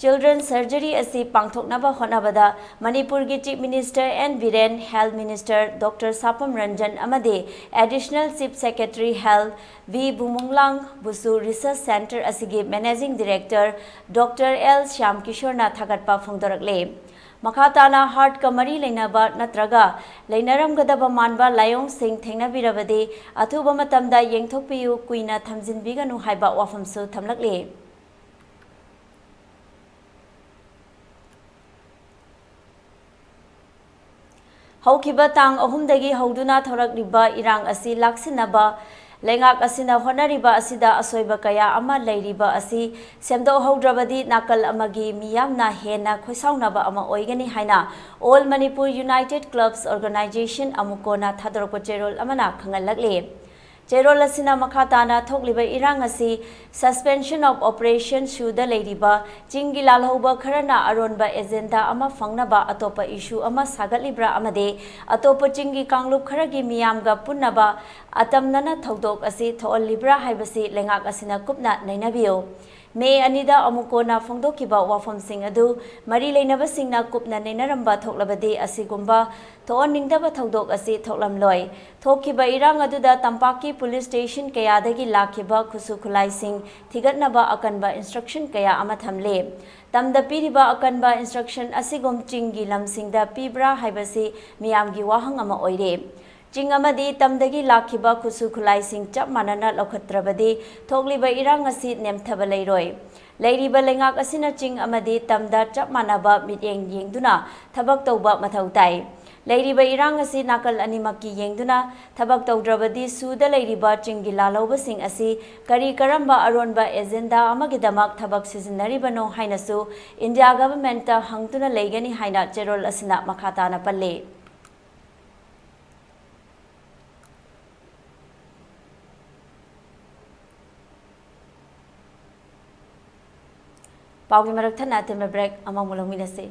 Children Surgery ꯑꯁꯤ ꯄꯥꯡꯊꯣꯛꯅꯕ ꯍꯣꯠꯅꯕꯗ ꯃꯅꯤꯄꯨꯔꯒꯤ Chief Minister N Biren, Health Minister Doctor ꯁꯥꯄꯝ Ranjan ꯑꯃꯗꯤ Additional Chief Secretary Health V Vumlunmang ꯕꯨꯁꯨ Research Centre ꯑꯁꯤꯒꯤ Managing Director Doctor L Shyam ꯀꯤꯁꯣꯔꯅ ꯊꯥꯒꯠꯄ ꯐꯣꯡꯗꯣꯔꯛꯂꯦ꯫ ꯃꯈꯥ ꯇꯥꯅ heartꯀ ꯃꯔꯤ ꯂꯩꯅꯕ ꯅꯠꯇ꯭ꯔꯒ ꯂꯩꯅꯔꯝꯒꯗꯕ ꯃꯥꯟꯕ ꯂꯥꯏꯑꯣꯡꯁꯤꯡ ꯊꯦꯡꯅꯕꯤꯔꯕꯗꯤ ꯑꯊꯨꯕ ꯃꯇꯝꯗ ꯌꯦꯡꯊꯣꯛꯄꯤꯌꯨ, ꯀꯨꯏꯅ ꯊꯝꯖꯤꯟꯕꯤꯒꯅꯨ ꯍꯥꯏꯕ ꯋꯥꯐꯝꯁꯨ ꯊꯝꯂꯛꯂꯤ꯫ ꯍꯧꯈꯤꯕ ꯇꯥꯡ ꯑꯍꯨꯝꯗꯒꯤ ꯍꯧꯗꯨꯅ ꯊꯣꯔꯛꯂꯤꯕ ꯏꯔꯥꯡ ꯑꯁꯤ ꯂꯥꯛꯁꯤꯟꯅꯕ ꯂꯩꯉꯥꯛ ꯑꯁꯤꯅ ꯍꯣꯠꯅꯔꯤꯕ ꯑꯁꯤꯗ ꯑꯁꯣꯏꯕ ꯀꯌꯥ ꯑꯃ ꯂꯩꯔꯤꯕ ꯑꯁꯤ ꯁꯦꯝꯗꯣꯛꯍꯧꯗ꯭ꯔꯕꯗꯤ ꯅꯥꯀꯜ ꯑꯃꯒꯤ ꯃꯤꯌꯥꯝꯅ ꯍꯦꯟꯅ ꯈꯣꯏꯁꯥꯎꯅꯕ ꯑꯃ ꯑꯣꯏꯒꯅꯤ ꯍꯥꯏꯅ All Manipur United Clubs Organisation, ꯑꯃꯨꯀꯣꯅ ꯊꯥꯗꯣꯔꯛꯄ ꯆꯦꯔꯣꯜ ꯑꯃꯅ ꯈꯪꯍꯜꯂꯛꯂꯤ꯫ ꯆꯦꯔꯣꯜ ꯑꯁꯤꯅ ꯃꯈꯥ ꯇꯥꯅ ꯊꯣꯛꯂꯤꯕ ꯏꯔꯥꯡ ꯑꯁꯤ Suspension of Operation ꯁꯨꯗ ꯂꯩꯔꯤꯕ ꯆꯤꯡꯒꯤ ꯂꯥꯜꯍꯧꯕ ꯈꯔꯅ ꯑꯔꯣꯟꯕ agenda ꯑꯃ ꯐꯪꯅꯕ ꯑꯇꯣꯞꯄ issue ꯑꯃ ꯁꯥꯒꯠꯂꯤꯕ꯭ꯔꯥ ꯑꯃꯗꯤ ꯑꯇꯣꯞꯄ ꯆꯤꯡꯒꯤ ꯀꯥꯡꯂꯨꯞ ꯈꯔꯒꯤ ꯃꯤꯌꯥꯝꯒ ꯄꯨꯟꯅꯕ ꯑꯇꯝꯅꯅ ꯊꯧꯗꯣꯛ ꯑꯁꯤ ꯊꯣꯛꯍꯜꯂꯤꯕ꯭ꯔꯥ ꯍꯥꯏꯕꯁꯤ ꯂꯩꯉꯥꯛ ꯑꯁꯤꯅ ꯀꯨꯞꯅ ꯅꯩꯅꯕꯤꯌꯨ꯫ ꯃꯦ ꯑꯅꯤꯗ ꯑꯃꯨꯀꯣꯅ ꯐꯣꯡꯗꯣꯛꯈꯤꯕ ꯋꯥꯐꯝꯁꯤꯡ ꯑꯗꯨ ꯃꯔꯤ ꯂꯩꯅꯕꯁꯤꯡꯅ ꯀꯨꯞꯅ ꯅꯩꯅꯔꯝꯕ ꯊꯣꯛꯂꯕꯗꯤ ꯑꯁꯤꯒꯨꯝꯕ ꯊꯣꯛꯍꯟꯅꯤꯡꯗꯕ ꯊꯧꯗꯣꯛ ꯑꯁꯤ ꯊꯣꯛꯂꯝꯂꯣꯏ꯫ ꯊꯣꯛꯈꯤꯕ ꯏꯔꯥꯡ ꯑꯗꯨꯗ ꯇꯝꯄꯥꯛꯀꯤ police station ꯀꯌꯥꯗꯒꯤ ꯂꯥꯛꯈꯤꯕ ꯈꯨꯠꯁꯨ ꯈꯨꯠꯂꯥꯏꯁꯤꯡ ꯊꯤꯒꯠꯅꯕ ꯑꯀꯟꯕ instruction ꯀꯌꯥ ꯑꯃ ꯊꯝꯂꯦ꯫ ꯇꯝꯗ ꯄꯤꯔꯤꯕ ꯑꯀꯟꯕ instruction ꯑꯁꯤꯒꯨꯝ ꯆꯤꯡꯒꯤ ꯂꯝꯁꯤꯡꯗ ꯄꯤꯕ꯭ꯔꯥ ꯍꯥꯏꯕꯁꯤ ꯃꯤꯌꯥꯝꯒꯤ ꯋꯥꯍꯪ ꯑꯃ ꯑꯣꯏꯔꯦ꯫ ꯆꯤꯡ ꯑꯃꯗꯤ ꯇꯝꯗꯒꯤ ꯂꯥꯛꯈꯤꯕ ꯈꯨꯠꯁꯨ ꯈꯨꯠꯂꯥꯏꯁꯤꯡ ꯆꯞ ꯃꯥꯟꯅꯅ ꯂꯧꯈꯠꯇ꯭ꯔꯕꯗꯤ ꯊꯣꯛꯂꯤꯕ ꯏꯔꯥꯡ ꯑꯁꯤ ꯅꯦꯝꯊꯕ ꯂꯩꯔꯣꯏ꯫ ꯂꯩꯔꯤꯕ ꯂꯩꯉꯥꯛ ꯑꯁꯤꯅ ꯆꯤꯡ ꯑꯃꯗꯤ ꯇꯝꯗ ꯆꯞ ꯃꯥꯟꯅꯕ ꯃꯤꯠꯌꯦꯡ ꯌꯦꯡꯗꯨꯅ ꯊꯕꯛ ꯇꯧꯕ ꯃꯊꯧ ꯇꯥꯏ꯫ ꯂꯩꯔꯤꯕ ꯏꯔꯥꯡ ꯑꯁꯤ ꯅꯥꯀꯜ ꯑꯅꯤꯃꯛꯀꯤ ꯌꯦꯡꯗꯨꯅ ꯊꯕꯛ ꯇꯧꯗ꯭ꯔꯕꯗꯤ ꯁꯨꯗ ꯂꯩꯔꯤꯕ ꯆꯤꯡꯒꯤ ꯂꯥꯜꯍꯧꯕꯁꯤꯡ ꯑꯁꯤ ꯀꯔꯤ ꯀꯔꯝꯕ ꯑꯔꯣꯟꯕ ꯑꯦꯖꯦꯟꯗꯥ ꯑꯃꯒꯤꯗꯃꯛ ꯊꯕꯛ ꯁꯤꯖꯤꯟꯅꯔꯤꯕꯅꯣ ꯍꯥꯏꯅꯁꯨ ꯏꯟꯗꯤꯌꯥ ꯒꯚꯔꯟꯃꯦꯟꯠꯇ ꯍꯪꯗꯨꯅ ꯂꯩꯒꯅꯤ ꯍꯥꯏꯅ ꯆꯦꯔꯣꯜ ꯑꯁꯤꯅ ꯃꯈꯥ ꯇꯥꯅ ꯄꯜꯂꯤ꯫ ꯄꯥꯎꯒꯤ ꯃꯔꯛ ꯊꯠꯅ ꯑꯇꯦꯟꯕ ꯕ꯭ꯔꯦꯛ ꯑꯃꯃꯨꯛ ꯂꯧꯃꯤꯟꯅꯁꯤ꯫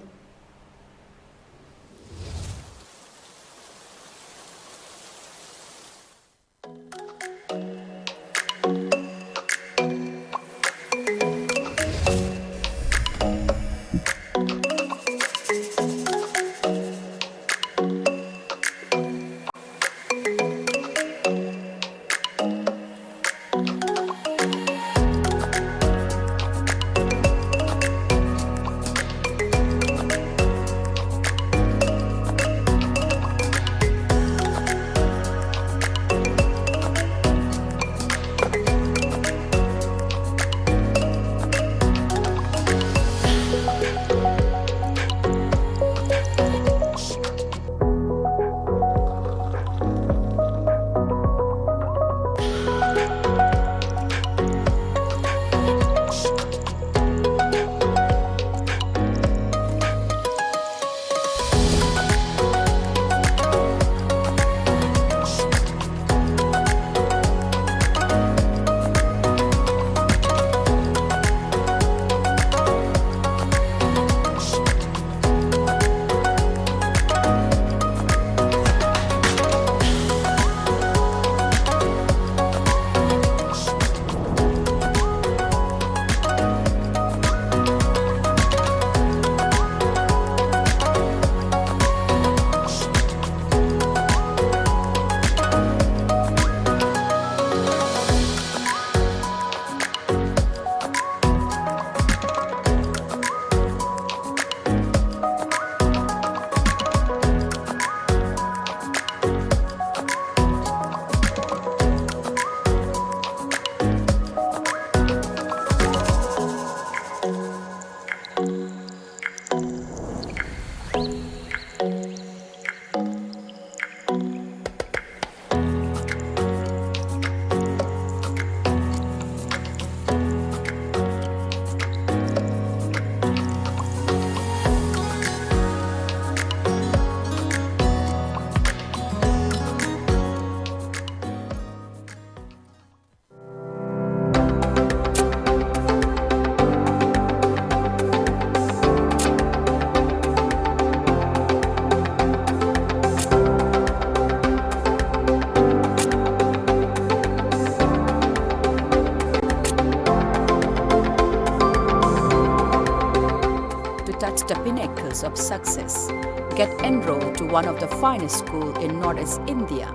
pinnacles of success. Get enrolled to one of the finest school in Northeast India,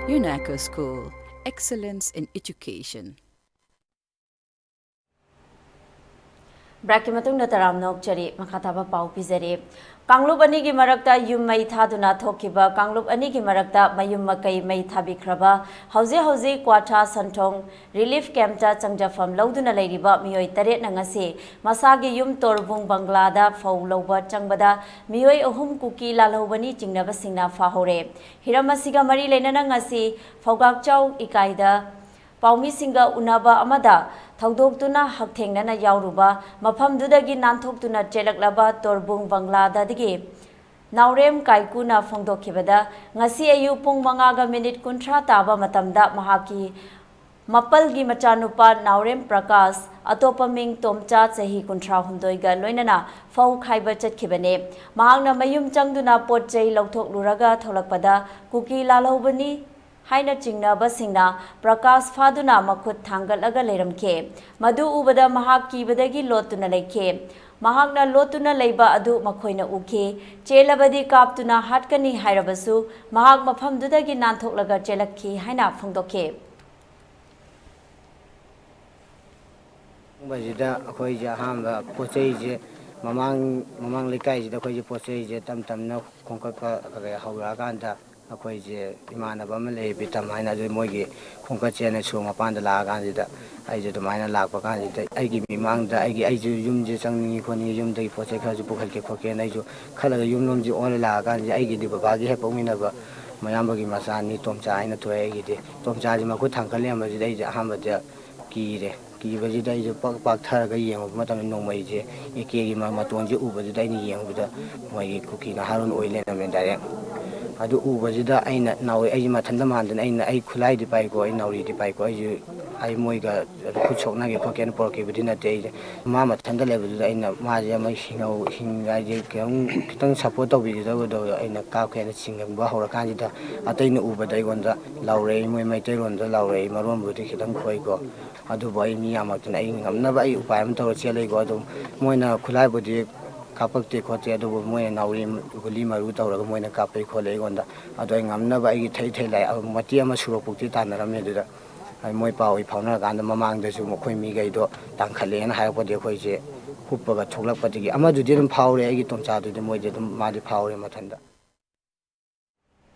UNACO School, excellence in education. ꯕ꯭ꯔꯦꯛꯀꯤ ꯃꯇꯨꯡꯗ ꯇꯔꯥꯝꯅ ꯑꯣꯛꯆꯔꯤ꯫ ꯃꯈꯥ ꯇꯥꯕ ꯄꯥꯎ ꯄꯤꯖꯔꯤ꯫ ꯀꯥꯡꯂꯨꯞ ꯑꯅꯤꯒꯤ ꯃꯔꯛꯇ ꯌꯨꯝ ꯃꯩ ꯊꯥꯗꯨꯅ ꯊꯣꯛꯈꯤꯕ ꯀꯥꯡꯂꯨꯞ ꯑꯅꯤꯒꯤ ꯃꯔꯛꯇ ꯃꯌꯨꯝ ꯃꯀꯩ ꯃꯩ ꯊꯥꯕꯤꯈ꯭ꯔꯕ ꯍꯧꯖꯤꯛ ꯍꯧꯖꯤꯛ ꯀ꯭ꯋꯥꯊꯥ ꯁꯟꯊꯣꯡ ꯔꯤꯂꯤꯐ ꯀꯦꯝꯞꯇ ꯆꯪꯖꯐꯝ ꯂꯧꯗꯨꯅ ꯂꯩꯔꯤꯕ ꯃꯤꯑꯣꯏ ꯇꯔꯦꯠꯅ ꯉꯁꯤ ꯃꯁꯥꯒꯤ ꯌꯨꯝ ꯇꯣꯔꯕꯨꯡ ꯕꯪꯒ꯭ꯂꯥꯗ ꯐꯧ ꯂꯧꯕ ꯆꯪꯕꯗ ꯃꯤꯑꯣꯏ ꯑꯍꯨꯝ ꯀꯨꯀꯤ ꯂꯥꯜꯍꯧꯕꯅꯤ ꯆꯤꯡꯅꯕꯁꯤꯡꯅ ꯐꯥꯍꯧꯔꯦ꯫ ꯍꯤꯔꯝ ꯑꯁꯤꯒ ꯃꯔꯤ ꯂꯩꯅꯅ ꯉꯁꯤ ꯐꯧꯒꯥꯛꯆꯥꯎ ꯏꯀꯥꯏꯗ ꯄꯥꯎꯃꯤꯁꯤꯡꯒ ꯎꯅꯕ ꯑꯃꯗ ꯊꯧꯗꯣꯛꯇꯨꯅ ꯍꯛꯊꯦꯡꯅꯅ ꯌꯥꯎꯔꯨꯕ ꯃꯐꯝꯗꯨꯗꯒꯤ ꯅꯥꯟꯊꯣꯛꯇꯨꯅ ꯆꯦꯜꯂꯛꯂꯕ ꯇꯣꯔꯕꯨꯡ ꯕꯪꯒ꯭ꯂꯥꯗꯒꯤ ꯅꯥꯎꯔꯦꯝ ꯀꯥꯏꯀꯨꯅ ꯐꯣꯡꯗꯣꯛꯈꯤꯕꯗ, ꯉꯁꯤ ꯑꯌꯨꯛ ꯄꯨꯡ ꯃꯉꯥꯒ ꯃꯤꯅꯤꯠ ꯀꯨꯟꯊ꯭ꯔꯥ ꯇꯥꯕ ꯃꯇꯝꯗ ꯃꯍꯥꯛꯀꯤ ꯃꯄꯜꯒꯤ ꯃꯆꯥꯅꯨꯄꯥ ꯅꯥꯎꯔꯦꯝ ꯄ꯭ꯔꯀꯥꯁ, ꯑꯇꯣꯞꯄ ꯃꯤꯡ ꯇꯣꯝꯆꯥ, ꯆꯍꯤ ꯀꯨꯟꯊ꯭ꯔꯥ ꯍꯨꯝꯗꯣꯏꯒ ꯂꯣꯏꯅꯅ ꯐꯧ ꯈꯥꯏꯕ ꯆꯠꯈꯤꯕꯅꯦ꯫ ꯃꯍꯥꯛꯅ ꯃꯌꯨꯝ ꯆꯪꯗꯨꯅ ꯄꯣꯠ ꯆꯩ ꯂꯧꯊꯣꯛꯂꯨꯔꯒ ꯊꯣꯛꯂꯛꯄꯗ ꯀꯨꯀꯤ ꯂꯥꯜꯍꯧꯕꯅꯤ ꯍꯥꯏꯅ ꯆꯤꯡꯅꯕꯁꯤꯡꯅ ꯄ꯭ꯔꯀꯥꯁ ꯐꯥꯗꯨꯅ ꯃꯈꯨꯠ ꯊꯥꯡꯒꯠꯂꯒ ꯂꯩꯔꯝꯈꯤ꯫ ꯃꯗꯨ ꯎꯕꯗ ꯃꯍꯥꯛ ꯀꯤꯕꯗꯒꯤ ꯂꯣꯠꯇꯨꯅ ꯂꯩꯈꯤ꯫ ꯃꯍꯥꯛꯅ ꯂꯣꯠꯇꯨꯅ ꯂꯩꯕ ꯑꯗꯨ ꯃꯈꯣꯏꯅ ꯎꯈꯤ꯫ ꯆꯦꯜꯂꯕꯗꯤ ꯀꯥꯞꯇꯨꯅ ꯍꯥꯠꯀꯅꯤ ꯍꯥꯏꯔꯕꯁꯨ ꯃꯍꯥꯛ ꯃꯐꯝꯗꯨꯗꯒꯤ ꯅꯥꯟꯊꯣꯛꯂꯒ ꯆꯦꯜꯂꯛꯈꯤ ꯍꯥꯏꯅ ꯐꯣꯡꯗꯣꯛꯈꯤ꯫ ꯆꯪꯕꯁꯤꯗ ꯑꯩꯈꯣꯏꯁꯦ ꯑꯍꯥꯟꯕ ꯄꯣꯠ ꯆꯩꯁꯦ ꯃꯃꯥꯡ ꯃꯃꯥꯡ ꯂꯩꯀꯥꯏꯁꯤꯗ ꯑꯩꯈꯣꯏꯁꯦ ꯄꯣꯠ ꯆꯩꯁꯦ ꯇꯞ ꯇꯞꯅ ꯈꯣꯝꯀꯠꯄ ꯀꯩꯀꯩ ꯍꯧꯔꯛꯑꯀꯥꯟꯗ ꯑꯩꯈꯣꯏꯁꯦ ꯏꯃꯥꯟꯅꯕ ꯑꯃ ꯂꯩ ꯕꯤꯇꯝ ꯍꯥꯏꯅ, ꯑꯗꯨ ꯃꯣꯏꯒꯤ ꯈꯣꯝꯀꯠꯁꯦꯅ ꯁꯣꯔꯣꯛ ꯃꯄꯥꯟꯗ ꯂꯥꯛꯑꯀꯥꯟꯁꯤꯗ ꯑꯩꯁꯦ ꯑꯗꯨꯃꯥꯏꯅ ꯂꯥꯛꯄ ꯀꯥꯟꯁꯤꯗ ꯑꯩꯒꯤ ꯃꯤꯃꯥꯡꯗ ꯑꯩꯒꯤ ꯑꯩꯁꯨ ꯌꯨꯝꯁꯦ ꯆꯪꯅꯤꯡꯉꯤ ꯈꯣꯠꯅꯤꯡꯉꯤ, ꯌꯨꯝꯗꯒꯤ ꯄꯣꯠ ꯆꯩ ꯈꯔꯁꯨ ꯄꯨꯈꯠꯀꯦ ꯈꯣꯠꯀꯦꯅ ꯑꯩꯁꯨ ꯈꯜꯂꯒ ꯌꯨꯝ ꯂꯣꯝꯁꯦ ꯑꯣꯜꯂ ꯂꯥꯛꯑꯀꯥꯟꯁꯤꯗ ꯑꯩꯒꯤꯗꯤ ꯕꯕꯥꯒꯤ ꯍꯦꯛ ꯄꯣꯛꯃꯤꯟꯅꯕ ꯃꯌꯥꯝꯕꯒꯤ ꯃꯆꯥꯅꯤ ꯇꯣꯝꯆꯥ ꯍꯥꯏꯅ ꯊꯣꯛꯑꯦ꯫ ꯑꯩꯒꯤꯗꯤ ꯇꯣꯝꯆꯥꯁꯦ ꯃꯈꯨꯠ ꯊꯥꯡꯀꯠ ꯂꯩꯔꯝꯕꯁꯤꯗ ꯑꯩꯁꯦ ꯑꯍꯥꯟꯕꯗ ꯀꯤꯔꯦ꯫ ꯀꯤꯕꯁꯤꯗ ꯑꯩꯁꯦ ꯄꯛ ꯄꯥꯛꯊꯔꯒ ꯌꯦꯡꯉꯨꯕ ꯃꯇꯝꯗ ꯅꯣꯡꯃꯩꯁꯦ ꯑꯦ ꯀꯦꯒꯤ ꯃ- ꯃꯇꯣꯟꯁꯦ ꯎꯕꯁꯤꯗ ꯑꯩꯅ ꯌꯦꯡꯉꯨꯕꯗ ꯃꯣꯏꯒꯤ ꯀꯨꯀꯤ ꯅꯍꯥꯔꯣꯟ ꯑꯣꯏ ꯂꯩꯔꯝꯃꯦ ꯗꯥꯏꯔꯦꯛ꯫ ꯑꯗꯨ ꯎꯕꯁꯤꯗ ꯑꯩꯅ ꯅꯥꯎꯔꯤ ꯑꯩꯁꯦ ꯃꯊꯟꯇ ꯃꯥꯟꯗꯅ ꯑꯩꯅ ꯑꯩ ꯈꯨꯠꯂꯥꯏꯗꯤ ꯄꯥꯏꯀꯣ, ꯑꯩ ꯅꯥꯎꯔꯤꯗꯤ ꯄꯥꯏꯀꯣ, ꯑꯩꯁꯨ ꯑꯩ ꯃꯣꯏꯒ ꯈꯨꯠ ꯁꯣꯛꯅꯒꯦ ꯈꯣꯠꯀꯦꯅ ꯄꯣꯔꯛꯈꯤꯕꯗꯤ ꯅꯠꯇꯦ꯫ ꯑꯩꯁꯦ ꯃꯥ ꯃꯊꯟꯇ ꯂꯩꯕꯗꯨꯗ ꯑꯩꯅ ꯃꯥꯁꯦ ꯑꯃ ꯍꯤꯡꯍꯧ ꯍꯤꯡ ꯍꯥꯏꯗꯤ ꯈꯤꯇꯪ ꯈꯤꯇꯪ ꯁꯞꯄꯣꯔꯠ ꯇꯧꯕꯤꯒꯗꯕꯗꯣ ꯑꯩꯅ ꯀꯥꯞꯀꯦꯅ ꯆꯤꯡꯕ ꯍꯧꯔꯀꯥꯟꯁꯤꯗ ꯑꯇꯩꯅ ꯎꯕꯗ ꯑꯩꯉꯣꯟꯗ ꯂꯥꯎꯔꯛꯏ, ꯃꯣꯏ ꯃꯩꯇꯩꯂꯣꯟꯗ ꯂꯥꯎꯔꯛꯏ, ꯃꯔꯣꯟꯕꯨꯗꯤ ꯈꯤꯇꯪ ꯈꯣꯏꯀꯣ꯫ ꯑꯗꯨꯕꯨ ꯑꯩ ꯃꯤ ꯌꯥꯝꯃꯛꯇꯅ ꯑꯩ ꯉꯝꯅꯕ ꯑꯩ ꯎꯄꯥꯏ ꯑꯃ ꯇꯧꯔ ꯆꯦꯜꯂꯛꯏꯀꯣ꯫ ꯑꯗꯨꯝ ꯃꯣꯏꯅ ꯈꯨꯠꯂꯥꯏꯕꯨꯗꯤ ꯀꯥꯞꯄꯛꯇꯦ ꯈꯣꯠꯇꯦ, ꯑꯗꯨꯕꯨ ꯃꯣꯏꯅ ꯅꯥꯎꯔꯤ, ꯒꯨꯂꯤ ꯃꯔꯨ ꯇꯧꯔꯒ ꯃꯣꯏꯅ ꯀꯥꯞꯄꯛꯏ ꯈꯣꯠꯂꯦ ꯑꯩꯉꯣꯟꯗ꯫ ꯑꯗꯣ ꯑꯩ ꯉꯝꯅꯕ ꯑꯩꯒꯤ ꯊꯩ ꯊꯩ ꯂꯥꯛꯑꯦ꯫ ꯃꯇꯦꯛ ꯑꯃ ꯁꯣꯔꯣꯛꯄꯨꯛꯇꯤ ꯇꯥꯟꯅꯔꯝꯃꯦ꯫ ꯑꯗꯨꯗ ꯑꯩ ꯃꯣꯏ ꯄꯥꯎ ꯏ ꯐꯥꯎꯅꯔꯀꯥꯟꯗ ꯃꯃꯥꯡꯗꯁꯨ ꯃꯈꯣꯏ ꯃꯤꯈꯩꯗꯣ ꯇꯥꯟꯈꯠꯂꯛꯑꯦꯅ ꯍꯥꯏꯔꯛꯄꯗꯒꯤ ꯑꯩꯈꯣꯏꯁꯦ ꯍꯨꯞꯄꯒ ꯊꯣꯛꯂꯛꯄꯗꯒꯤ ꯑꯃꯗꯨꯗꯤ ꯑꯗꯨꯝ ꯐꯥꯎꯔꯦ, ꯑꯩꯒꯤ ꯇꯣꯝꯆꯥꯗꯨꯗꯤ ꯃꯣꯏꯗꯤ ꯑꯗꯨꯝ, ꯃꯥꯗꯤ ꯐꯥꯎꯔꯦ ꯃꯊꯟꯇ꯫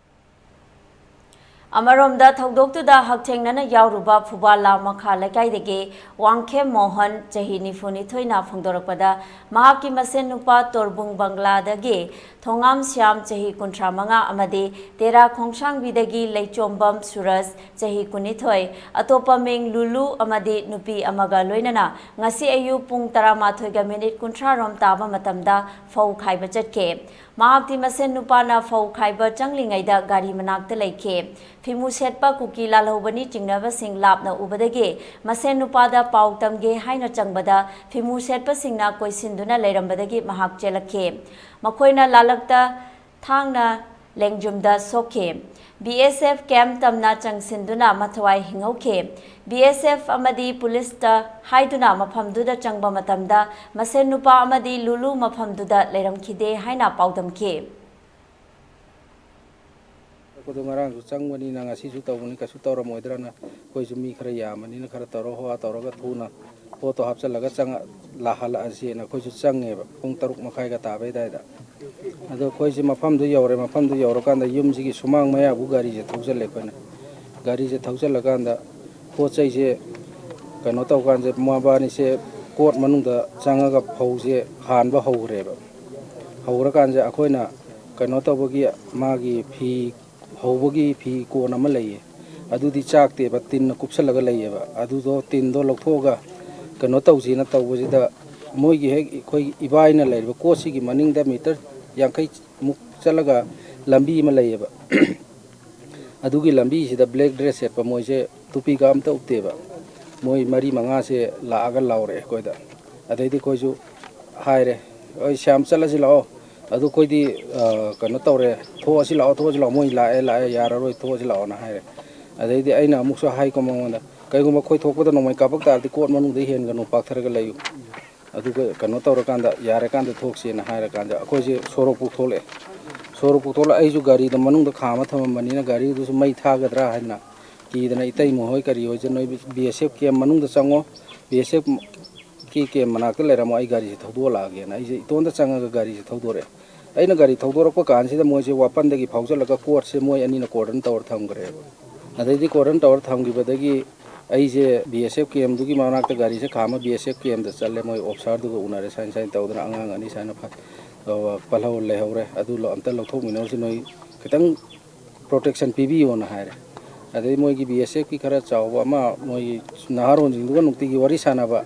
ꯑꯃꯔꯣꯝꯗ ꯊꯧꯗꯣꯛꯇꯨꯗ ꯍꯛꯊꯦꯡꯅꯅ ꯌꯥꯎꯔꯨꯕ ꯐꯨꯕꯥꯂꯥ ꯃꯈꯥ ꯂꯩꯀꯥꯏꯗꯒꯤ ꯋꯥꯡꯈꯦꯝ ꯃꯣꯍꯟ, ꯆꯍꯤ ꯅꯤꯐꯨ ꯅꯤꯊꯣꯏꯅ ꯐꯣꯡꯗꯣꯔꯛꯄꯗ, ꯃꯍꯥꯛꯀꯤ ꯃꯁꯦꯟ ꯅꯨꯄꯥ ꯇꯣꯔꯕꯨꯡ ꯕꯪꯒ꯭ꯂꯥꯗꯒꯤ ꯊꯣꯉꯥꯝ ꯁ꯭ꯌꯥꯝ, ꯆꯍꯤ ꯀꯨꯟꯊ꯭ꯔꯥ ꯃꯉꯥ, ꯑꯃꯗꯤ ꯇꯦꯔꯥ ꯈꯣꯡꯁꯥꯡꯕꯤꯗꯒꯤ ꯂꯩꯆꯣꯝꯕꯝ ꯁꯨꯔꯖ, ꯆꯍꯤ ꯀꯨꯟꯅꯤꯊꯣꯏ, ꯑꯇꯣꯞꯄ ꯃꯤꯡ ꯂꯨꯂꯨ ꯑꯃꯗꯤ ꯅꯨꯄꯤ ꯑꯃꯒ ꯂꯣꯏꯅꯅ ꯉꯁꯤ ꯑꯌꯨꯛ ꯄꯨꯡ ꯇꯔꯥꯃꯥꯊꯣꯏꯒ ꯃꯤꯅꯤꯠ ꯀꯨꯟꯊ꯭ꯔꯥ ꯔꯣꯝ ꯇꯥꯕ ꯃꯇꯝꯗ ꯐꯧ ꯈꯥꯏꯕ ꯆꯠꯈꯤ꯫ ꯃꯍꯥꯛꯇꯤ ꯃꯁꯦꯟ ꯅꯨꯄꯥꯅ ꯐꯧ ꯈꯥꯏꯕ ꯆꯪꯂꯤꯉꯩꯗ ꯒꯥꯔꯤ ꯃꯅꯥꯛꯇ ꯂꯩꯈꯤ꯫ ꯐꯤꯃꯨ ꯁꯦꯠꯄ ꯀꯨꯀꯤ ꯂꯥꯜꯍꯧꯕꯅꯤ ꯆꯤꯡꯅꯕꯁꯤꯡ ꯂꯥꯞꯅ ꯎꯕꯗꯒꯤ ꯃꯁꯦꯟ ꯅꯨꯄꯥꯗ ꯄꯥꯎ ꯇꯝꯒꯦ ꯍꯥꯏꯅ ꯆꯪꯕꯗ ꯐꯤꯃꯨ ꯁꯦꯠꯄꯁꯤꯡꯅ ꯀꯣꯏꯁꯤꯟꯗꯨꯅ ꯂꯩꯔꯝꯕꯗꯒꯤ ꯃꯍꯥꯛ ꯆꯦꯜꯂꯛꯈꯤ꯫ ꯃꯈꯣꯏꯅ ꯂꯥꯜꯂꯛꯇ ꯊꯥꯡꯅ ꯂꯦꯡꯖꯨꯝꯗ ꯁꯣꯛꯈꯤ꯫ ꯕꯤ ꯑꯦꯁ ꯑꯦꯐ ꯀꯦꯝꯞ ꯇꯝꯅ ꯆꯪꯁꯤꯟꯗꯨꯅ ꯃꯊꯋꯥꯏ ꯍꯤꯡꯍꯧꯈꯤ꯫ ꯕꯤ ꯑꯦꯁ ꯑꯦꯐ ꯑꯃꯗꯤ ꯄꯨꯂꯤꯁꯇ ꯍꯥꯏꯗꯨꯅ ꯃꯐꯝꯗꯨꯗ ꯆꯪꯕ ꯃꯇꯝꯗ ꯃꯁꯦꯟ ꯅꯨꯄꯥ ꯑꯃꯗꯤ ꯂꯨꯂꯨ ꯃꯐꯝꯗꯨꯗ ꯂꯩꯔꯝꯈꯤꯗꯦ ꯍꯥꯏꯅ ꯄꯥꯎꯗꯝꯈꯤ꯫ ꯑꯩꯈꯣꯏꯗꯣ ꯉꯔꯥꯡꯁꯨ ꯆꯪꯕꯅꯤꯅ ꯉꯁꯤꯁꯨ ꯇꯧꯕꯅꯤ, ꯀꯩꯁꯨ ꯇꯧꯔꯝꯃꯣꯏꯗ꯭ꯔꯅ ꯑꯩꯈꯣꯏꯁꯨ ꯃꯤ ꯈꯔ ꯌꯥꯝꯕꯅꯤꯅ ꯈꯔ ꯇꯧꯔ ꯍꯣꯍꯥ ꯇꯧꯔꯒ ꯊꯨꯅ ꯄꯣꯠꯇꯣ ꯍꯥꯞꯆꯤꯜꯂꯒ ꯆꯪꯉ-, ꯂꯥꯛꯍꯜꯂꯛꯑꯁꯦꯅ ꯑꯩꯈꯣꯏꯁꯨ ꯆꯪꯉꯦꯕ꯫ ꯄꯨꯡ ꯇꯔꯨꯛ ꯃꯈꯥꯏꯒ ꯇꯥꯕꯩ ꯑꯗꯨꯋꯥꯏꯗ꯫ ꯑꯗꯣ ꯑꯩꯈꯣꯏꯁꯦ ꯃꯐꯝꯗꯨ ꯌꯧꯔꯦ꯫ ꯃꯐꯝꯗꯨ ꯌꯧꯔꯀꯥꯟꯗ ꯌꯨꯝꯁꯤꯒꯤ ꯁꯨꯃꯥꯡ ꯃꯌꯥꯕꯨ ꯒꯥꯔꯤꯁꯦ ꯊꯧꯖꯤꯜꯂꯦ ꯑꯩꯈꯣꯏꯅ꯫ ꯒꯥꯔꯤꯁꯦ ꯊꯧꯖꯤꯜꯂꯀꯥꯟꯗ ꯄꯣꯠ ꯆꯩꯁꯦ ꯀꯩꯅꯣ ꯇꯧꯀꯥꯟꯁꯦ ꯃꯕꯥꯅꯤꯁꯦ ꯀꯣꯠ ꯃꯅꯨꯡꯗ ꯆꯪꯉꯒ ꯐꯧꯁꯦ ꯍꯥꯟꯕ ꯍꯧꯈ꯭ꯔꯦꯕ꯫ ꯍꯧꯔꯀꯥꯟꯁꯦ ꯑꯩꯈꯣꯏꯅ ꯀꯩꯅꯣ ꯇꯧꯕꯒꯤ ꯃꯥꯒꯤ ꯐꯤ ꯍꯧꯕꯒꯤ ꯐꯤ ꯀꯣꯟ ꯑꯃ ꯂꯩꯌꯦ꯫ ꯑꯗꯨꯗꯤ ꯆꯥꯛꯇꯦꯕ, ꯇꯤꯟꯅ ꯀꯨꯞꯁꯜꯂꯒ ꯂꯩꯌꯦꯕ꯫ ꯑꯗꯨꯗꯣ ꯇꯤꯟꯗꯣ ꯂꯧꯊꯣꯛꯑꯒ ꯀꯩꯅꯣ ꯇꯧꯁꯦꯅ ꯇꯧꯕꯁꯤꯗ ꯃꯣꯏꯒꯤ ꯍꯦꯛ ꯑꯩꯈꯣꯏ ꯏꯕꯥꯏꯅ ꯂꯩꯔꯤꯕ ꯀꯣꯠꯁꯤꯒꯤ ꯃꯅꯤꯡꯗ ꯃꯤꯇꯔ ꯌꯥꯡꯈꯩ ꯃꯨꯛ ꯆꯠꯂꯒ ꯂꯝꯕꯤ ꯑꯃ ꯂꯩꯌꯦꯕ꯫ ꯑꯗꯨꯒꯤ ꯂꯝꯕꯤꯁꯤꯗ ꯕ꯭ꯂꯦꯛ ꯗ꯭ꯔꯦꯁ ꯁꯦꯠꯄ ꯃꯣꯏꯁꯦ ꯇꯨꯄꯤꯒ ꯑꯝꯇ ꯎꯞꯇꯦꯕ꯫ ꯃꯣꯏ ꯃꯔꯤ ꯃꯉꯥꯁꯦ ꯂꯥꯛꯑꯒ ꯂꯥꯎꯔꯛꯑꯦ ꯑꯩꯈꯣꯏꯗ꯫ ꯑꯗꯩꯗꯤ ꯑꯩꯈꯣꯏꯁꯨ ꯍꯥꯏꯔꯦ, "ꯑꯩ ꯁ꯭ꯌꯥꯝ ꯆꯠꯂꯁꯤ ꯂꯥꯛꯑꯣ, ꯑꯗꯨ ꯑꯩꯈꯣꯏꯗꯤ, ꯑ, ꯀꯩꯅꯣ ꯇꯧꯔꯦ, ꯊꯣꯛꯑꯁꯤ ꯂꯥꯛꯑꯣ, ꯊꯣꯛꯑꯁꯤ ꯂꯥꯛꯑꯣ, ꯃꯣꯏ ꯂꯥꯛꯑꯦ, ꯂꯥꯛꯑꯦ, ꯌꯥꯔꯔꯣꯏ, ꯊꯣꯛꯑꯁꯤ ꯂꯥꯛꯑꯣꯅ" ꯍꯥꯏꯔꯦ꯫ ꯑꯗꯩꯗꯤ ꯑꯩꯅ ꯑꯃꯨꯛꯁꯨ ꯍꯥꯏꯀꯣ ꯃꯉꯣꯟꯗ, "ꯀꯩꯒꯨꯝꯕ ꯑꯩꯈꯣꯏ ꯊꯣꯛꯄꯗ ꯅꯣꯡꯃꯩ ꯀꯥꯞꯄꯛ ꯇꯥꯔꯗꯤ ꯀꯣꯠ ꯃꯅꯨꯡꯗ ꯍꯦꯟꯒꯅꯨ, ꯄꯥꯛꯊꯔꯒ ꯂꯩꯌꯨ"꯫ ꯑꯗꯨꯒ ꯀꯩꯅꯣ ꯇꯧꯔꯀꯥꯟꯗ, ꯌꯥꯔꯀꯥꯟꯗ ꯊꯣꯛꯁꯦꯅ ꯍꯥꯏꯔꯀꯥꯟꯗ ꯑꯩꯈꯣꯏꯁꯦ ꯁꯣꯔꯣꯛꯄꯨ ꯊꯣꯛꯂꯛꯑꯦ꯫ ꯁꯣꯔꯣꯛꯄꯨ ꯊꯣꯛꯂꯛꯑ ꯑꯩꯁꯨ ꯒꯥꯔꯤꯗꯣ ꯃꯅꯨꯡꯗ ꯈꯥꯝꯃ ꯊꯝꯃꯝꯕꯅꯤꯅ ꯒꯥꯔꯤꯗꯨꯁꯨ ꯃꯩ ꯊꯥꯒꯗ꯭ꯔꯥ ꯍꯥꯏꯗꯅ ꯀꯤꯗꯅ, "ꯏꯇꯩꯃ ꯍꯣꯏ ꯀꯔꯤ ꯍꯣꯏꯁꯦ ꯅꯣꯏ ꯕꯤ ꯑꯦꯁ ꯑꯦꯐ ꯀꯦꯝ ꯃꯅꯨꯡꯗ ꯆꯪꯉꯣ, ꯕꯤ ꯑꯦꯁ ꯑꯦꯐ ꯀꯤ ꯀꯦꯝ ꯃꯅꯥꯛꯇ ꯂꯩꯔꯝꯃꯣ, ꯑꯩ ꯒꯥꯔꯤꯁꯦ ꯊꯧꯗꯣꯛꯂꯛꯑꯒꯦꯅ" ꯑꯩꯁꯦ ꯏꯇꯣꯟꯗ ꯆꯪꯉꯒ ꯒꯥꯔꯤꯁꯦ ꯊꯧꯗꯣꯔꯛꯑꯦ꯫ ꯑꯩꯅ ꯒꯥꯔꯤ ꯊꯧꯗꯣꯔꯛꯄ ꯀꯥꯟꯁꯤꯗ ꯃꯣꯏꯁꯦ ꯋꯥꯄꯟꯗꯒꯤ ꯐꯥꯎꯖꯜꯂꯒ ꯀꯣꯔꯠꯁꯦ ꯃꯣꯏ ꯑꯅꯤꯅ ꯀꯣꯔꯗꯟ ꯇꯧꯔ ꯊꯝꯈ꯭ꯔꯦꯕ꯫ ꯑꯗꯩꯗꯤ ꯀꯣꯔꯗꯟ ꯇꯧꯔ ꯊꯝꯈꯤꯕꯗꯒꯤ ꯑꯩꯁꯦ ꯕꯤ ꯑꯦꯁ ꯑꯦꯐ ꯀꯦꯝꯗꯨꯒꯤ ꯃꯅꯥꯛꯇ ꯒꯥꯔꯤꯁꯦ ꯈꯥꯝꯃ ꯕꯤ ꯑꯦꯁ ꯑꯦꯐ ꯀꯦꯝꯗ ꯆꯠꯂꯦ꯫ ꯃꯣꯏ ꯑꯣꯐꯤꯁꯥꯔꯗꯨꯒ ꯎꯅꯔꯦ, ꯁꯥꯏꯟ ꯁꯥꯏꯟ ꯇꯧꯗꯅ ꯑꯉꯥꯡ ꯑꯅꯤ ꯁꯨꯃꯥꯏꯅ ꯐ-, ꯑ, ꯄꯜꯍꯧ ꯂꯩꯍꯧꯔꯦ, ꯑꯗꯨ ꯂꯣ-, ꯑꯝꯇ ꯂꯧꯊꯣꯛꯃꯤꯟꯅꯔꯁꯤ, ꯅꯣꯏ ꯈꯤꯇꯪ ꯄ꯭ꯔꯣꯇꯦꯛꯁꯟ ꯄꯤꯕꯤꯌꯣꯅ ꯍꯥꯏꯔꯦ꯫ ꯑꯗꯩ ꯃꯣꯏꯒꯤ ꯕꯤ ꯑꯦꯁ ꯑꯦꯐꯀꯤ ꯈꯔ ꯆꯥꯎꯕ ꯑꯃ, ꯃꯣꯏꯒꯤ ꯅꯍꯥꯔꯣꯟꯁꯤꯡꯗꯨꯒ ꯅꯨꯡꯇꯤꯒꯤ ꯋꯥꯔꯤ ꯁꯥꯟꯅꯕ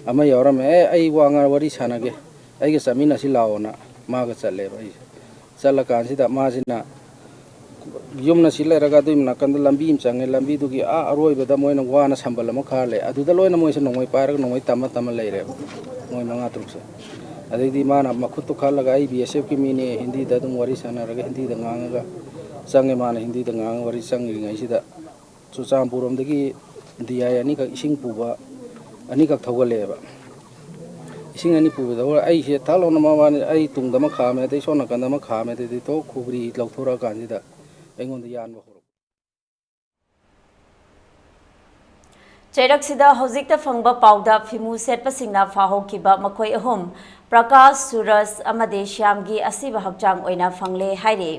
ꯑꯃ ꯌꯥꯎꯔꯝꯃꯦ꯫ "ꯑꯦ, ꯑꯩ ꯋꯥ ꯉꯥꯡ ꯋꯥꯔꯤ ꯁꯥꯟꯅꯒꯦ, ꯑꯩꯒ ꯆꯠꯃꯤꯟꯅꯁꯤ ꯂꯥꯛꯑꯣꯅ" ꯃꯥꯒ ꯆꯠꯂꯦꯕ꯫ ꯑꯩꯁꯦ ꯆꯠꯂꯀꯥꯟꯁꯤꯗ ꯃꯥꯁꯤꯅ ꯌꯨꯝꯅ ꯁꯤ ꯂꯩꯔꯒ ꯑꯗꯨꯒꯤ ꯅꯥꯀꯟꯗ ꯂꯝꯕꯤ ꯑꯃ ꯆꯪꯉꯦ, ꯂꯝꯕꯤꯗꯨꯒꯤ ꯑꯥ ꯑꯔꯣꯏꯕꯗ ꯃꯣꯏꯅ ꯋꯥꯅ ꯁꯝꯕꯜ ꯑꯃ ꯈꯥꯔ ꯂꯩ, ꯑꯗꯨꯗ ꯂꯣꯏꯅ ꯃꯣꯏꯁꯦ ꯅꯣꯡꯃꯩ ꯄꯥꯏꯔꯒ ꯅꯣꯡꯃꯩ ꯇꯝꯃ ꯇꯝꯃ ꯂꯩꯔꯦꯕ ꯃꯣꯏ ꯃꯉꯥ ꯇꯔꯨꯛꯁꯦ꯫ ꯑꯗꯩꯗꯤ ꯃꯥꯅ ꯃꯈꯨꯠꯇꯨ ꯈꯜꯂꯒ, "ꯑꯩ ꯕꯤ ꯑꯦꯁ ꯑꯦꯐꯀꯤ ꯃꯤꯅꯦ", ꯍꯤꯟꯗꯤꯗ ꯑꯗꯨꯝ ꯋꯥꯔꯤ ꯁꯥꯟꯅꯔꯒ ꯍꯤꯟꯗꯤꯗ ꯉꯥꯡꯉꯒ ꯆꯪꯉꯦ꯫ ꯃꯥꯅ ꯍꯤꯟꯗꯤꯗ ꯉꯥꯡꯉ ꯋꯥꯔꯤ ꯆꯪꯉꯤꯉꯩꯁꯤꯗ ꯆꯨꯔꯆꯥꯟꯄꯨꯔ ꯔꯣꯝꯗꯒꯤ ꯗꯤ ꯑꯥꯏ ꯑꯅꯤꯈꯛ ꯏꯁꯤꯡ ꯄꯨꯕ ꯑꯅꯤꯈꯛ ꯊꯧꯒꯠꯂꯛꯑꯦꯕ꯫ ꯏꯁꯤꯡ ꯑꯅꯤ ꯄꯨꯕꯗ ꯑꯩꯁꯦ ꯊꯛ ꯂꯥꯎꯅ ꯃꯃꯥꯅꯤ ꯑꯩ ꯇꯨꯡꯗ ꯑꯃ ꯈꯥꯝꯃꯦ, ꯑꯗꯩ ꯁꯣꯝ ꯅꯥꯀꯟꯗ ꯑꯃ ꯈꯥꯝꯃꯦ, ꯑꯗꯩꯗꯤ ꯊꯣꯛ ꯈꯨꯒ꯭ꯔꯤ ꯂꯧꯊꯣꯔꯛꯑꯀꯥꯟꯁꯤꯗ ꯑꯩꯉꯣꯟꯗ ꯌꯥꯟꯕ ꯍꯧꯔꯛꯄ꯫ ꯆꯩꯔꯛꯁꯤꯗ ꯍꯧꯖꯤꯛꯇ ꯐꯪꯕ ꯄꯥꯎꯗ ꯐꯤꯃꯨ ꯁꯦꯠꯄꯁꯤꯡꯅ ꯐꯥꯍꯧꯈꯤꯕ ꯃꯈꯣꯏ ꯑꯍꯨꯝ, ꯄ꯭ꯔꯀꯥꯁ, ꯁꯨꯔꯖ ꯑꯃꯗꯤ ꯁ꯭ꯌꯥꯝꯒꯤ ꯑꯁꯤꯕ ꯍꯛꯆꯥꯡ ꯑꯣꯏꯅ ꯐꯪꯂꯦ ꯍꯥꯏꯔꯤ꯫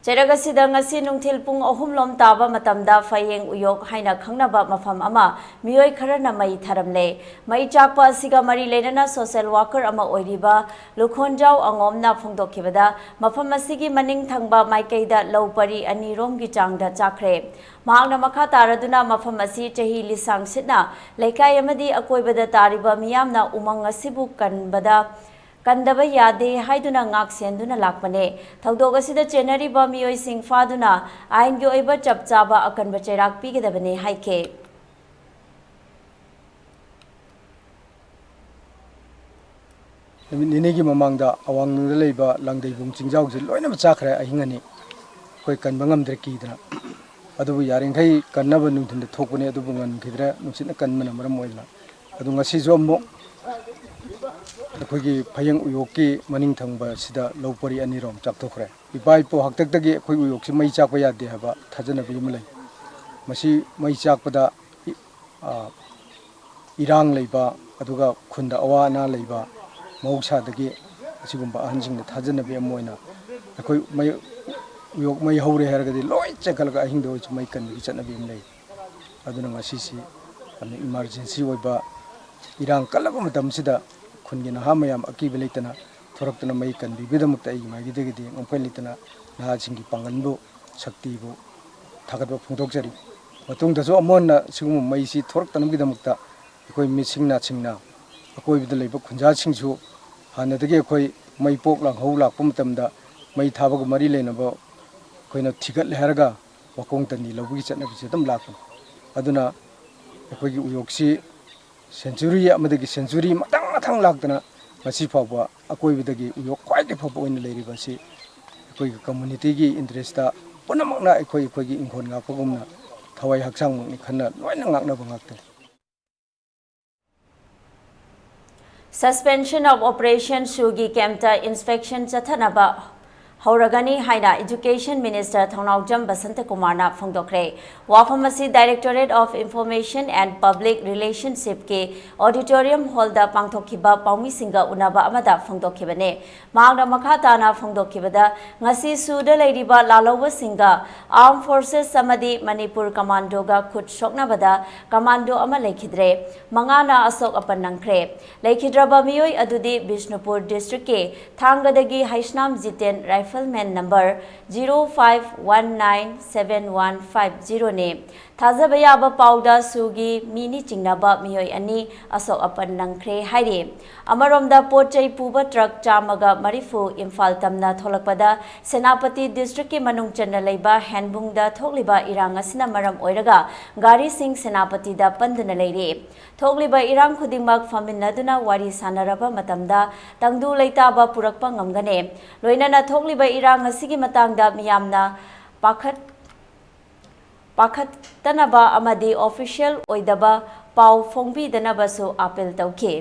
ꯆꯩꯔꯛ ꯑꯁꯤꯗ ꯉꯁꯤ ꯅꯨꯡꯊꯤꯜ ꯄꯨꯡ ꯑꯍꯨꯝ ꯂꯣꯝ ꯇꯥꯕ ꯃꯇꯝꯗ ꯐꯌꯦꯡ ꯎꯌꯣꯛ ꯍꯥꯏꯅ ꯈꯪꯅꯕ ꯃꯐꯝ ꯑꯃ ꯃꯤꯑꯣꯏ ꯈꯔꯅ ꯃꯩ ꯊꯥꯔꯝꯂꯦ꯫ ꯃꯩ ꯆꯥꯛꯄ ꯑꯁꯤꯒ ꯃꯔꯤ ꯂꯩꯅꯅ ꯁꯣꯁꯦꯜ ꯋꯥꯀꯔ ꯑꯃ ꯑꯣꯏꯔꯤꯕ ꯂꯨꯈꯣꯟꯖꯥꯎ ꯑꯉꯣꯝꯅ ꯐꯣꯡꯗꯣꯛꯈꯤꯕꯗ, ꯃꯐꯝ ꯑꯁꯤꯒꯤ ꯃꯅꯤꯡ ꯊꯪꯕ ꯃꯥꯏꯀꯩꯗ ꯂꯧ ꯄꯔꯤ ꯑꯅꯤꯔꯣꯝꯒꯤ ꯆꯥꯡꯗ ꯆꯥꯛꯈ꯭ꯔꯦ꯫ ꯃꯍꯥꯛꯅ ꯃꯈꯥ ꯇꯥꯔꯗꯨꯅ ꯃꯐꯝ ꯑꯁꯤ ꯆꯍꯤ ꯂꯤꯁꯥꯡ ꯁꯤꯠꯅ ꯂꯩꯀꯥꯏ ꯑꯃꯗꯤ ꯑꯀꯣꯏꯕꯗ ꯇꯥꯔꯤꯕ ꯃꯤꯌꯥꯝꯅ ꯎꯃꯪ ꯑꯁꯤꯕꯨ ꯀꯟꯕꯗ ꯀꯟꯗꯕ ꯌꯥꯗꯦ ꯍꯥꯏꯗꯨꯅ ꯉꯥꯛ ꯁꯦꯟꯗꯨꯅ ꯂꯥꯛꯄꯅꯦ꯫ ꯊꯧꯗꯣꯛ ꯑꯁꯤꯗ ꯆꯦꯟꯅꯔꯤꯕ ꯃꯤꯑꯣꯏꯁꯤꯡ ꯐꯥꯗꯨꯅ ꯑꯥꯏꯟꯒꯤ ꯑꯣꯏꯕ ꯆꯞ ꯆꯥꯕ ꯑꯀꯟꯕ ꯆꯩꯔꯥꯛ ꯄꯤꯒꯗꯕꯅꯦ ꯍꯥꯏꯈꯤ꯫ ꯅꯨꯃꯤꯠ ꯅꯤꯅꯤꯒꯤ ꯃꯃꯥꯡꯗ ꯑꯋꯥꯡꯂꯣꯝꯗ ꯂꯩꯕ ꯂꯥꯡꯗꯩꯕꯨꯡ ꯆꯤꯡꯖꯥꯎꯁꯦ ꯂꯣꯏꯅꯃꯛ ꯆꯥꯛꯈ꯭ꯔꯦ꯫ ꯑꯍꯤꯡ ꯑꯅꯤ ꯑꯩꯈꯣꯏ ꯀꯟꯕ ꯉꯝꯗ꯭ꯔꯦ ꯀꯤꯗꯅ꯫ ꯑꯗꯨꯕꯨ ꯌꯥꯔꯤꯈꯩ ꯀꯟꯅꯕ ꯅꯨꯡꯊꯤꯟꯗ ꯊꯣꯛꯄꯅꯦ, ꯑꯗꯨꯕꯨ ꯉꯝꯈꯤꯗ꯭ꯔꯦ꯫ ꯅꯨꯡꯁꯤꯠꯅ ꯀꯟꯕꯅ ꯃꯔꯝ ꯑꯣꯏꯗꯅ ꯑꯗꯨ ꯉꯁꯤꯁꯨ ꯑꯃꯨꯛ ꯑꯩꯈꯣꯏꯒꯤ ꯐꯌꯦꯡ ꯎꯌꯣꯛꯀꯤ ꯃꯅꯤꯡ ꯊꯪꯕ ꯑꯁꯤꯗ ꯂꯧ ꯄꯔꯤ ꯑꯅꯤꯔꯣꯝ ꯆꯥꯛꯊꯣꯛꯈ꯭ꯔꯦ꯫ ꯏꯄꯥ ꯏꯄꯨ ꯍꯥꯛꯇꯛꯇꯒꯤ ꯑꯩꯈꯣꯏ ꯎꯌꯣꯛꯁꯤ ꯃꯩ ꯆꯥꯛꯄ ꯌꯥꯗꯦ ꯍꯥꯏꯕ ꯊꯥꯖꯅꯕꯤ ꯑꯃ ꯂꯩ꯫ ꯃꯁꯤ ꯃꯩ ꯆꯥꯛꯄꯗ ꯏ-, ꯑ, ꯏꯔꯥꯡ ꯂꯩꯕ, ꯑꯗꯨꯒ ꯈꯨꯟꯗ ꯑꯋꯥ ꯑꯅꯥ ꯂꯩꯕ, ꯃꯍꯧꯁꯥꯗꯒꯤ ꯑꯁꯤꯒꯨꯝꯕ ꯑꯍꯟꯁꯤꯡꯅ ꯊꯥꯖꯅꯕꯤ ꯑꯃ ꯑꯣꯏꯅ ꯑꯩꯈꯣꯏ ꯃꯩ, ꯎꯌꯣꯛ ꯃꯩ ꯍꯧꯔꯦ ꯍꯥꯏꯔꯒꯗꯤ ꯂꯣꯏ ꯆꯦꯟꯈꯠꯂꯒ ꯑꯍꯤꯡꯗ ꯑꯣꯏꯔꯁꯨ ꯃꯩ ꯀꯟꯕꯒꯤ ꯆꯠꯅꯕꯤ ꯑꯃ ꯂꯩ꯫ ꯑꯗꯨꯅ ꯉꯁꯤꯁꯤ ꯌꯥꯝꯅ emergency ꯑꯣꯏꯕ, ꯏꯔꯥꯡ ꯀꯜꯂꯕ ꯃꯇꯝꯁꯤꯗ ꯈꯨꯟꯒꯤ ꯅꯍꯥ ꯃꯌꯥꯝ ꯑꯀꯤꯕ ꯂꯩꯇꯅ ꯊꯣꯔꯛꯇꯨꯅ ꯃꯩ ꯀꯟꯕꯤꯕꯒꯤꯗꯃꯛꯇ ꯑꯩꯒꯤ ꯃꯥꯏꯀꯩꯗꯒꯤꯗꯤ ꯉꯝꯈꯩ ꯂꯩꯇꯅ ꯅꯍꯥꯁꯤꯡꯒꯤ ꯄꯥꯡꯒꯜꯕꯨ, ꯁꯛꯇꯤꯕꯨ ꯊꯥꯒꯠꯄ ꯐꯣꯡꯗꯣꯛꯆꯔꯤ꯫ ꯃꯇꯨꯡꯗꯁꯨ ꯑꯃꯨꯛ ꯍꯟꯅ ꯁꯤꯒꯨꯝꯕ ꯃꯩꯁꯤ ꯊꯣꯔꯛꯇꯅꯕꯒꯤꯗꯃꯛꯇ ꯑꯩꯈꯣꯏ ꯃꯤꯠꯁꯤꯡ ꯅꯥꯁꯤꯡꯅ ꯑꯀꯣꯏꯕꯗ ꯂꯩꯕ ꯈꯨꯟꯖꯥꯁꯤꯡꯁꯨ ꯍꯥꯟꯅꯗꯒꯤ ꯑꯩꯈꯣꯏ ꯃꯩ ꯄꯣꯛ ꯂꯥꯡꯍꯧ ꯂꯥꯛꯄ ꯃꯇꯝꯗ ꯃꯩ ꯊꯥꯕꯒ ꯃꯔꯤ ꯂꯩꯅꯕ ꯑꯩꯈꯣꯏꯅ ꯊꯤꯒꯠꯂꯦ ꯍꯥꯏꯔꯒ ꯋꯥꯈꯣꯡ ꯇꯟꯅꯤ ꯂꯧꯕꯒꯤ ꯆꯠꯅꯕꯤꯁꯦ ꯑꯗꯨꯝ ꯂꯥꯛꯄꯅꯤ꯫ ꯑꯗꯨꯅ ꯑꯩꯈꯣꯏꯒꯤ ꯎꯌꯣꯛꯁꯤ century ꯑꯃꯗꯒꯤ century ꯃꯊꯪ ꯃꯊꯪ ꯂꯥꯛꯇꯅ ꯉꯁꯤ ꯐꯥꯎꯕ ꯑꯀꯣꯏꯕꯗꯒꯤ ꯎꯌꯣꯛ ꯈ꯭ꯋꯥꯏꯗꯒꯤ ꯐꯕ ꯑꯣꯏꯅ ꯂꯩꯔꯤꯕ ꯑꯁꯤ ꯑꯩꯈꯣꯏꯒꯤ communityꯒꯤ interestꯇ ꯄꯨꯝꯅꯃꯛꯅ ꯑꯩꯈꯣꯏ ꯑꯩꯈꯣꯏꯒꯤ ꯏꯪꯈꯣꯜ ꯉꯥꯛꯄꯒꯨꯝꯅ ꯊꯋꯥꯏ ꯍꯛꯆꯥꯡꯃꯛꯅꯤ ꯈꯟꯅ ꯂꯣꯏꯅ ꯉꯥꯛꯅꯕ ꯉꯥꯛꯇꯅꯤ꯫ Suspension of Operation ꯁꯨꯒꯤ campꯇ inspection ꯆꯠꯊꯅꯕ ꯍꯧꯔꯒꯅꯤ ꯍꯥꯏꯅ Education Minister ꯊꯧꯅꯥꯎꯖꯝ ꯕꯁꯟꯇꯀꯨꯃꯥꯔꯅ ꯐꯣꯡꯗꯣꯛꯈ꯭ꯔꯦ꯫ ꯋꯥꯐꯝ ꯑꯁꯤ Directorate of Information and Public Relationshipꯀꯤ auditorium hallꯗ ꯄꯥꯡꯊꯣꯛꯈꯤꯕ ꯄꯥꯎꯃꯤꯁꯤꯡꯒ ꯎꯅꯕ ꯑꯃꯗ ꯐꯣꯡꯗꯣꯛꯈꯤꯕꯅꯤ꯫ ꯃꯍꯥꯛꯅ ꯃꯈꯥ ꯇꯥꯅ ꯐꯣꯡꯗꯣꯛꯈꯤꯕꯗ, ꯉꯁꯤ ꯁꯨꯗ ꯂꯩꯔꯤꯕ ꯂꯥꯜꯍꯧꯕꯁꯤꯡꯒ Armed Forces ꯑꯃꯗꯤ ꯃꯅꯤꯄꯨꯔ Commandoꯒ ꯈꯨꯠ ꯁꯣꯛꯅꯕꯗ commando ꯑꯃ ꯂꯩꯈꯤꯗ꯭ꯔꯦ꯫ ꯃꯉꯥꯅ ꯑꯁꯣꯛ ꯑꯄꯟ ꯅꯪꯈ꯭ꯔꯦ꯫ ꯂꯩꯈꯤꯗ꯭ꯔꯕ ꯃꯤꯑꯣꯏ ꯑꯗꯨꯗꯤ Bishnupur districtꯀꯤ ꯊꯥꯡꯒꯗꯒꯤ Heisnam Jiten, rifleman number zero five one nine seven one five zeroꯅꯤ꯫ ꯊꯥꯖꯕ ꯌꯥꯕ ꯄꯥꯎꯗ ꯁꯨꯒꯤ ꯃꯤꯅꯤ ꯆꯤꯡꯅꯕ ꯃꯤꯑꯣꯏ ꯑꯅꯤ ꯑꯁꯣꯛ ꯑꯄꯟ ꯅꯪꯈ꯭ꯔꯦ ꯍꯥꯏꯔꯤ꯫ ꯑꯃꯔꯣꯝꯗ, ꯄꯣꯠ ꯆꯩ ꯄꯨꯕ truck ꯆꯥꯝꯃꯒ ꯃꯔꯤꯐꯨ ꯏꯝꯐꯥꯜ ꯇꯝꯅ ꯊꯣꯛꯂꯛꯄꯗ ꯁꯦꯅꯥꯄꯇꯤ districtꯀꯤ ꯃꯅꯨꯡ ꯆꯟꯅ ꯂꯩꯕ ꯍꯦꯟꯕꯨꯡꯗ ꯊꯣꯛꯂꯤꯕ ꯏꯔꯥꯡ ꯑꯁꯤꯅ ꯃꯔꯝ ꯑꯣꯏꯔꯒ ꯒꯥꯔꯤꯁꯤꯡ ꯁꯦꯅꯥꯄꯇꯤꯗ ꯄꯟꯗꯨꯅ ꯂꯩꯔꯤ꯫ ꯊꯣꯛꯂꯤꯕ ꯏꯔꯥꯡ ꯈꯨꯗꯤꯡꯃꯛ ꯐꯝꯃꯤꯟꯅꯗꯨꯅ ꯋꯥꯔꯤ ꯁꯥꯟꯅꯔꯕ ꯃꯇꯝꯗ ꯇꯪꯗꯨ ꯂꯩꯇꯥꯕ ꯄꯨꯔꯛꯄ ꯉꯝꯒꯅꯤ꯫ ꯂꯣꯏꯅꯅ ꯊꯣꯛꯂꯤꯕ ꯏꯔꯥꯡ ꯑꯁꯤꯒꯤ ꯃꯇꯥꯡꯗ ꯃꯤꯌꯥꯝꯅ ꯄꯥꯈꯠ-, ꯄꯥꯈꯠꯇꯅꯕ ꯑꯃꯗꯤ official ꯑꯣꯏꯗꯕ ꯄꯥꯎ ꯐꯣꯡꯕꯤꯗꯅꯕꯁꯨ ꯑꯥꯄꯤꯜ ꯇꯧꯈꯤ꯫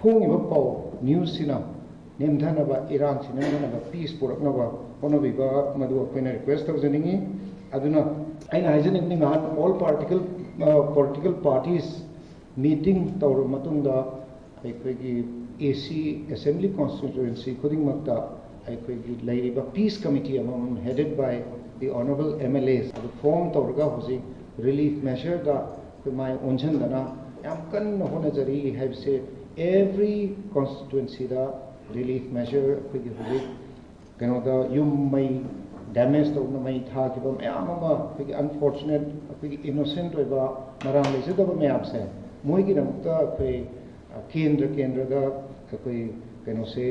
ꯐꯣꯡꯉꯤꯕ ꯄꯥꯎ ꯅ꯭ꯌꯨꯁꯁꯤꯅ ꯅꯦꯝꯊꯅꯕ, ꯏꯔꯥꯡꯁꯤ ꯅꯦꯝꯊꯅꯕ, ꯄꯤꯁ ꯄꯨꯔꯛꯅꯕ ꯍꯣꯠꯅꯕꯤꯕ, ꯃꯗꯨ ꯑꯩꯈꯣꯏꯅ ꯔꯤꯀ꯭ꯋꯦꯁ ꯇꯧꯖꯅꯤꯡꯉꯤ꯫ ꯑꯗꯨꯅ ꯑꯩꯅ ꯍꯥꯏꯖꯅꯤꯡꯕꯗꯤ, ꯉꯍꯥꯟ all particle political parties meeting ꯇꯧꯔꯕ ꯃꯇꯨꯡꯗ, ꯑꯩꯈꯣꯏꯒꯤ ꯑꯦ ꯁꯤ ꯑꯦꯁꯦꯝꯕ꯭ꯂꯤ ꯀꯣꯟꯁꯇꯤꯇ꯭ꯋꯦꯟꯁꯤ ꯈꯨꯗꯤꯡꯃꯛꯇ ꯑꯩꯈꯣꯏꯒꯤ ꯂꯩꯔꯤꯕ ꯄꯤꯁ ꯀꯃꯤꯇꯤ ꯑꯃꯃꯝ, headed by the honourable M L As, ꯑꯗꯨ ꯐꯣꯔꯝ ꯇꯧꯔꯒ ꯍꯧꯖꯤꯛ ꯔꯤꯂꯤꯐ ꯃꯦꯖꯔꯗ ꯑꯩꯈꯣꯏ ꯃꯥꯏ ꯑꯣꯟꯁꯤꯟꯗꯅ ꯌꯥꯝ ꯀꯟꯅ ꯍꯣꯠꯅꯖꯔꯤ ꯍꯥꯏꯕꯁꯦ꯫ ꯑꯦꯚ꯭ꯔꯤ ꯀꯣꯟꯁꯇꯤꯇ꯭ꯋꯦꯟꯁꯤꯗ ꯔꯤꯂꯤꯐ ꯃꯦꯖꯔ ꯑꯩꯈꯣꯏꯒꯤ ꯍꯧꯖꯤꯛ ꯀꯩꯅꯣꯗ ꯌꯨꯝ ꯃꯩ ꯗꯦꯃꯦꯖ ꯇꯧꯗꯨꯅ ꯃꯩ ꯊꯥꯈꯤꯕ ꯃꯌꯥꯝ ꯑꯃ, ꯑꯩꯈꯣꯏꯒꯤ ꯑꯟꯐꯣꯔꯆꯨꯅꯦꯠ, ꯑꯩꯈꯣꯏꯒꯤ ꯏꯅꯣꯁꯦꯟꯠ ꯑꯣꯏꯕ, ꯃꯔꯥꯜ ꯂꯩꯖꯗꯕ ꯃꯌꯥꯝꯁꯦ, ꯃꯣꯏꯒꯤꯗꯃꯛꯇ ꯑꯩꯈꯣꯏ, ꯑ, ꯀꯦꯟꯗ꯭ꯔ ꯀꯦꯟꯗ꯭ꯔꯗ ꯑꯩꯈꯣꯏ ꯀꯩꯅꯣꯁꯦ,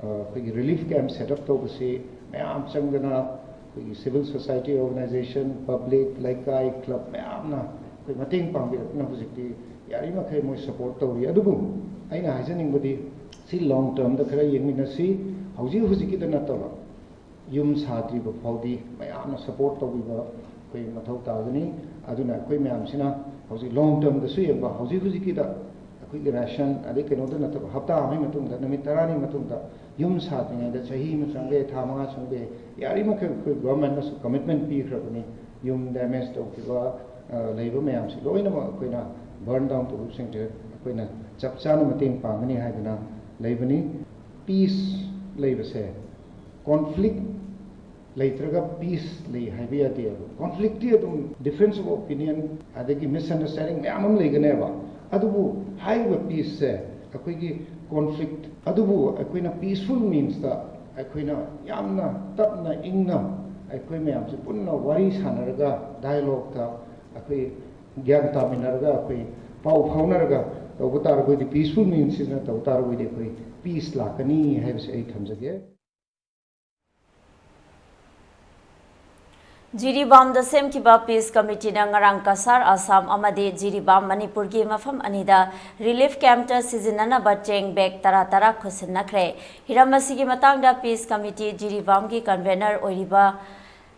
ꯑ, ꯑꯩꯈꯣꯏꯒꯤ ꯔꯤꯂꯤꯐ ꯀꯦꯝꯞ ꯁꯦꯠ ꯑꯞ ꯇꯧꯕꯁꯤ ꯃꯌꯥꯝ ꯆꯪꯗꯅ, ꯑꯩꯈꯣꯏꯒꯤ ꯁꯤꯚꯤꯜ ꯁꯣꯁꯥꯏꯇꯤ ꯑꯣꯔꯒꯅꯥꯏꯖꯦꯁꯟ, ꯄꯕ꯭ꯂꯤꯛ, ꯂꯩꯀꯥꯏ, ꯀ꯭ꯂꯕ ꯃꯌꯥꯝꯅ ꯑꯩꯈꯣꯏ ꯃꯇꯦꯡ ꯄꯥꯡꯕꯤꯔꯛꯇꯨꯅ ꯍꯧꯖꯤꯛꯇꯤ ꯌꯥꯔꯤꯃꯈꯩ ꯃꯣꯏ ꯁꯄꯣꯔꯠ ꯇꯧꯔꯤ꯫ ꯑꯗꯨꯕꯨ ꯑꯩꯅ ꯍꯥꯏꯖꯅꯤꯡꯕꯗꯤ, ꯁꯤ ꯂꯣꯡ ꯇꯔꯝꯗ ꯈꯔ ꯌꯦꯡꯃꯤꯟꯅꯁꯤ꯫ ꯍꯧꯖꯤꯛ ꯍꯧꯖꯤꯛꯀꯤꯗ ꯅꯠꯇꯕ, ꯌꯨꯝ ꯁꯥꯗ꯭ꯔꯤꯕ ꯐꯥꯎꯗꯤ ꯃꯌꯥꯝꯅ ꯁꯄꯣꯔꯠ ꯇꯧꯕꯤꯕ ꯑꯩꯈꯣꯏ ꯃꯊꯧ ꯇꯥꯒꯅꯤ꯫ ꯑꯗꯨꯅ ꯑꯩꯈꯣꯏ ꯃꯌꯥꯝꯁꯤꯅ ꯍꯧꯖꯤꯛ ꯂꯣꯡ ꯇꯔꯝꯗꯁꯨ ꯌꯦꯡꯕ, ꯍꯧꯖꯤꯛ ꯍꯧꯖꯤꯛꯀꯤꯗ ꯑꯩꯈꯣꯏꯒꯤ ꯔꯦꯁꯟ ꯑꯗꯩ ꯀꯩꯅꯣꯗ ꯅꯠꯇꯕ, ꯍꯞꯇꯥ ꯑꯃꯒꯤ ꯃꯇꯨꯡꯗ, ꯅꯨꯃꯤꯠ ꯇꯔꯥꯅꯤ ꯃꯇꯨꯡꯗ, ꯌꯨꯝ ꯁꯥꯗ꯭ꯔꯤꯉꯩꯗ ꯆꯍꯤ ꯑꯃ ꯆꯪꯕ ꯌꯥꯏ, ꯊꯥ ꯃꯉꯥ ꯆꯪꯕ ꯌꯥꯏ, ꯌꯥꯔꯤꯃꯈꯩ ꯑꯩꯈꯣꯏ ꯒꯣꯔꯃꯦꯟꯅꯁꯨ ꯀꯃꯤꯠꯃꯦꯟ ꯄꯤꯈ꯭ꯔꯕꯅꯤ꯫ ꯌꯨꯝ ꯗꯦꯃꯦꯖ ꯇꯧꯈꯤꯕ, ꯑ, ꯂꯩꯕ ꯃꯌꯥꯝꯁꯤ ꯂꯣꯏꯅꯃꯛ ꯑꯩꯈꯣꯏꯅ ꯕꯔꯟ ꯗꯥꯎꯟ ꯇꯧꯈꯤꯕꯁꯤꯡꯁꯦ ꯑꯩꯈꯣꯏꯅ ꯆꯞ ꯆꯥꯅ ꯃꯇꯦꯡ ꯄꯥꯡꯒꯅꯤ ꯍꯥꯏꯗꯅ ꯂꯩꯕꯅꯤ꯫ ꯄꯤꯁ ꯂꯩꯕꯁꯦ, ꯀꯣꯟꯐ꯭ꯂꯤꯛ ꯂꯩꯇ꯭ꯔꯒ ꯄꯤꯁ ꯂꯩ ꯍꯥꯏꯕ ꯌꯥꯗꯦꯕ꯫ ꯀꯣꯟꯐ꯭ꯂꯤꯛꯇꯤ ꯑꯗꯨꯝ difference of opinion, ꯑꯗꯒꯤ misunderstanding ꯃꯌꯥꯝ ꯑꯃ ꯂꯩꯒꯅꯦꯕ꯫ ꯑꯗꯨꯕꯨ ꯍꯥꯏꯔꯤꯕ ꯄꯤꯁꯁꯦ, ꯑꯩꯈꯣꯏꯒꯤ ꯀꯣꯟꯐ꯭ꯂꯤꯛ ꯑꯗꯨꯕꯨ ꯑꯩꯈꯣꯏꯅ ꯄꯤꯁꯐꯨꯜ ꯃꯤꯟꯁꯇ, ꯑꯩꯈꯣꯏꯅ ꯌꯥꯝꯅ ꯇꯞꯅ ꯏꯪꯅ ꯑꯩꯈꯣꯏ ꯃꯌꯥꯝꯁꯦ ꯄꯨꯟꯅ ꯋꯥꯔꯤ ꯁꯥꯟꯅꯔꯒ, ꯗꯥꯏꯂꯣꯛꯇ ꯑꯩꯈꯣꯏ ꯒ꯭ꯌꯥꯟ ꯇꯥꯃꯤꯟꯅꯔꯒ, ꯑꯩꯈꯣꯏ ꯄꯥꯎ ꯐꯥꯎꯅꯔꯒ ꯇꯧꯕ ꯇꯥꯔꯒꯗꯤ, ꯄꯤꯁꯐꯨꯜ ꯃꯤꯟꯁ ꯁꯤꯖꯤꯟꯅ ꯇꯧꯕ ꯇꯥꯔꯒꯗꯤ, ꯑꯩꯈꯣꯏ ꯄꯤꯁ ꯂꯥꯛꯀꯅꯤ ꯍꯥꯏꯕꯁꯦ ꯑꯩ ꯊꯝꯖꯒꯦ꯫ ꯖꯤꯔꯤꯕꯥꯝꯗ ꯁꯦꯝꯈꯤꯕ ꯄꯤꯁ ꯀꯃꯤꯇꯤꯅ ꯉꯔꯥꯡ ꯀꯁꯥꯔ ꯑꯁꯥꯝ ꯑꯃꯗꯤ ꯖꯤꯔꯤꯕꯥꯝ ꯃꯅꯤꯄꯨꯔꯒꯤ ꯃꯐꯝ ꯑꯅꯤꯗ ꯔꯤꯂꯤꯐ ꯀꯦꯝꯞꯇ ꯁꯤꯖꯤꯟꯅꯅꯕ ꯆꯦꯡ ꯕꯦꯒ ꯇꯔꯥ ꯇꯔꯥ ꯈꯨꯠꯁꯤꯟꯅꯈ꯭ꯔꯦ꯫ ꯍꯤꯔꯝ ꯑꯁꯤꯒꯤ ꯃꯇꯥꯡꯗ ꯄꯤꯁ ꯀꯃꯤꯇꯤ ꯖꯤꯔꯤꯕꯥꯝꯒꯤ ꯀꯟꯚꯦꯅꯔ ꯑꯣꯏꯔꯤꯕ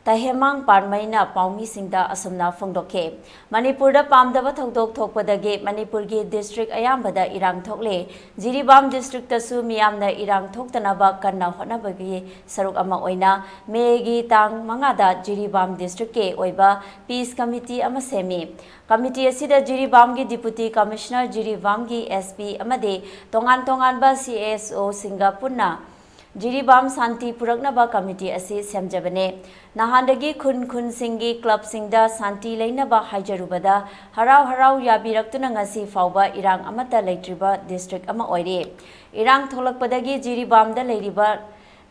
ꯇꯍꯦꯃꯥꯡ ꯄꯥꯟꯃꯩꯅ ꯄꯥꯎꯃꯤꯁꯤꯡꯗ ꯑꯁꯨꯝꯅ ꯐꯣꯡꯗꯣꯛꯈꯤ꯫ ꯃꯅꯤꯄꯨꯔꯗ ꯄꯥꯝꯗꯕ ꯊꯧꯗꯣꯛ ꯊꯣꯛꯄꯗꯒꯤ ꯃꯅꯤꯄꯨꯔꯒꯤ ꯗꯤꯁꯇ꯭ꯔꯤꯛ ꯑꯌꯥꯝꯕꯗ ꯏꯔꯥꯡ ꯊꯣꯛꯂꯦ꯫ ꯖꯤꯔꯤꯕꯥꯝ ꯗꯤꯁꯇ꯭ꯔꯤꯛꯇꯁꯨ ꯃꯤꯌꯥꯝꯅ ꯏꯔꯥꯡ ꯊꯣꯛꯇꯅꯕ ꯀꯟꯅ ꯍꯣꯠꯅꯕꯒꯤ ꯁꯔꯨꯛ ꯑꯃ ꯑꯣꯏꯅ ꯃꯦꯒꯤ ꯇꯥꯡ ꯃꯉꯥꯗ ꯖꯤꯔꯤꯕꯥꯝ ꯗꯤꯁꯇ꯭ꯔꯤꯛꯀꯤ ꯑꯣꯏꯕ ꯄꯤꯁ ꯀꯃꯤꯇꯤ ꯑꯃ ꯁꯦꯝꯃꯤ꯫ ꯀꯃꯤꯇꯤ ꯑꯁꯤꯗ ꯖꯤꯔꯤꯕꯥꯝꯒꯤ ꯗꯤꯄꯨꯇꯤ ꯀꯃꯤꯁꯅꯔ, ꯖꯤꯔꯤꯕꯥꯝꯒꯤ ꯑꯦꯁ ꯄꯤ ꯑꯃꯗꯤ ꯇꯣꯉꯥꯟ ꯇꯣꯉꯥꯟꯕ ꯁꯤ ꯑꯦꯁ ꯑꯣꯁꯤꯡꯒ ꯄꯨꯟꯅ ꯖꯤꯔꯤꯕꯥꯝ ꯁꯥꯟꯇꯤ ꯄꯨꯔꯛꯅꯕ ꯀꯃꯤꯇꯤ ꯑꯁꯤ ꯁꯦꯝꯖꯕꯅꯦ꯫ ꯅꯍꯥꯟꯗꯒꯤ ꯈꯨꯟ ꯈꯨꯟꯁꯤꯡꯒꯤ ꯀ꯭ꯂꯕꯁꯤꯡꯗ ꯁꯥꯟꯇꯤ ꯂꯩꯅꯕ ꯍꯥꯏꯖꯔꯨꯕꯗ ꯍꯔꯥꯎ ꯍꯔꯥꯎ ꯌꯥꯕꯤꯔꯛꯇꯨꯅ ꯉꯁꯤ ꯐꯥꯎꯕ ꯏꯔꯥꯡ ꯑꯃꯠꯇ ꯂꯩꯇ꯭ꯔꯤꯕ ꯗꯤꯁꯇ꯭ꯔꯤꯛ ꯑꯃ ꯑꯣꯏꯔꯤ꯫ ꯏꯔꯥꯡ ꯊꯣꯛꯂꯛꯄꯗꯒꯤ ꯖꯤꯔꯤꯕꯥꯝꯗ ꯂꯩꯔꯤꯕ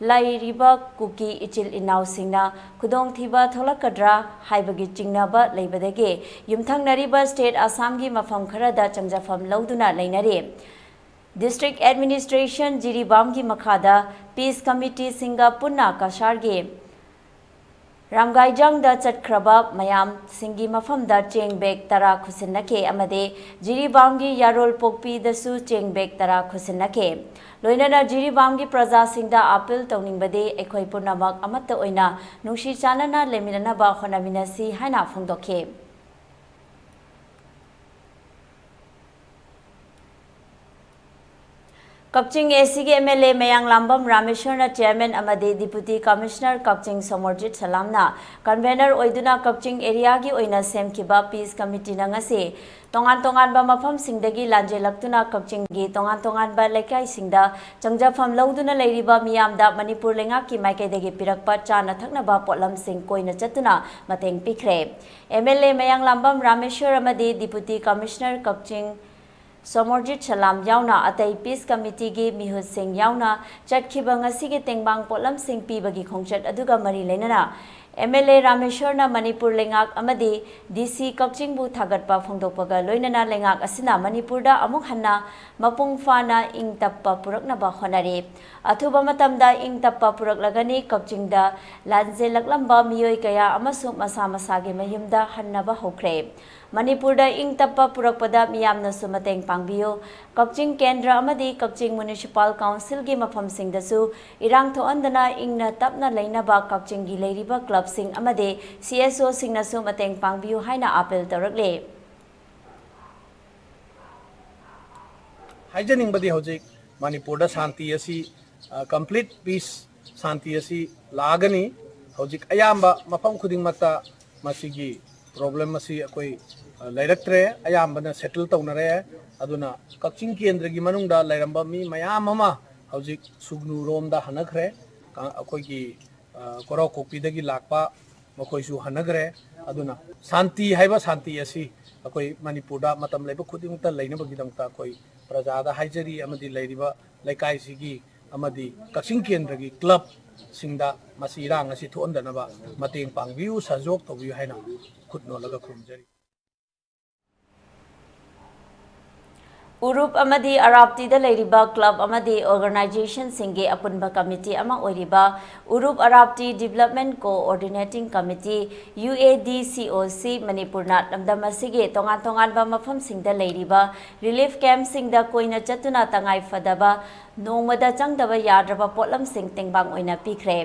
ꯂꯩꯔꯤꯕ ꯀꯨꯀꯤ ꯏꯆꯤꯜ ꯏꯅꯥꯎꯁꯤꯡꯅ ꯈꯨꯗꯣꯡꯊꯤꯕ ꯊꯣꯛꯂꯛꯀꯗ꯭ꯔꯥ ꯍꯥꯏꯕꯒꯤ ꯆꯤꯡꯅꯕ ꯂꯩꯕꯗꯒꯤ ꯌꯨꯝꯊꯪꯅꯔꯤꯕ ꯁ꯭ꯇꯦꯠ ꯑꯁꯥꯝꯒꯤ ꯃꯐꯝ ꯈꯔꯗ ꯆꯪꯖꯐꯝ ꯂꯧꯗꯨꯅ ꯂꯩꯅꯔꯤ꯫ ꯗꯤꯁꯇ꯭ꯔꯤꯛ ꯑꯦꯗꯃꯤꯅꯤꯁꯇ꯭ꯔꯦꯁꯟ ꯖꯤꯔꯤꯕꯥꯝꯒꯤ ꯃꯈꯥꯗ ꯄꯤꯁ ꯀꯃꯤꯇꯤꯁꯤꯡꯒ ꯄꯨꯟꯅ ꯀꯁꯥꯔꯒꯤ ꯔꯥꯝꯒꯥꯏꯖꯥꯡꯗ ꯆꯠꯈ꯭ꯔꯕ ꯃꯌꯥꯝꯁꯤꯡꯒꯤ ꯃꯐꯝꯗ ꯆꯦꯡ ꯕꯦꯒ ꯇꯔꯥ ꯈꯨꯠꯁꯤꯟꯅꯈꯤ ꯑꯃꯗꯤ ꯖꯤꯔꯤꯕꯥꯝꯒꯤ ꯌꯥꯔꯣꯜ ꯄꯣꯛꯄꯤꯗꯁꯨ ꯆꯦꯡ ꯕꯦꯒ ꯇꯔꯥ ꯈꯨꯠꯁꯤꯟꯅꯈꯤ꯫ ꯂꯣꯏꯅꯅ ꯖꯤꯔꯤꯕꯥꯝꯒꯤ ꯄ꯭ꯔꯖꯥꯁꯤꯡꯗ ꯑꯥꯄꯤꯜ ꯇꯧꯅꯤꯡꯕꯗꯤ ꯑꯩꯈꯣꯏ ꯄꯨꯝꯅꯃꯛ ꯑꯃꯠꯇ ꯑꯣꯏꯅ ꯅꯨꯡꯁꯤ ꯆꯥꯟꯅꯅ ꯂꯩꯃꯤꯟꯅꯅꯕ ꯍꯣꯠꯅꯃꯤꯟꯅꯁꯤ ꯍꯥꯏꯅ ꯐꯣꯡꯗꯣꯛꯈꯤ꯫ ꯀꯛꯆꯤꯡ ꯑꯦ ꯁꯤꯒꯤ M L A Mayanglambam ꯔꯥꯃꯦꯁ꯭ꯋꯔꯅ chairman ꯑꯃꯗꯤ ꯗꯤꯄꯨꯇꯤ ꯀꯃꯤꯁꯅꯔ ꯀꯛꯆꯤꯡ ꯁꯣꯃꯣꯔꯖꯤꯠ ꯁꯂꯥꯝꯅ ꯀꯟꯚꯦꯅꯔ ꯑꯣꯏꯗꯨꯅ ꯀꯛꯆꯤꯡ ꯑꯦꯔꯤꯌꯥꯒꯤ ꯑꯣꯏꯅ ꯁꯦꯝꯈꯤꯕ ꯄꯤꯁ ꯀꯃꯤꯇꯤꯅ ꯉꯁꯤ ꯇꯣꯉꯥꯟ ꯇꯣꯉꯥꯟꯕ ꯃꯐꯝꯁꯤꯡꯗꯒꯤ ꯂꯥꯟꯖꯦꯜꯂꯛꯇꯨꯅ ꯀꯛꯆꯤꯡꯒꯤ ꯇꯣꯉꯥꯟ ꯇꯣꯉꯥꯟꯕ ꯂꯩꯀꯥꯏꯁꯤꯡꯗ ꯆꯪꯖꯐꯝ ꯂꯧꯗꯨꯅ ꯂꯩꯔꯤꯕ ꯃꯤꯌꯥꯝꯗ ꯃꯅꯤꯄꯨꯔ ꯂꯩꯉꯥꯛꯀꯤ ꯃꯥꯏꯀꯩꯗꯒꯤ ꯄꯤꯔꯛꯄ ꯆꯥꯅ ꯊꯛꯅꯕ ꯄꯣꯠꯂꯝꯁꯤꯡ ꯀꯣꯏꯅ ꯆꯠꯇꯨꯅ ꯃꯇꯦꯡ ꯄꯤꯈ꯭ꯔꯦ꯫ ꯑꯦꯝ ꯑꯦꯜ ꯑꯦ ꯃꯌꯥꯡꯂꯥꯝꯕꯝ ꯔꯥꯃꯦꯁ꯭ꯋꯔ ꯑꯃꯗꯤ ꯗꯤꯄꯨꯇꯤ ꯀꯃꯤꯁꯅꯔ ꯀꯛꯆꯤꯡ ꯁꯣꯃꯣꯔꯖꯤꯠ ꯁꯂꯥꯝ ꯌꯥꯎꯅ ꯑꯇꯩ ꯄꯤꯁ ꯀꯃꯤꯇꯤꯒꯤ ꯃꯤꯍꯨꯠꯁꯤꯡ ꯌꯥꯎꯅ ꯆꯠꯈꯤꯕ ꯉꯁꯤꯒꯤ ꯇꯦꯡꯕꯥꯡ ꯄꯣꯠꯂꯝꯁꯤꯡ ꯄꯤꯕꯒꯤ ꯈꯣꯡꯆꯠ ꯑꯗꯨꯒ ꯃꯔꯤ ꯂꯩꯅꯅ ꯑꯦꯝ ꯑꯦꯜ ꯑꯦ ꯔꯥꯃꯦꯁ꯭ꯋꯔꯅ ꯃꯅꯤꯄꯨꯔ ꯂꯩꯉꯥꯛ ꯑꯃꯗꯤ ꯗꯤ ꯁꯤ ꯀꯛꯆꯤꯡꯕꯨ ꯊꯥꯒꯠꯄ ꯐꯣꯡꯗꯣꯛꯄꯒ ꯂꯣꯏꯅꯅ ꯂꯩꯉꯥꯛ ꯑꯁꯤꯅ ꯃꯅꯤꯄꯨꯔꯗ ꯑꯃꯨꯛ ꯍꯟꯅ ꯃꯄꯨꯡ ꯐꯥꯅ ꯏꯪ ꯇꯞꯄ ꯄꯨꯔꯛꯅꯕ ꯍꯣꯠꯅꯔꯤ꯫ ꯑꯊꯨꯕ ꯃꯇꯝꯗ ꯏꯪ ꯇꯞꯄ ꯄꯨꯔꯛꯂꯒꯅꯤ꯫ ꯀꯛꯆꯤꯡꯗ ꯂꯥꯟꯖꯦꯜꯂꯛꯂꯝꯕ ꯃꯤꯑꯣꯏ ꯀꯌꯥ ꯑꯃꯁꯨ ꯃꯁꯥ ꯃꯁꯥꯒꯤ ꯃꯌꯨꯝꯗ ꯍꯟꯅꯕ ꯍꯧꯈ꯭ꯔꯦ꯫ ꯃꯅꯤꯄꯨꯔꯗ ꯏꯪ ꯇꯞꯄ ꯄꯨꯔꯛꯄꯗ ꯃꯤꯌꯥꯝꯅꯁꯨ ꯃꯇꯦꯡ ꯄꯥꯡꯕꯤꯌꯨ꯫ ꯀꯛꯆꯤꯡ ꯀꯦꯟꯗ꯭ꯔ ꯑꯃꯗꯤ ꯀꯛꯆꯤꯡ ꯃ꯭ꯌꯨꯅꯤꯁꯤꯄꯥꯜ ꯀꯥꯎꯟꯁꯤꯜꯒꯤ ꯃꯐꯝꯁꯤꯡꯗꯁꯨ ꯏꯔꯥꯡ ꯊꯣꯛꯍꯟꯗꯅ ꯏꯪꯅ ꯇꯞꯅ ꯂꯩꯅꯕ ꯀꯛꯆꯤꯡꯒꯤ ꯂꯩꯔꯤꯕ ꯀ꯭ꯂꯕ ꯁꯤꯡ ꯑꯃꯗꯤ ꯁꯤ ꯑꯦꯁ ꯑꯣꯁꯤꯡꯅꯁꯨ ꯃꯇꯦꯡ ꯄꯥꯡꯕꯤꯌꯨ ꯍꯥꯏꯅ ꯑꯥꯄꯤꯜ ꯇꯧꯔꯛꯂꯦ꯫ ꯍꯥꯏꯖꯅꯤꯡꯕꯗꯤ ꯍꯧꯖꯤꯛ ꯃꯅꯤꯄꯨꯔꯗ ꯁꯥꯟꯇꯤ ꯑꯁꯤ, complete peace, ꯁꯥꯟꯇꯤ ꯑꯁꯤ ꯂꯥꯛꯑꯒꯅꯤ꯫ ꯍꯧꯖꯤꯛ ꯑꯌꯥꯝꯕ ꯃꯐꯝ ꯈꯨꯗꯤꯡꯃꯛꯇ ꯃꯁꯤꯒꯤ problem ꯑꯁꯤ ꯑꯩꯈꯣꯏ ꯂꯩꯔꯛꯇ꯭ꯔꯦ, ꯑꯌꯥꯝꯕꯅ settle ꯇꯧꯅꯔꯦ꯫ ꯑꯗꯨꯅ ꯀꯛꯆꯤꯡ ꯀꯦꯟꯗ꯭ꯔꯒꯤ ꯃꯅꯨꯡꯗ ꯂꯩꯔꯝꯕ ꯃꯤ ꯃꯌꯥꯝ ꯑꯃ ꯍꯧꯖꯤꯛ ꯁꯨꯒꯅꯨꯔꯣꯝꯗ ꯍꯟꯅꯈ꯭ꯔꯦ꯫ ꯑꯩꯈꯣꯏꯒꯤ ꯀꯣꯔꯥꯎꯈꯣꯛꯄꯤꯗꯒꯤ ꯂꯥꯛꯄ ꯃꯈꯣꯏꯁꯨ ꯍꯟꯅꯈ꯭ꯔꯦ꯫ ꯑꯗꯨꯅ ꯁꯥꯟꯇꯤ ꯍꯥꯏꯕ ꯁꯥꯟꯇꯤ ꯑꯁꯤ ꯑꯩꯈꯣꯏ ꯃꯅꯤꯄꯨꯔꯗ ꯃꯇꯝ ꯂꯩꯕ ꯈꯨꯗꯤꯡꯃꯛꯇ ꯂꯩꯅꯕꯒꯤꯗꯃꯛꯇ ꯑꯩꯈꯣꯏ ꯄ꯭ꯔꯖꯥꯗ ꯍꯥꯏꯖꯔꯤ, ꯑꯃꯗꯤ ꯂꯩꯔꯤꯕ ꯂꯩꯀꯥꯏꯁꯤꯒꯤ ꯑꯃꯗꯤ ꯀꯛꯆꯤꯡ ꯀꯦꯟꯗ꯭ꯔꯒꯤ clubꯁꯤꯡꯗ ꯃꯁꯤ ꯏꯔꯥꯡ ꯑꯁꯤ ꯊꯣꯛꯍꯟꯗꯅꯕ ꯃꯇꯦꯡ ꯄꯥꯡꯕꯤꯌꯨ, ꯁꯍꯖꯣꯒ ꯇꯧꯕꯤꯌꯨ ꯍꯥꯏꯅ ꯈꯨꯠ ꯅꯣꯜꯂꯒ ꯈꯨꯔꯨꯝꯖꯔꯤ꯫ ꯎꯔꯨꯞ ꯑꯃꯗꯤ ꯑꯔꯥꯞꯇꯤꯗ ꯂꯩꯔꯤꯕ club ꯑꯃꯗꯤ organizationꯁꯤꯡꯒꯤ ꯑꯄꯨꯟꯕ committee ꯑꯃ ꯑꯣꯏꯔꯤꯕ ꯎꯔꯨꯞ ꯑꯔꯥꯞꯇꯤ Development Coordinating Committee, UADCOC, ꯃꯅꯤꯄꯨꯔꯅ ꯂꯝꯗꯝ ꯑꯁꯤꯒꯤ ꯇꯣꯉꯥꯟ ꯇꯣꯉꯥꯟꯕ ꯃꯐꯝꯁꯤꯡꯗ ꯂꯩꯔꯤꯕ relief campꯁꯤꯡꯗ ꯀꯣꯏꯅ ꯆꯠꯇꯨꯅ ꯇꯉꯥꯏ ꯐꯗꯕ ꯅꯣꯡꯃꯗ ꯆꯪꯗꯕ ꯌꯥꯗ꯭ꯔꯕ ꯄꯣꯠꯂꯝꯁꯤꯡ ꯇꯦꯡꯕꯥꯡ ꯑꯣꯏꯅ ꯄꯤꯈ꯭ꯔꯦ꯫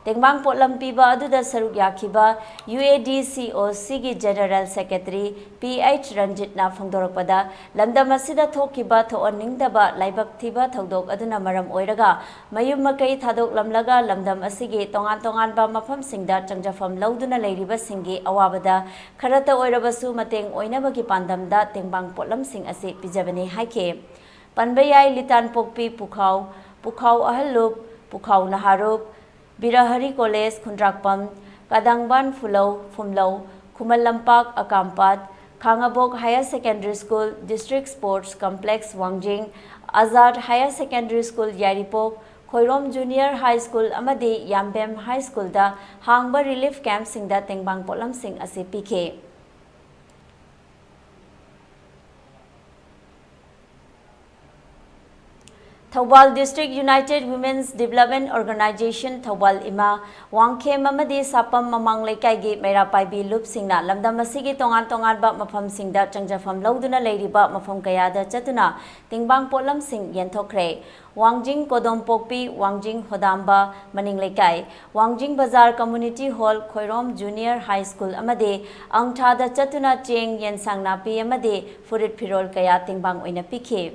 ꯇꯦꯡꯕꯥꯡ ꯄꯣꯠꯂꯝ ꯄꯤꯕ ꯑꯗꯨꯗ ꯁꯔꯨꯛ ꯌꯥꯈꯤꯕ UADCOCꯒꯤ General Secretary P H ꯔꯟꯖꯤꯠꯅ ꯐꯣꯡꯗꯣꯔꯛꯄꯗ, ꯂꯝꯗꯝ ꯑꯁꯤꯗ ꯊꯣꯛꯈꯤꯕ ꯊꯣꯛꯍꯟꯅꯤꯡꯗꯕ ꯂꯥꯏꯕꯛ ꯊꯤꯕ ꯊꯧꯗꯣꯛ ꯑꯗꯨꯅ ꯃꯔꯝ ꯑꯣꯏꯔꯒ ꯃꯌꯨꯝ ꯃꯀꯩ ꯊꯥꯗꯣꯛꯂꯝꯂꯒ ꯂꯝꯗꯝ ꯑꯁꯤꯒꯤ ꯇꯣꯉꯥꯟ ꯇꯣꯉꯥꯟꯕ ꯃꯐꯝꯁꯤꯡꯗ ꯆꯪꯖꯐꯝ ꯂꯧꯗꯨꯅ ꯂꯩꯔꯤꯕꯁꯤꯡꯒꯤ ꯑꯋꯥꯕꯗ ꯈꯔꯇ ꯑꯣꯏꯔꯕꯁꯨ ꯃꯇꯦꯡ ꯑꯣꯏꯅꯕꯒꯤ ꯄꯥꯟꯗꯝꯗ ꯇꯦꯡꯕꯥꯡ ꯄꯣꯠꯂꯝꯁꯤꯡ ꯑꯁꯤ ꯄꯤꯖꯕꯅꯤ ꯍꯥꯏꯈꯤ꯫ ꯄꯟꯕ ꯌꯥꯏ, ꯂꯤꯇꯥꯟꯄꯣꯛꯄꯤ ꯄꯨꯈꯥꯎ, ꯄꯨꯈꯥꯎ ꯑꯍꯜꯂꯨꯞ, ꯄꯨꯈꯥꯎ ꯅꯍꯥꯔꯨꯞ, ꯕꯤꯔꯍꯔꯤ ꯀꯣꯂꯦꯖ ꯈꯨꯟꯗ꯭ꯔꯥꯛꯄꯝ, ꯀꯥꯗꯥꯡꯕꯥꯟ ꯐꯨꯂꯧ ꯐꯨꯝꯂꯧ, ꯈꯨꯃꯟ ꯂꯝꯄꯥꯛ ꯑꯀꯥꯝꯄꯥꯠ, ꯈꯥꯉꯕꯣꯛ Higher Secondary School, District Sports Complex ꯋꯥꯡꯖꯤꯡ, ꯑꯖꯥꯗ Higher Secondary School ꯌꯥꯏꯔꯤꯄꯣꯛ, ꯈꯣꯏꯔꯣꯝ Junior High School ꯑꯃꯗꯤ ꯌꯥꯝꯕꯦꯝ High Schoolꯗ ꯍꯥꯡꯕ relief campꯁꯤꯡꯗ ꯇꯦꯡꯕꯥꯡ ꯄꯣꯠꯂꯝꯁꯤꯡ ꯑꯁꯤ ꯄꯤꯈꯤ꯫ Thoubal District United Women's Development Organization Thoubal ꯏꯃꯥ, ꯋꯥꯡꯈꯦꯝ ꯑꯃꯗꯤ ꯁꯥꯄꯝ ꯃꯃꯥꯡ ꯂꯩꯀꯥꯏꯒꯤ ꯃꯩꯔꯥ ꯄꯥꯏꯕꯤ ꯂꯨꯞꯁꯤꯡꯅ ꯂꯝꯗꯝ ꯑꯁꯤꯒꯤ ꯇꯣꯉꯥꯟ ꯇꯣꯉꯥꯟꯕ ꯃꯐꯝꯁꯤꯡꯗ ꯆꯪꯖꯐꯝ ꯂꯧꯗꯨꯅ ꯂꯩꯔꯤꯕ ꯃꯐꯝ ꯀꯌꯥꯗ ꯆꯠꯇꯨꯅ ꯇꯤꯡꯕꯥꯡ ꯄꯣꯠꯂꯝꯁꯤꯡ ꯌꯦꯟꯊꯣꯛꯈ꯭ꯔꯦ꯫ ꯋꯥꯡꯖꯤꯡ ꯀꯣꯗꯣꯝꯄꯣꯛꯄꯤ, ꯋꯥꯡꯖꯤꯡ ꯍꯣꯗꯥꯝꯕ ꯃꯅꯤꯡ ꯂꯩꯀꯥꯏ, ꯋꯥꯡꯖꯤꯡ ꯕꯖꯥꯔ Community Hall, Khoirom Junior High School ꯑꯃꯗꯤ ꯑꯪꯊꯥꯗ ꯆꯠꯇꯨꯅ ꯆꯦꯡ, ꯌꯦꯟꯁꯥꯡ ꯅꯥꯄꯤ ꯑꯃꯗꯤ ꯐꯨꯔꯤꯠ ꯐꯤꯔꯣꯜ ꯀꯌꯥ ꯇꯦꯡꯕꯥꯡ ꯑꯣꯏꯅ ꯄꯤꯈꯤ꯫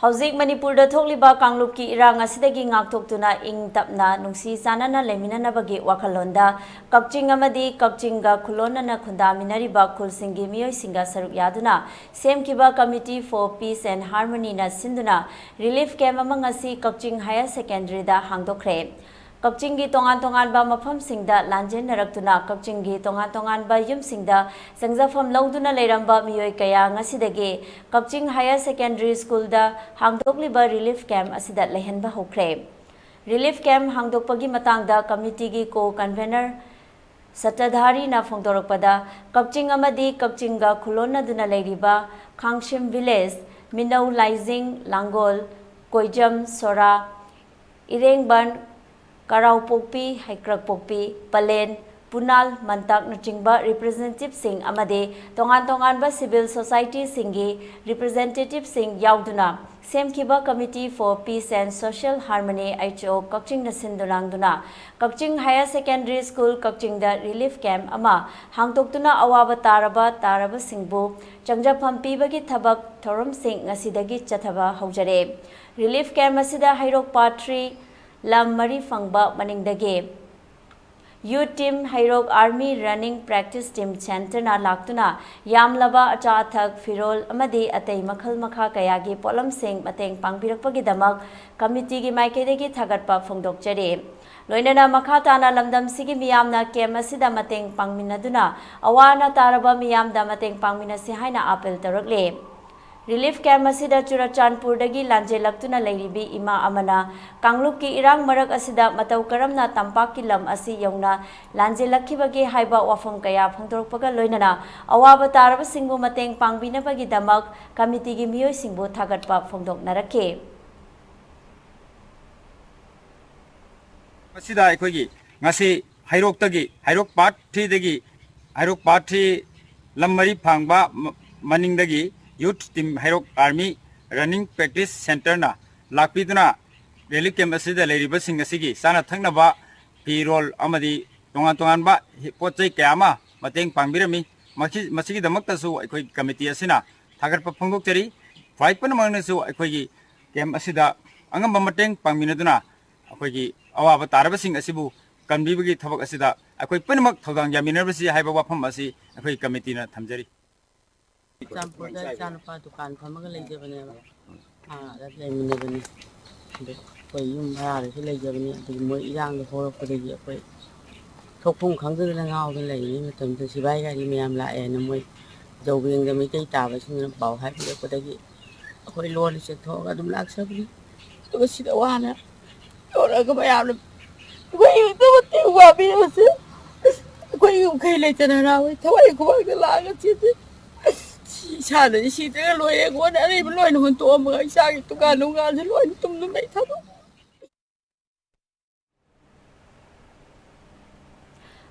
ꯍꯧꯖꯤꯛ ꯃꯅꯤꯄꯨꯔꯗ ꯊꯣꯛꯂꯤꯕ ꯀꯥꯡꯂꯨꯞꯀꯤ ꯏꯔꯥꯡ ꯑꯁꯤꯗꯒꯤ ꯉꯥꯛꯊꯣꯛꯇꯨꯅ ꯏꯪ ꯇꯞꯅ ꯅꯨꯡꯁꯤ ꯆꯥꯟꯅꯅ ꯂꯩꯃꯤꯟꯅꯅꯕꯒꯤ ꯋꯥꯈꯜꯂꯣꯟꯗ ꯀꯛꯆꯤꯡ ꯑꯃꯗꯤ ꯀꯛꯆꯤꯡꯒ ꯈꯨꯜꯂꯣꯟꯅꯅ ꯈꯨꯟꯗꯥꯃꯤꯟꯅꯔꯤꯕ ꯈꯨꯜꯁꯤꯡꯒꯤ ꯃꯤꯑꯣꯏꯁꯤꯡꯒ ꯁꯔꯨꯛ ꯌꯥꯗꯨꯅ ꯁꯦꯝꯈꯤꯕ Committee for Peace and Harmony ꯅ ꯁꯤꯟꯗꯨꯅ relief camp ꯑꯃ ꯉꯁꯤ ꯀꯛꯆꯤꯡ Higher Secondary ꯗ ꯍꯥꯡꯗꯣꯛꯈ꯭ꯔꯦ꯫ ꯀꯛꯆꯤꯡꯒꯤ ꯇꯣꯉꯥꯟ ꯇꯣꯉꯥꯟꯕ ꯃꯐꯝꯁꯤꯡꯗ ꯂꯥꯟꯖꯦꯟꯅꯔꯛꯇꯨꯅ ꯀꯛꯆꯤꯡꯒꯤ ꯇꯣꯉꯥꯟ ꯇꯣꯉꯥꯟꯕ ꯌꯨꯝꯁꯤꯡꯗ ꯆꯪꯖꯐꯝ ꯂꯧꯗꯨꯅ ꯂꯩꯔꯝꯕ ꯃꯤꯑꯣꯏ ꯀꯌꯥ ꯉꯁꯤꯗꯒꯤ ꯀꯛꯆꯤꯡ Higher Secondary School ꯗ ꯍꯥꯡꯗꯣꯛꯂꯤꯕ relief camp ꯑꯁꯤꯗ ꯂꯩꯍꯟꯕ ꯍꯧꯈ꯭ꯔꯦ꯫ Relief camp ꯍꯥꯡꯗꯣꯛꯄꯒꯤ ꯃꯇꯥꯡꯗ committee ꯒꯤ co-convenor ꯁꯠꯇꯙꯥꯔꯤꯅ ꯐꯣꯡꯗꯣꯔꯛꯄꯗ, ꯀꯛꯆꯤꯡ ꯑꯃꯗꯤ ꯀꯛꯆꯤꯡꯒ ꯈꯨꯜꯂꯣꯟꯅꯗꯨꯅ ꯂꯩꯔꯤꯕ ꯈꯥꯡꯁꯤꯝ village, ꯃꯤꯅꯧ ꯂꯥꯏꯖꯤꯡ, ꯂꯥꯡꯒꯣꯜ, ꯀꯣꯏꯖꯝ, ꯁꯣꯔꯥ, ꯏꯔꯦꯡꯕꯟ, ꯀꯔꯥꯎꯄꯣꯛꯄꯤ, ꯍꯩꯀ꯭ꯔꯛꯄꯣꯛꯄꯤ, ꯄꯂꯦꯟ, ꯄꯨꯅꯥꯜ, ꯃꯟꯇꯥꯛꯅꯆꯤꯡꯕ representative ꯁꯤꯡ ꯑꯃꯗꯤ ꯇꯣꯉꯥꯟ ꯇꯣꯉꯥꯟꯕ civil society ꯁꯤꯡꯒꯤ representative ꯁꯤꯡ ꯌꯥꯎꯗꯨꯅ ꯁꯦꯝꯈꯤꯕ Committee for Peace and Social Harmony, H O, ꯀꯛꯆꯤꯡꯅ ꯁꯤꯟꯗꯨ ꯂꯥꯡꯗꯨꯅ Kakching Higher Secondary School ꯀꯛꯆꯤꯡꯗ relief camp ꯑꯃ ꯍꯥꯡꯗꯣꯛꯇꯨꯅ ꯑꯋꯥꯕ ꯇꯥꯔꯕ ꯇꯥꯔꯕꯁꯤꯡꯕꯨ ꯆꯪꯖꯐꯝ ꯄꯤꯕꯒꯤ ꯊꯕꯛ ꯊꯧꯔꯝꯁꯤꯡ ꯉꯁꯤꯗꯒꯤ ꯆꯠꯊꯕ ꯍꯧꯖꯔꯦ꯫ Relief camp ꯑꯁꯤꯗ ꯍꯩꯔꯣꯛ Part three, ꯂꯝ ꯃꯔꯤ ꯐꯪꯕ ꯃꯅꯤꯡꯗꯒꯤ Youth Team, ꯍꯩꯔꯣꯛ Army Running Practice Team Centre ꯅ ꯂꯥꯛꯇꯨꯅ ꯌꯥꯝꯂꯕ ꯑꯆꯥ ꯑꯊꯛ, ꯐꯤꯔꯣꯜ ꯑꯃꯗꯤ ꯑꯇꯩ ꯃꯈꯜ ꯃꯈꯥ ꯀꯌꯥꯒꯤ ꯄꯣꯠꯂꯝꯁꯤꯡ ꯃꯇꯦꯡ ꯄꯥꯡꯕꯤꯔꯛꯄꯒꯤꯗꯃꯛ committee ꯒꯤ ꯃꯥꯏꯀꯩꯗꯒꯤ ꯊꯥꯒꯠꯄ ꯐꯣꯡꯗꯣꯛꯆꯔꯤ꯫ ꯂꯣꯏꯅꯅ ꯃꯈꯥ ꯇꯥꯅ ꯂꯝꯗꯝꯁꯤꯒꯤ ꯃꯤꯌꯥꯝꯅ camp ꯑꯁꯤꯗ ꯃꯇꯦꯡ ꯄꯥꯡꯃꯤꯟꯅꯗꯨꯅ ꯑꯋꯥ ꯑꯅꯥ ꯇꯥꯔꯕ ꯃꯤꯌꯥꯝꯗ ꯃꯇꯦꯡ ꯄꯥꯡꯃꯤꯟꯅꯁꯤ ꯍꯥꯏꯅ appeal ꯇꯧꯔꯛꯂꯤ꯫ ꯔꯤꯂꯤꯐ ꯀꯦꯝꯞ ꯑꯁꯤꯗ ꯆꯨꯔꯆꯥꯟꯄꯨꯔꯗꯒꯤ ꯂꯥꯟꯖꯦꯜꯂꯛꯇꯨꯅ ꯂꯩꯔꯤꯕꯤ ꯏꯃꯥ ꯑꯃꯅ ꯀꯥꯡꯂꯨꯞꯀꯤ ꯏꯔꯥꯡ ꯃꯔꯛ ꯑꯁꯤꯗ ꯃꯇꯧ ꯀꯔꯝꯅ ꯇꯝꯄꯥꯛꯀꯤ ꯂꯝ ꯑꯁꯤ ꯌꯧꯅ ꯂꯥꯟꯖꯦꯜꯂꯛꯈꯤꯕꯒꯦ ꯍꯥꯏꯕ ꯋꯥꯐꯝ ꯀꯌꯥ ꯐꯣꯡꯗꯣꯔꯛꯄꯒ ꯂꯣꯏꯅꯅ ꯑꯋꯥꯕ ꯇꯥꯔꯕꯁꯤꯡꯕꯨ ꯃꯇꯦꯡ ꯄꯥꯡꯕꯤꯅꯕꯒꯤꯗꯃꯛ ꯀꯃꯤꯇꯤꯒꯤ ꯃꯤꯑꯣꯏꯁꯤꯡꯕꯨ ꯊꯥꯒꯠꯄ ꯐꯣꯡꯗꯣꯛꯅꯔꯛꯈꯤ꯫ ꯃꯁꯤꯗ ꯑꯩꯈꯣꯏꯒꯤ ꯉꯁꯤ ꯍꯩꯔꯣꯛꯇꯒꯤ, ꯍꯩꯔꯣꯛ ꯄꯥꯔꯠ ꯊ꯭ꯔꯤꯗꯒꯤ, ꯍꯩꯔꯣꯛ ꯄꯥꯔꯠ ꯊ꯭ꯔꯤ ꯂꯝ ꯃꯔꯤ ꯐꯥꯡꯕ ꯃ-, ꯃꯅꯤꯡꯗꯒꯤ ꯌꯨꯠ ꯇꯤꯝ ꯍꯩꯔꯣꯛ ꯑꯥꯔꯃꯤ ꯔꯟꯅꯤꯡ ꯄ꯭ꯔꯦꯛꯇꯤꯁ ꯁꯦꯟꯇꯔꯅ ꯂꯥꯛꯄꯤꯗꯨꯅ ꯔꯤꯂꯤꯐ ꯀꯦꯝꯞ ꯑꯁꯤꯗ ꯂꯩꯔꯤꯕꯁꯤꯡ ꯑꯁꯤꯒꯤ ꯆꯥꯅ ꯊꯛꯅꯕ, ꯐꯤꯔꯣꯜ ꯑꯃꯗꯤ ꯇꯣꯉꯥꯟ ꯇꯣꯉꯥꯟꯕ ꯍꯤ-, ꯄꯣꯠ ꯆꯩ ꯀꯌꯥ ꯑꯃ ꯃꯇꯦꯡ ꯄꯥꯡꯕꯤꯔꯝꯃꯤ꯫ ꯃꯁꯤ-, ꯃꯁꯤꯒꯤꯗꯃꯛꯇꯁꯨ ꯑꯩꯈꯣꯏ ꯀꯃꯤꯇꯤ ꯑꯁꯤꯅ ꯊꯥꯒꯠꯄ ꯐꯣꯡꯗꯣꯛꯆꯔꯤ꯫ ꯈ꯭ꯋꯥꯏ ꯄꯨꯝꯅꯃꯛꯅꯁꯨ ꯑꯩꯈꯣꯏꯒꯤ ꯀꯦꯝꯞ ꯑꯁꯤꯗ ꯑꯉꯝꯕ ꯃꯇꯦꯡ ꯄꯥꯡꯃꯤꯟꯅꯗꯨꯅ ꯑꯩꯈꯣꯏꯒꯤ ꯑꯋꯥꯕ ꯇꯥꯔꯕꯁꯤꯡ ꯑꯁꯤꯕꯨ ꯀꯟꯕꯤꯕꯒꯤ ꯊꯕꯛ ꯑꯁꯤꯗ ꯑꯩꯈꯣꯏ ꯄꯨꯝꯅꯃꯛ ꯊꯧꯗꯥꯡ ꯌꯥꯃꯤꯟꯅꯔꯕꯁꯤ ꯍꯥꯏꯕ ꯋꯥꯐꯝ ꯑꯁꯤ ꯑꯩꯈꯣꯏ ꯀꯃꯤꯇꯤꯅ ꯊꯝꯖꯔꯤ꯫ ꯆꯨꯔꯆꯥꯟꯄꯨꯔꯗ ꯏꯆꯥꯅꯨꯄꯥ ꯗꯨꯀꯥꯟ ꯐꯝꯃꯒ ꯂꯩꯖꯕꯅꯦꯕ꯫ ꯑꯥꯗ ꯂꯩꯃꯤꯟꯅꯕꯅꯤ꯫ ꯑꯗꯨ ꯑꯩꯈꯣꯏ ꯌꯨꯝ ꯚꯔꯥꯗꯁꯨ ꯂꯩꯖꯕꯅꯤ꯫ ꯑꯗꯨꯒꯤ ꯃꯣꯏ ꯏꯔꯥꯡꯗꯣ ꯍꯧꯔꯛꯄꯗꯒꯤ ꯑꯩꯈꯣꯏ ꯊꯣꯛꯐꯝ ꯈꯪꯗꯗꯅ ꯉꯥꯎꯗꯅ ꯂꯩꯔꯤꯉꯩ ꯃꯇꯝꯗ ꯁꯤꯐꯥꯏ ꯒꯥꯔꯤ ꯃꯌꯥꯝ ꯂꯥꯛꯑꯦꯅ ꯃꯣꯏ ꯖꯧꯕꯦꯡꯗ ꯃꯩꯇꯩ ꯇꯥꯕꯁꯤꯡꯗꯨꯅ ꯄꯥꯎ ꯍꯥꯏꯕꯤꯔꯛꯄꯗꯒꯤ ꯑꯩꯈꯣꯏ ꯂꯣꯟꯅ ꯆꯦꯟꯊꯣꯛꯑꯒ ꯑꯗꯨꯝ ꯂꯥꯛꯆꯕꯅꯤ꯫ ꯑꯗꯨꯒ ꯁꯤꯗ ꯋꯥꯅ ꯌꯧꯔꯛꯑꯒ ꯃꯌꯥꯝꯅ ꯑꯩꯈꯣꯏꯒꯤꯗꯃꯛꯇ ꯋꯥꯕꯤꯔꯕꯁꯦ ꯑꯩꯈꯣꯏꯒꯤ ꯃꯈꯩ ꯂꯩꯇꯅ ꯍꯔꯥꯎꯋꯦ꯫ ꯊꯋꯥꯏ ꯈꯨꯃꯥꯡꯗ ꯂꯥꯛꯑꯒ ꯆꯦꯟꯖꯩ꯫ ꯁꯤ ꯏꯁꯥꯅꯗꯤ ꯁꯤꯗ꯭ꯔꯒ ꯂꯣꯏꯔꯦ꯫ ꯑꯩꯉꯣꯟꯗ ꯑꯔꯩꯕ ꯂꯣꯏꯅ ꯍꯨꯟꯇꯣꯛꯑꯝꯃꯒ ꯏꯆꯥꯒꯤ ꯗꯨꯀꯥꯟ ꯅꯨꯡꯒꯥꯟꯁꯦ ꯂꯣꯏꯅ ꯇꯨꯝꯗꯨꯅ ꯑꯩ ꯊꯥꯗꯣꯛ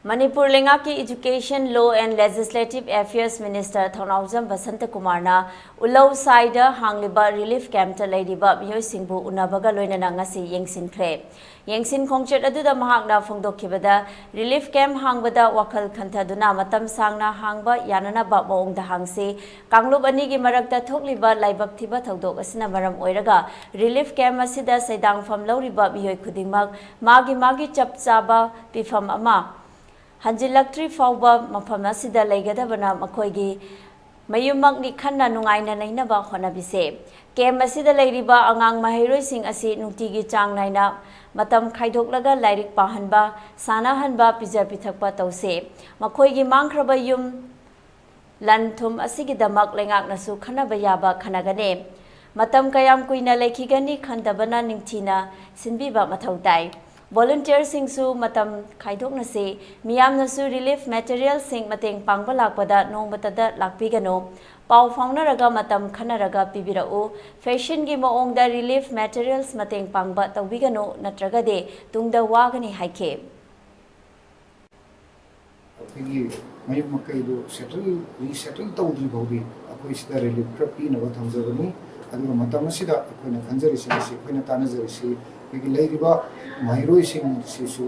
ꯃꯅꯤꯄꯨꯔ ꯂꯩꯉꯥꯛꯀꯤ Education, Law and Legislative Affairs Minister Thounaojam ꯕꯁꯟꯇꯀꯨꯃꯥꯔꯅ ꯎꯂꯧ ꯁꯥꯏꯗ ꯍꯥꯡꯂꯤꯕ ꯔꯤꯂꯤꯐ ꯀꯦꯝꯞꯇ ꯂꯩꯔꯤꯕ ꯃꯤꯑꯣꯏꯁꯤꯡꯕꯨ ꯎꯅꯕꯒ ꯂꯣꯏꯅꯅ ꯉꯁꯤ ꯌꯦꯡꯁꯤꯟꯈ꯭ꯔꯦ꯫ ꯌꯦꯡꯁꯤꯟ ꯈꯣꯡꯆꯠ ꯑꯗꯨꯗ ꯃꯍꯥꯛꯅ ꯐꯣꯡꯗꯣꯛꯈꯤꯕꯗ, ꯔꯤꯂꯤꯐ ꯀꯦꯝꯞ ꯍꯥꯡꯕꯗ ꯋꯥꯈꯜ ꯈꯟꯊꯗꯨꯅ ꯃꯇꯝ ꯁꯥꯡꯅ ꯍꯥꯡꯕ ꯌꯥꯅꯅꯕ ꯃꯑꯣꯡꯗ ꯍꯥꯡꯁꯤ꯫ ꯀꯥꯡꯂꯨꯞ ꯑꯅꯤꯒꯤ ꯃꯔꯛꯇ ꯊꯣꯛꯂꯤꯕ ꯂꯥꯏꯕꯛ ꯊꯤꯕ ꯊꯧꯗꯣꯛ ꯑꯁꯤꯅ ꯃꯔꯝ ꯑꯣꯏꯔꯒ ꯔꯤꯂꯤꯐ ꯀꯦꯝꯞ ꯑꯁꯤꯗ ꯁꯩꯗꯥꯡꯐꯝ ꯂꯧꯔꯤꯕ ꯃꯤꯑꯣꯏ ꯈꯨꯗꯤꯡꯃꯛ ꯃꯥꯒꯤ ꯃꯥꯒꯤ ꯆꯞ ꯆꯥꯕ ꯄꯤꯐꯝ ꯑꯃ ꯍꯟꯖꯤꯜꯂꯛꯇ꯭ꯔꯤ ꯐꯥꯎꯕ ꯃꯐꯝ ꯑꯁꯤꯗ ꯂꯩꯒꯗꯕꯅ ꯃꯈꯣꯏꯒꯤ ꯃꯌꯨꯝꯃꯛꯅꯤ ꯈꯟꯅ ꯅꯨꯡꯉꯥꯏꯅ ꯂꯩꯅꯕ ꯍꯣꯠꯅꯕꯤꯁꯦ꯫ ꯀꯦꯝꯞ ꯑꯁꯤꯗ ꯂꯩꯔꯤꯕ ꯑꯉꯥꯡ ꯃꯍꯩꯔꯣꯏꯁꯤꯡ ꯑꯁꯤ ꯅꯨꯡꯇꯤꯒꯤ ꯆꯥꯡ ꯅꯥꯏꯅ ꯃꯇꯝ ꯈꯥꯏꯗꯣꯛꯂꯒ ꯂꯥꯏꯔꯤꯛ ꯄꯥꯍꯟꯕ, ꯁꯥꯟꯅꯍꯟꯕ, ꯄꯤꯖ ꯄꯤꯊꯛꯄ ꯇꯧꯁꯦ꯫ ꯃꯈꯣꯏꯒꯤ ꯃꯥꯡꯈ꯭ꯔꯕ ꯌꯨꯝ, ꯂꯟ ꯊꯨꯝ ꯑꯁꯤꯒꯤꯗꯃꯛ ꯂꯩꯉꯥꯛꯅꯁꯨ ꯈꯟꯅꯕ ꯌꯥꯕ ꯈꯟꯅꯒꯅꯤ꯫ ꯃꯇꯝ ꯀꯌꯥꯝ ꯀꯨꯏꯅ ꯂꯩꯈꯤꯒꯅꯤ ꯈꯟꯗꯕꯅ ꯅꯤꯡꯊꯤꯅ ꯁꯤꯟꯕꯤꯕ ꯃꯊꯧ ꯇꯥꯏ꯫ ꯚꯣꯂꯨꯟꯇꯤꯌꯔꯁꯤꯡꯁꯨ ꯃꯇꯝ ꯈꯥꯏꯗꯣꯛꯅꯁꯤ꯫ ꯃꯤꯌꯥꯝꯅꯁꯨ ꯔꯤꯂꯤꯐ ꯃꯦꯇꯔꯤꯌꯦꯜꯁꯤꯡ ꯃꯇꯦꯡ ꯄꯥꯡꯕ ꯂꯥꯛꯄꯗ ꯅꯣꯡꯃꯇꯗ ꯂꯥꯛꯄꯤꯒꯅꯨ꯫ ꯄꯥꯎ ꯐꯥꯎꯅꯔꯒ ꯃꯇꯝ ꯈꯟꯅꯔꯒ ꯄꯤꯕꯤꯔꯛꯎ꯫ ꯐꯦꯁꯟꯒꯤ ꯃꯑꯣꯡꯗ ꯔꯤꯂꯤꯐ ꯃꯦꯇꯔꯤꯌꯦꯜꯁ ꯃꯇꯦꯡ ꯄꯥꯡꯕ ꯇꯧꯕꯤꯒꯅꯨ, ꯅꯠꯇ꯭ꯔꯒꯗꯤ ꯇꯨꯡꯗ ꯋꯥꯒꯅꯤ ꯍꯥꯏꯈꯤ꯫ ꯑꯩꯈꯣꯏꯒꯤ ꯃꯌꯨꯝ ꯃꯀꯩꯗꯨ ꯁꯦꯇꯜ ꯔꯤꯁꯦꯇꯜ ꯇꯧꯗ꯭ꯔꯤ ꯐꯥꯎꯗꯤ ꯑꯩꯈꯣꯏ ꯁꯤꯗ ꯔꯤꯂꯤꯐ ꯈꯔ ꯄꯤꯅꯕ ꯊꯝꯖꯕꯅꯤ꯫ ꯑꯗꯨꯒ ꯃꯇꯝ ꯑꯁꯤꯗ ꯑꯩꯈꯣꯏꯅ ꯈꯟꯖꯔꯤꯁꯤꯡ ꯑꯁꯤ, ꯑꯩꯈꯣꯏꯅ ꯇꯥꯟꯅꯖꯔꯤꯁꯤ ꯑꯩꯈꯣꯏꯒꯤ ꯂꯩꯔꯤꯕ ꯃꯍꯩꯔꯣꯏꯁꯤꯡꯁꯤꯁꯨ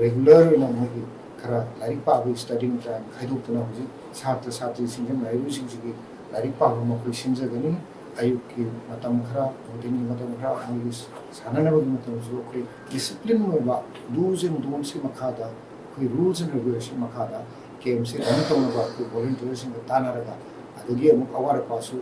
ꯔꯦꯒꯨꯂꯔ ꯑꯣꯏꯅ ꯃꯣꯏꯒꯤ ꯈꯔ ꯂꯥꯏꯔꯤꯛ ꯄꯥꯕꯒꯤ ꯁ꯭ꯇꯗꯤꯡ ꯇꯥꯏꯝ ꯈꯥꯏꯗꯣꯛꯇꯨꯅ ꯍꯧꯖꯤꯛ ꯁꯥꯇ꯭ꯔ ꯁꯥꯇ꯭ꯔꯤꯁꯤꯡꯁꯦ, ꯃꯍꯩꯔꯣꯏꯁꯤꯡꯁꯤꯒꯤ ꯂꯥꯏꯔꯤꯛ ꯄꯥꯕ ꯃꯈꯣꯏ ꯁꯤꯟꯖꯒꯅꯤ꯫ ꯑꯌꯨꯛꯀꯤ ꯃꯇꯝ ꯈꯔ, ꯅꯨꯡꯊꯤꯟꯒꯤ ꯃꯇꯝ ꯈꯔ, ꯃꯣꯏꯒꯤ ꯁꯥꯟꯅꯅꯕꯒꯤ ꯃꯇꯝꯁꯨ ꯑꯩꯈꯣꯏ ꯗꯤꯁꯤꯄ꯭ꯂꯤꯟ ꯑꯣꯏꯕ ꯗꯨꯁ ꯑꯦꯟ ꯗꯣꯟꯁꯀꯤ ꯃꯈꯥꯗ, ꯑꯩꯈꯣꯏ ꯔꯨꯜꯁ ꯑꯦꯟ ꯔꯦꯒꯨꯂꯦꯁꯟ ꯃꯈꯥꯗ ꯀꯦꯝꯁꯦ ꯔꯟ ꯇꯧꯅꯕ ꯑꯩꯈꯣꯏ ꯚꯣꯂꯨꯟꯇꯤꯌꯔꯁꯤꯡꯒ ꯇꯥꯟꯅꯔꯒ, ꯑꯗꯒꯤ ꯑꯃꯨꯛ ꯑꯋꯥꯠ ꯑꯄꯥꯁꯨ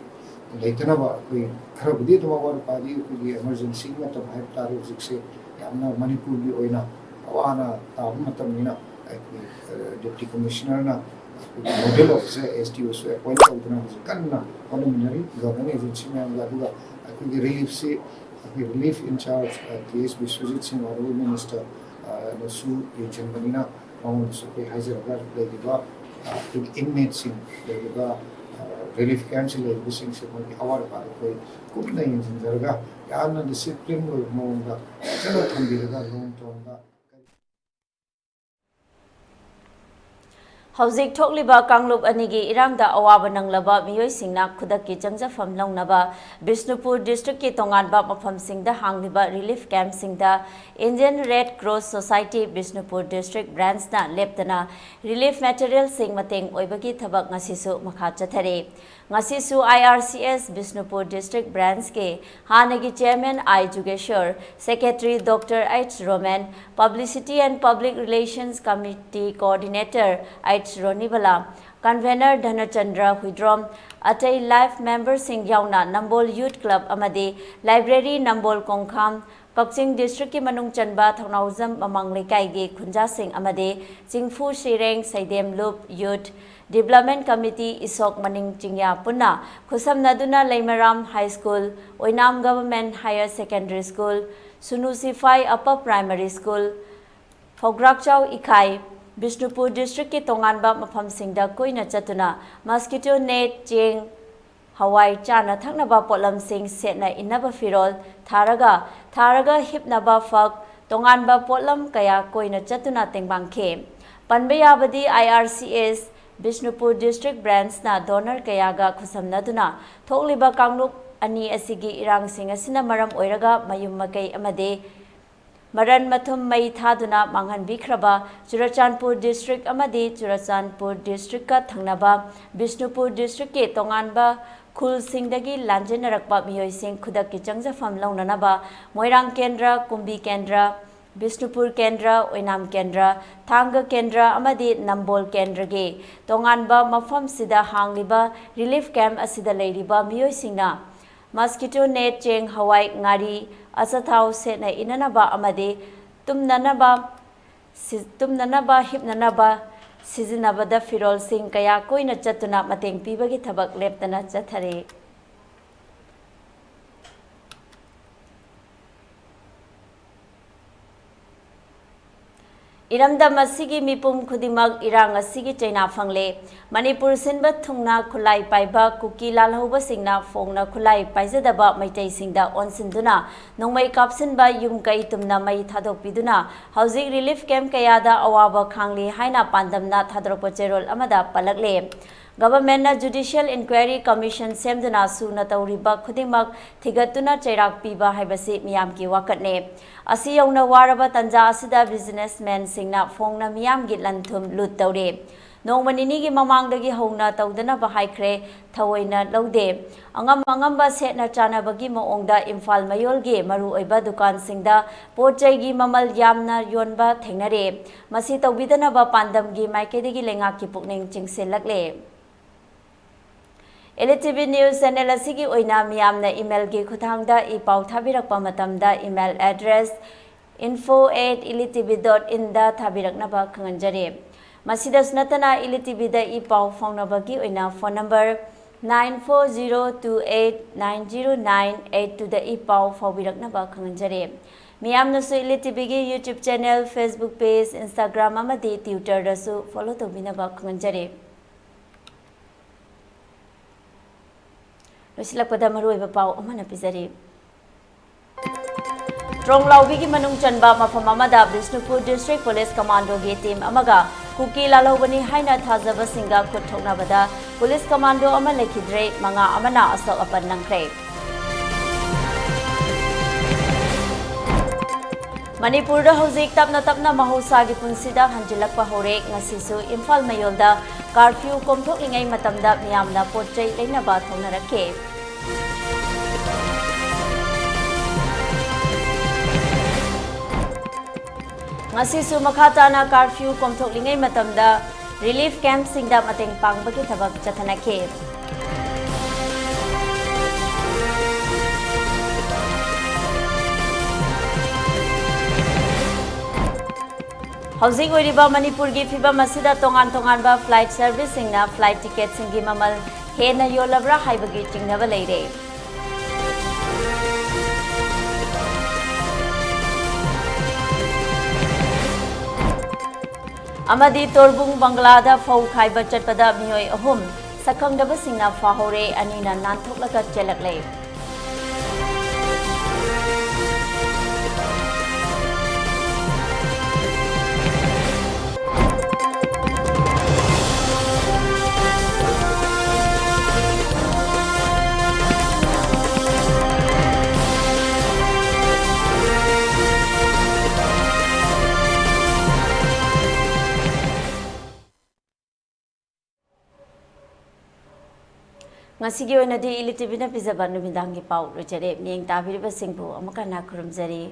ꯂꯩꯇꯅꯕ ꯑꯩꯈꯣꯏ ꯈꯔꯕꯨꯗꯤ ꯑꯗꯨꯝ ꯑꯋꯥꯠ ꯑꯄꯥꯗꯤ ꯑꯩꯈꯣꯏꯒꯤ ꯏꯃꯔꯖꯦꯟꯁꯤꯒꯤ ꯃꯇꯝ ꯍꯥꯏꯕ ꯇꯥꯔꯦ꯫ ꯍꯧꯖꯤꯛꯁꯦ ꯌꯥꯝꯅ ꯃꯅꯤꯄꯨꯔꯒꯤ ꯑꯣꯏꯅ ꯑꯋꯥ ꯑꯅꯥ ꯇꯥꯕ ꯃꯇꯝꯅꯤꯅ, ꯑꯩꯈꯣꯏ ꯗꯤꯄ꯭ꯌꯨꯇꯤ ꯀꯃꯤꯁꯅꯔꯅ ꯑꯩꯈꯣꯏꯒꯤ ꯅꯣꯗꯦꯜ ꯑꯣꯐꯤꯁꯔ, ꯑꯦꯁ ꯗꯤ ꯑꯣꯁꯨ ꯑꯦꯄꯣꯏꯟ ꯇꯧꯗꯨꯅ ꯍꯧꯖꯤꯛ ꯀꯟꯅ ꯍꯣꯠꯅꯃꯤꯟꯅꯔꯤ ꯒꯚꯔꯟꯃꯦꯟ ꯑꯦꯖꯦꯟꯁꯤ ꯃꯌꯥꯝꯒ꯫ ꯑꯗꯨꯒ ꯑꯩꯈꯣꯏꯒꯤ ꯔꯤꯂꯤꯐꯁꯤ ꯑꯩꯈꯣꯏ ꯔꯤꯂꯤꯐ ꯏꯟꯆꯥꯔꯖ ꯇꯤ ꯑꯦꯁ ꯕꯤꯁ꯭ꯋꯖꯤꯠ ꯁꯤꯡ, ꯑꯣꯅꯔꯦꯕꯜ ꯃꯤꯅꯤꯁꯇꯔ, ꯅꯁꯨ ꯌꯦꯡꯁꯤꯟꯕꯅꯤꯅ ꯃꯉꯣꯟꯗꯁꯨ ꯑꯩꯈꯣꯏ ꯍꯥꯏꯖꯔꯒ ꯂꯩꯔꯤꯕ ꯑꯩꯈꯣꯏꯒꯤ ꯏꯟꯃꯦꯠꯁꯤꯡ, ꯂꯩꯔꯤꯕ ꯔꯤꯂꯤꯐ ꯀꯦꯝꯞꯁꯤ ꯂꯩꯔꯤꯕꯁꯤꯡꯁꯦ ꯃꯣꯏꯒꯤ ꯑꯋꯥꯠ ꯑꯄꯥꯗ ꯑꯩꯈꯣꯏ ꯀꯨꯞꯅ ꯌꯦꯡꯁꯤꯟꯖꯔꯒ ꯌꯥꯝꯅ ꯗꯤꯁꯤꯄ꯭ꯂꯤꯟ ꯑꯣꯏꯕ ꯃꯑꯣꯡꯗ ꯐꯖꯅ ꯊꯝꯕꯤꯔꯒ ꯂꯣꯡ ꯇꯔꯝꯗ ꯍꯧꯖꯤꯛ ꯊꯣꯛꯂꯤꯕ ꯀꯥꯡꯂꯨꯞ ꯑꯅꯤꯒꯤ ꯏꯔꯥꯡꯗ ꯑꯋꯥꯕ ꯅꯪꯂꯕ ꯃꯤꯑꯣꯏꯁꯤꯡꯅ ꯈꯨꯗꯛꯀꯤ ꯆꯪꯖꯐꯝ ꯂꯧꯅꯕ ꯕꯤꯁꯅꯨꯄꯨꯔ ꯗꯤꯁꯇ꯭ꯔꯤꯛꯀꯤ ꯇꯣꯉꯥꯟꯕ ꯃꯐꯝꯁꯤꯡꯗ ꯍꯥꯡꯂꯤꯕ ꯔꯤꯂꯤꯐ ꯀꯦꯝꯞꯁꯤꯡꯗ Indian red cross society Bishnupur district ꯕ꯭ꯔꯥꯟꯁꯅ ꯂꯦꯞꯇꯅ ꯔꯤꯂꯤꯐ ꯃꯦꯇꯔꯤꯌꯦꯜꯁꯤꯡ ꯃꯇꯦꯡ ꯑꯣꯏꯕꯒꯤ ꯊꯕꯛ ꯉꯁꯤꯁꯨ ꯃꯈꯥ ꯆꯠꯊꯔꯤ꯫ ꯉꯁꯤꯁꯨ ꯑꯥꯏ R C S Bishnupur district ꯕ꯭ꯔꯥꯟꯁꯀꯤ ꯍꯥꯟꯅꯒꯤ chairman I Jugeshor, secretary doctor H Romen, publicity and public relations committee coordinator H Ronibala, Convener Dhanachandra Huidrom, ꯑꯇꯩ life memberꯁꯤꯡ ꯌꯥꯎꯅ ꯅꯝꯕꯣꯜ Youth Club ꯑꯃꯗꯤ Library ꯅꯝꯕꯣꯜ ꯀꯣꯡꯈꯥꯝ, ꯀꯛꯆꯤꯡ districtꯀꯤ ꯃꯅꯨꯡ ꯆꯟꯕ ꯊꯧꯅꯥꯎꯖꯝ ꯃꯃꯥꯡ ꯂꯩꯀꯥꯏꯒꯤ ꯈꯨꯟꯖꯥꯁꯤꯡ ꯑꯃꯗꯤ ꯆꯤꯡꯐꯨ ꯁꯤꯔꯦꯡ ꯁꯩꯗꯦꯝ ꯂꯨꯞ Youth Development Committee ꯏꯁꯣꯛ ꯃꯅꯤꯡ ꯆꯤꯡꯌꯥ ꯄꯨꯟꯅ ꯈꯨꯠꯁꯝꯅꯗꯨꯅ ꯂꯩꯃꯔꯥꯝ High School, ꯑꯣꯏꯅꯥꯝ Government Higher Secondary School, ꯁꯨꯅꯨ ꯁꯤꯐꯥꯏ Upper Primary School, ꯐꯧꯒ꯭ꯔꯥꯛꯆꯥꯎ ꯏꯀꯥꯏ, ꯕꯤꯁꯅꯨꯄꯨꯔ districtꯀꯤ ꯇꯣꯉꯥꯟꯕ ꯃꯐꯝꯁꯤꯡꯗ ꯀꯣꯏꯅ ꯆꯠꯇꯨꯅ mosquito net, ꯆꯦꯡ, ꯍꯋꯥꯏ, ꯆꯥꯅ ꯊꯛꯅꯕ ꯄꯣꯠꯂꯝꯁꯤꯡ, ꯁꯦꯠꯅ ꯏꯟꯅꯕ ꯐꯤꯔꯣꯜ, ꯊꯥꯔꯒ, ꯊꯥꯔꯒ ꯍꯤꯞꯅꯕ ꯐꯛ, ꯇꯣꯉꯥꯟꯕ ꯄꯣꯠꯂꯝ ꯀꯌꯥ ꯀꯣꯏꯅ ꯆꯠꯇꯨꯅ ꯇꯦꯡꯕꯥꯡꯈꯤ꯫ ꯄꯟꯕ ꯌꯥꯕꯗꯤ, I R C S Bishnupur district branchꯅ donor ꯀꯌꯥꯒ ꯈꯨꯠꯁꯝꯅꯗꯨꯅ ꯊꯣꯛꯂꯤꯕ ꯀꯥꯡꯂꯨꯞ ꯑꯅꯤ ꯑꯁꯤꯒꯤ ꯏꯔꯥꯡꯁꯤꯡ ꯑꯁꯤꯅ ꯃꯔꯝ ꯑꯣꯏꯔꯒ ꯃꯌꯨꯝ ꯃꯀꯩ ꯑꯃꯗꯤ ꯃꯔꯟ ꯃꯊꯨꯝ ꯃꯩ ꯊꯥꯗꯨꯅ ꯃꯥꯡꯍꯟꯕꯤꯈ꯭ꯔꯕ ꯆꯨꯔꯆꯥꯟꯄꯨꯔ district ꯑꯃꯗꯤ ꯆꯨꯔꯆꯥꯟꯄꯨꯔ districtꯀ ꯊꯪꯅꯕ ꯕꯤꯁꯅꯨꯄꯨꯔ districtꯀꯤ ꯇꯣꯉꯥꯟꯕ ꯈꯨꯜꯁꯤꯡꯗꯒꯤ ꯂꯥꯟꯖꯦꯟꯅꯔꯛꯄ ꯃꯤꯑꯣꯏꯁꯤꯡ ꯈꯨꯗꯛꯀꯤ ꯆꯪꯖꯐꯝ ꯂꯧꯅꯅꯕ ꯃꯣꯏꯔꯥꯡ ꯀꯦꯟꯗ꯭ꯔ, ꯀꯨꯝꯕꯤ ꯀꯦꯟꯗ꯭ꯔ, ꯕꯤꯁꯅꯨꯄꯨꯔ ꯀꯦꯟꯗ꯭ꯔ, ꯑꯣꯏꯅꯥꯝ ꯀꯦꯟꯗ꯭ꯔ, ꯊꯥꯡꯒ ꯀꯦꯟꯗ꯭ꯔ ꯑꯃꯗꯤ ꯅꯝꯕꯣꯜ ꯀꯦꯟꯗ꯭ꯔꯒꯤ ꯇꯣꯉꯥꯟꯕ ꯃꯐꯝꯁꯤꯗ ꯍꯥꯡꯂꯤꯕ relief camp ꯑꯁꯤꯗ ꯂꯩꯔꯤꯕ ꯃꯤꯑꯣꯏꯁꯤꯡꯅ mosquito net, ꯆꯦꯡ, ꯍꯋꯥꯏ, ꯉꯥꯔꯤ, ꯑꯆꯥꯊꯥꯎ, ꯁꯦꯠꯅ ꯏꯅꯅꯕ ꯑꯃꯗꯤ ꯇꯨꯝꯅꯅꯕ, ꯁꯤ-, ꯇꯨꯝꯅꯅꯕ, ꯍꯤꯞꯅꯅꯕ ꯁꯤꯖꯤꯟꯅꯕꯗ ꯐꯤꯔꯣꯜꯁꯤꯡ ꯀꯌꯥ ꯀꯣꯏꯅ ꯆꯠꯇꯨꯅ ꯃꯇꯦꯡ ꯄꯤꯕꯒꯤ ꯊꯕꯛ ꯂꯦꯞꯇꯅ ꯆꯠꯊꯔꯤ꯫ ꯏꯔꯝꯗꯝ ꯑꯁꯤꯒꯤ ꯃꯤꯄꯨꯝ ꯈꯨꯗꯤꯡꯃꯛ ꯏꯔꯥꯡ ꯑꯁꯤꯒꯤ ꯆꯩꯅꯥ ꯐꯪꯂꯦ꯫ ꯃꯅꯤꯄꯨꯔ ꯁꯤꯟꯕ ꯊꯨꯡꯅ ꯈꯨꯠꯂꯥꯏ ꯄꯥꯏꯕ ꯀꯨꯀꯤ ꯂꯥꯜꯍꯧꯕꯁꯤꯡꯅ ꯐꯣꯡꯅ ꯈꯨꯠꯂꯥꯏ ꯄꯥꯏꯖꯗꯕ ꯃꯩꯇꯩꯁꯤꯡꯗ ꯑꯣꯟꯁꯤꯟꯗꯨꯅ ꯅꯣꯡꯃꯩ ꯀꯥꯞꯁꯤꯟꯕ, ꯌꯨꯝ ꯀꯩ ꯇꯨꯝꯅ ꯃꯩ ꯊꯥꯗꯣꯛꯄꯤꯗꯨꯅ ꯍꯧꯖꯤꯛ relief camp ꯀꯌꯥꯗ ꯑꯋꯥꯕ ꯈꯥꯡꯂꯤ ꯍꯥꯏꯅ ꯄꯥꯟꯗꯝꯅ ꯊꯥꯗꯣꯔꯛꯄ ꯆꯦꯔꯣꯜ ꯑꯃꯗ ꯄꯜꯂꯛꯂꯦ꯫ Governmentꯅ Judicial Inquiry Commission ꯁꯦꯝꯗꯨꯅ ꯁꯨꯅ ꯇꯧꯔꯤꯕ ꯈꯨꯗꯤꯡꯃꯛ ꯊꯤꯒꯠꯇꯨꯅ ꯆꯩꯔꯥꯛ ꯄꯤꯕ ꯍꯥꯏꯕꯁꯤ ꯃꯤꯌꯥꯝꯒꯤ ꯋꯥꯀꯠꯅꯦ꯫ ꯑꯁꯤ ꯌꯧꯅ ꯋꯥꯔꯕ ꯇꯟꯖꯥ ꯑꯁꯤꯗ businessmanꯁꯤꯡꯅ ꯐꯣꯡꯅ ꯃꯤꯌꯥꯝꯒꯤ ꯂꯟ ꯊꯨꯝ ꯂꯨꯠ ꯇꯧꯔꯦ꯫ ꯅꯣꯡꯃ ꯅꯤꯅꯤꯒꯤ ꯃꯃꯥꯡꯗꯒꯤ ꯍꯧꯅ ꯇꯧꯗꯅꯕ ꯍꯥꯏꯈ꯭ꯔꯦ, ꯊꯑꯣꯏꯅ ꯂꯧꯗꯦ꯫ ꯑꯉꯝ ꯑꯉꯝꯕ ꯁꯦꯠꯅ ꯆꯥꯅꯕꯒꯤ ꯃꯑꯣꯡꯗ ꯏꯝꯐꯥꯜ ꯃꯌꯣꯜꯒꯤ ꯃꯔꯨꯑꯣꯏꯕ ꯗꯨꯀꯥꯟꯁꯤꯡꯗ ꯄꯣꯠ ꯆꯩꯒꯤ ꯃꯃꯜ ꯌꯥꯝꯅ ꯌꯣꯟꯕ ꯊꯦꯡꯅꯔꯦ꯫ ꯃꯁꯤ ꯇꯧꯕꯤꯗꯅꯕ ꯄꯥꯟꯗꯝꯒꯤ ꯃꯥꯏꯀꯩꯗꯒꯤ ꯂꯩꯉꯥꯛꯀꯤ ꯄꯨꯛꯅꯤꯡ ꯆꯤꯡꯁꯤꯜꯂꯛꯂꯦ꯫ Elite T V News Channel ꯑꯁꯤꯒꯤ ꯑꯣꯏꯅ ꯃꯤꯌꯥꯝꯅ email ꯒꯤ ꯈꯨꯠꯊꯥꯡꯗ ꯏ ꯄꯥꯎ ꯊꯥꯕꯤꯔꯛꯄ ꯃꯇꯝꯗ email address info at elite T V dot in ꯗ ꯊꯥꯕꯤꯔꯛꯅꯕ ꯈꯪꯍꯟꯖꯔꯤ꯫ ꯃꯁꯤꯗꯁꯨ ꯅꯠꯇꯅ Elite T V ꯗ ꯏ ꯄꯥꯎ ꯐꯥꯎꯅꯕꯒꯤ ꯑꯣꯏꯅ phone number nine four zero two eight nine zero nine eight two ꯗ ꯏ ꯄꯥꯎ ꯐꯥꯎꯕꯤꯔꯛꯅꯕ ꯈꯪꯍꯟꯖꯔꯤ꯫ ꯃꯤꯌꯥꯝꯅꯁꯨ Elite T V ꯒꯤ YouTube channel, Facebook page, Instagram ꯑꯃꯗꯤ Twitter ꯗꯁꯨ follow ꯇꯧꯕꯤꯅꯕ ꯈꯪꯍꯟꯖꯔꯤ꯫ ꯂꯣꯏꯁꯤꯜꯂꯛꯄꯗ ꯃꯔꯨꯑꯣꯏꯕ ꯄꯥꯎ ꯑꯃꯅ ꯄꯤꯖꯔꯤ꯫ ꯇ꯭ꯔꯣꯡꯂꯥꯎꯕꯤꯒꯤ ꯃꯅꯨꯡ ꯆꯟꯕ ꯃꯐꯝ ꯑꯃꯗ ꯕꯤꯁꯅꯨꯄꯨꯔ District Police Commando ꯒꯤ team ꯑꯃꯒ ꯀꯨꯀꯤ ꯂꯥꯜꯍꯧꯕꯅꯤ ꯍꯥꯏꯅ ꯊꯥꯖꯕꯁꯤꯡꯒ ꯈꯨꯠ ꯊꯣꯛꯅꯕꯗ police commando ꯑꯃ ꯂꯩꯈꯤꯗ꯭ꯔꯦ, ꯃꯉꯥ ꯑꯃꯅ ꯑꯁꯣꯛ ꯑꯄꯟ ꯅꯪꯈ꯭ꯔꯦ꯫ ꯃꯅꯤꯄꯨꯔꯗ ꯍꯧꯖꯤꯛ ꯇꯞꯅ ꯇꯞꯅ ꯃꯍꯧꯁꯥꯒꯤ ꯄꯨꯟꯁꯤꯗ ꯍꯟꯖꯤꯜꯂꯛꯄ ꯍꯧꯔꯦ꯫ ꯉꯁꯤꯁꯨ ꯏꯝꯐꯥꯜ ꯃꯌꯣꯜꯗ curfew ꯀꯣꯝꯊꯣꯛꯂꯤꯉꯩ ꯃꯇꯝꯗ ꯃꯤꯌꯥꯝꯅ ꯄꯣꯠ ꯆꯩ ꯂꯩꯅꯕ ꯊꯣꯛꯅꯔꯛꯈꯤ꯫ ꯉꯁꯤꯁꯨ ꯃꯈꯥ ꯇꯥꯅ curfew ꯀꯣꯝꯊꯣꯛꯂꯤꯉꯩ ꯃꯇꯝꯗ relief camp ꯁꯤꯡꯗ ꯃꯇꯦꯡ ꯄꯥꯡꯕꯒꯤ ꯊꯕꯛ ꯆꯠꯊꯅꯈꯤ꯫ ꯍꯧꯖꯤꯛ ꯑꯣꯏꯔꯤꯕ ꯃꯅꯤꯄꯨꯔꯒꯤ ꯐꯤꯕꯝ ꯑꯁꯤꯗ ꯇꯣꯉꯥꯟ ꯇꯣꯉꯥꯟꯕ flight service ꯁꯤꯡꯅ flight ticket ꯁꯤꯡꯒꯤ ꯃꯃꯜ ꯍꯦꯟꯅ ꯌꯣꯜꯂꯕ꯭ꯔꯥ ꯍꯥꯏꯕꯒꯤ ꯆꯤꯡꯅꯕ ꯂꯩꯔꯦ꯫ ꯑꯃꯗꯤ ꯇꯣꯔꯕꯨꯡ ꯕꯪꯒꯂꯥꯗ ꯐꯧ ꯈꯥꯏꯕ ꯆꯠꯄꯗ ꯃꯤꯑꯣꯏ ꯑꯍꯨꯝ ꯁꯛꯈꯪꯗꯕꯁꯤꯡꯅ ꯐꯥꯍꯧꯔꯦ, ꯑꯅꯤꯅ ꯅꯥꯟꯊꯣꯛꯂꯒ ꯆꯦꯜꯂꯛꯂꯦ꯫ ꯉꯁꯤꯒꯤ ꯑꯣꯏꯅꯗꯤ ꯏꯂꯤꯇꯤꯚꯤꯅ ꯄꯤꯖꯕ ꯅꯨꯃꯤꯗꯥꯡꯒꯤ ꯄꯥꯎ ꯂꯣꯏꯖꯔꯦ꯫ ꯃꯤꯠꯌꯦꯡ ꯇꯥꯕꯤꯔꯤꯕꯁꯤꯡꯕꯨ ꯑꯃꯨꯛ ꯍꯟꯅ ꯈꯨꯔꯨꯝꯖꯔꯤ꯫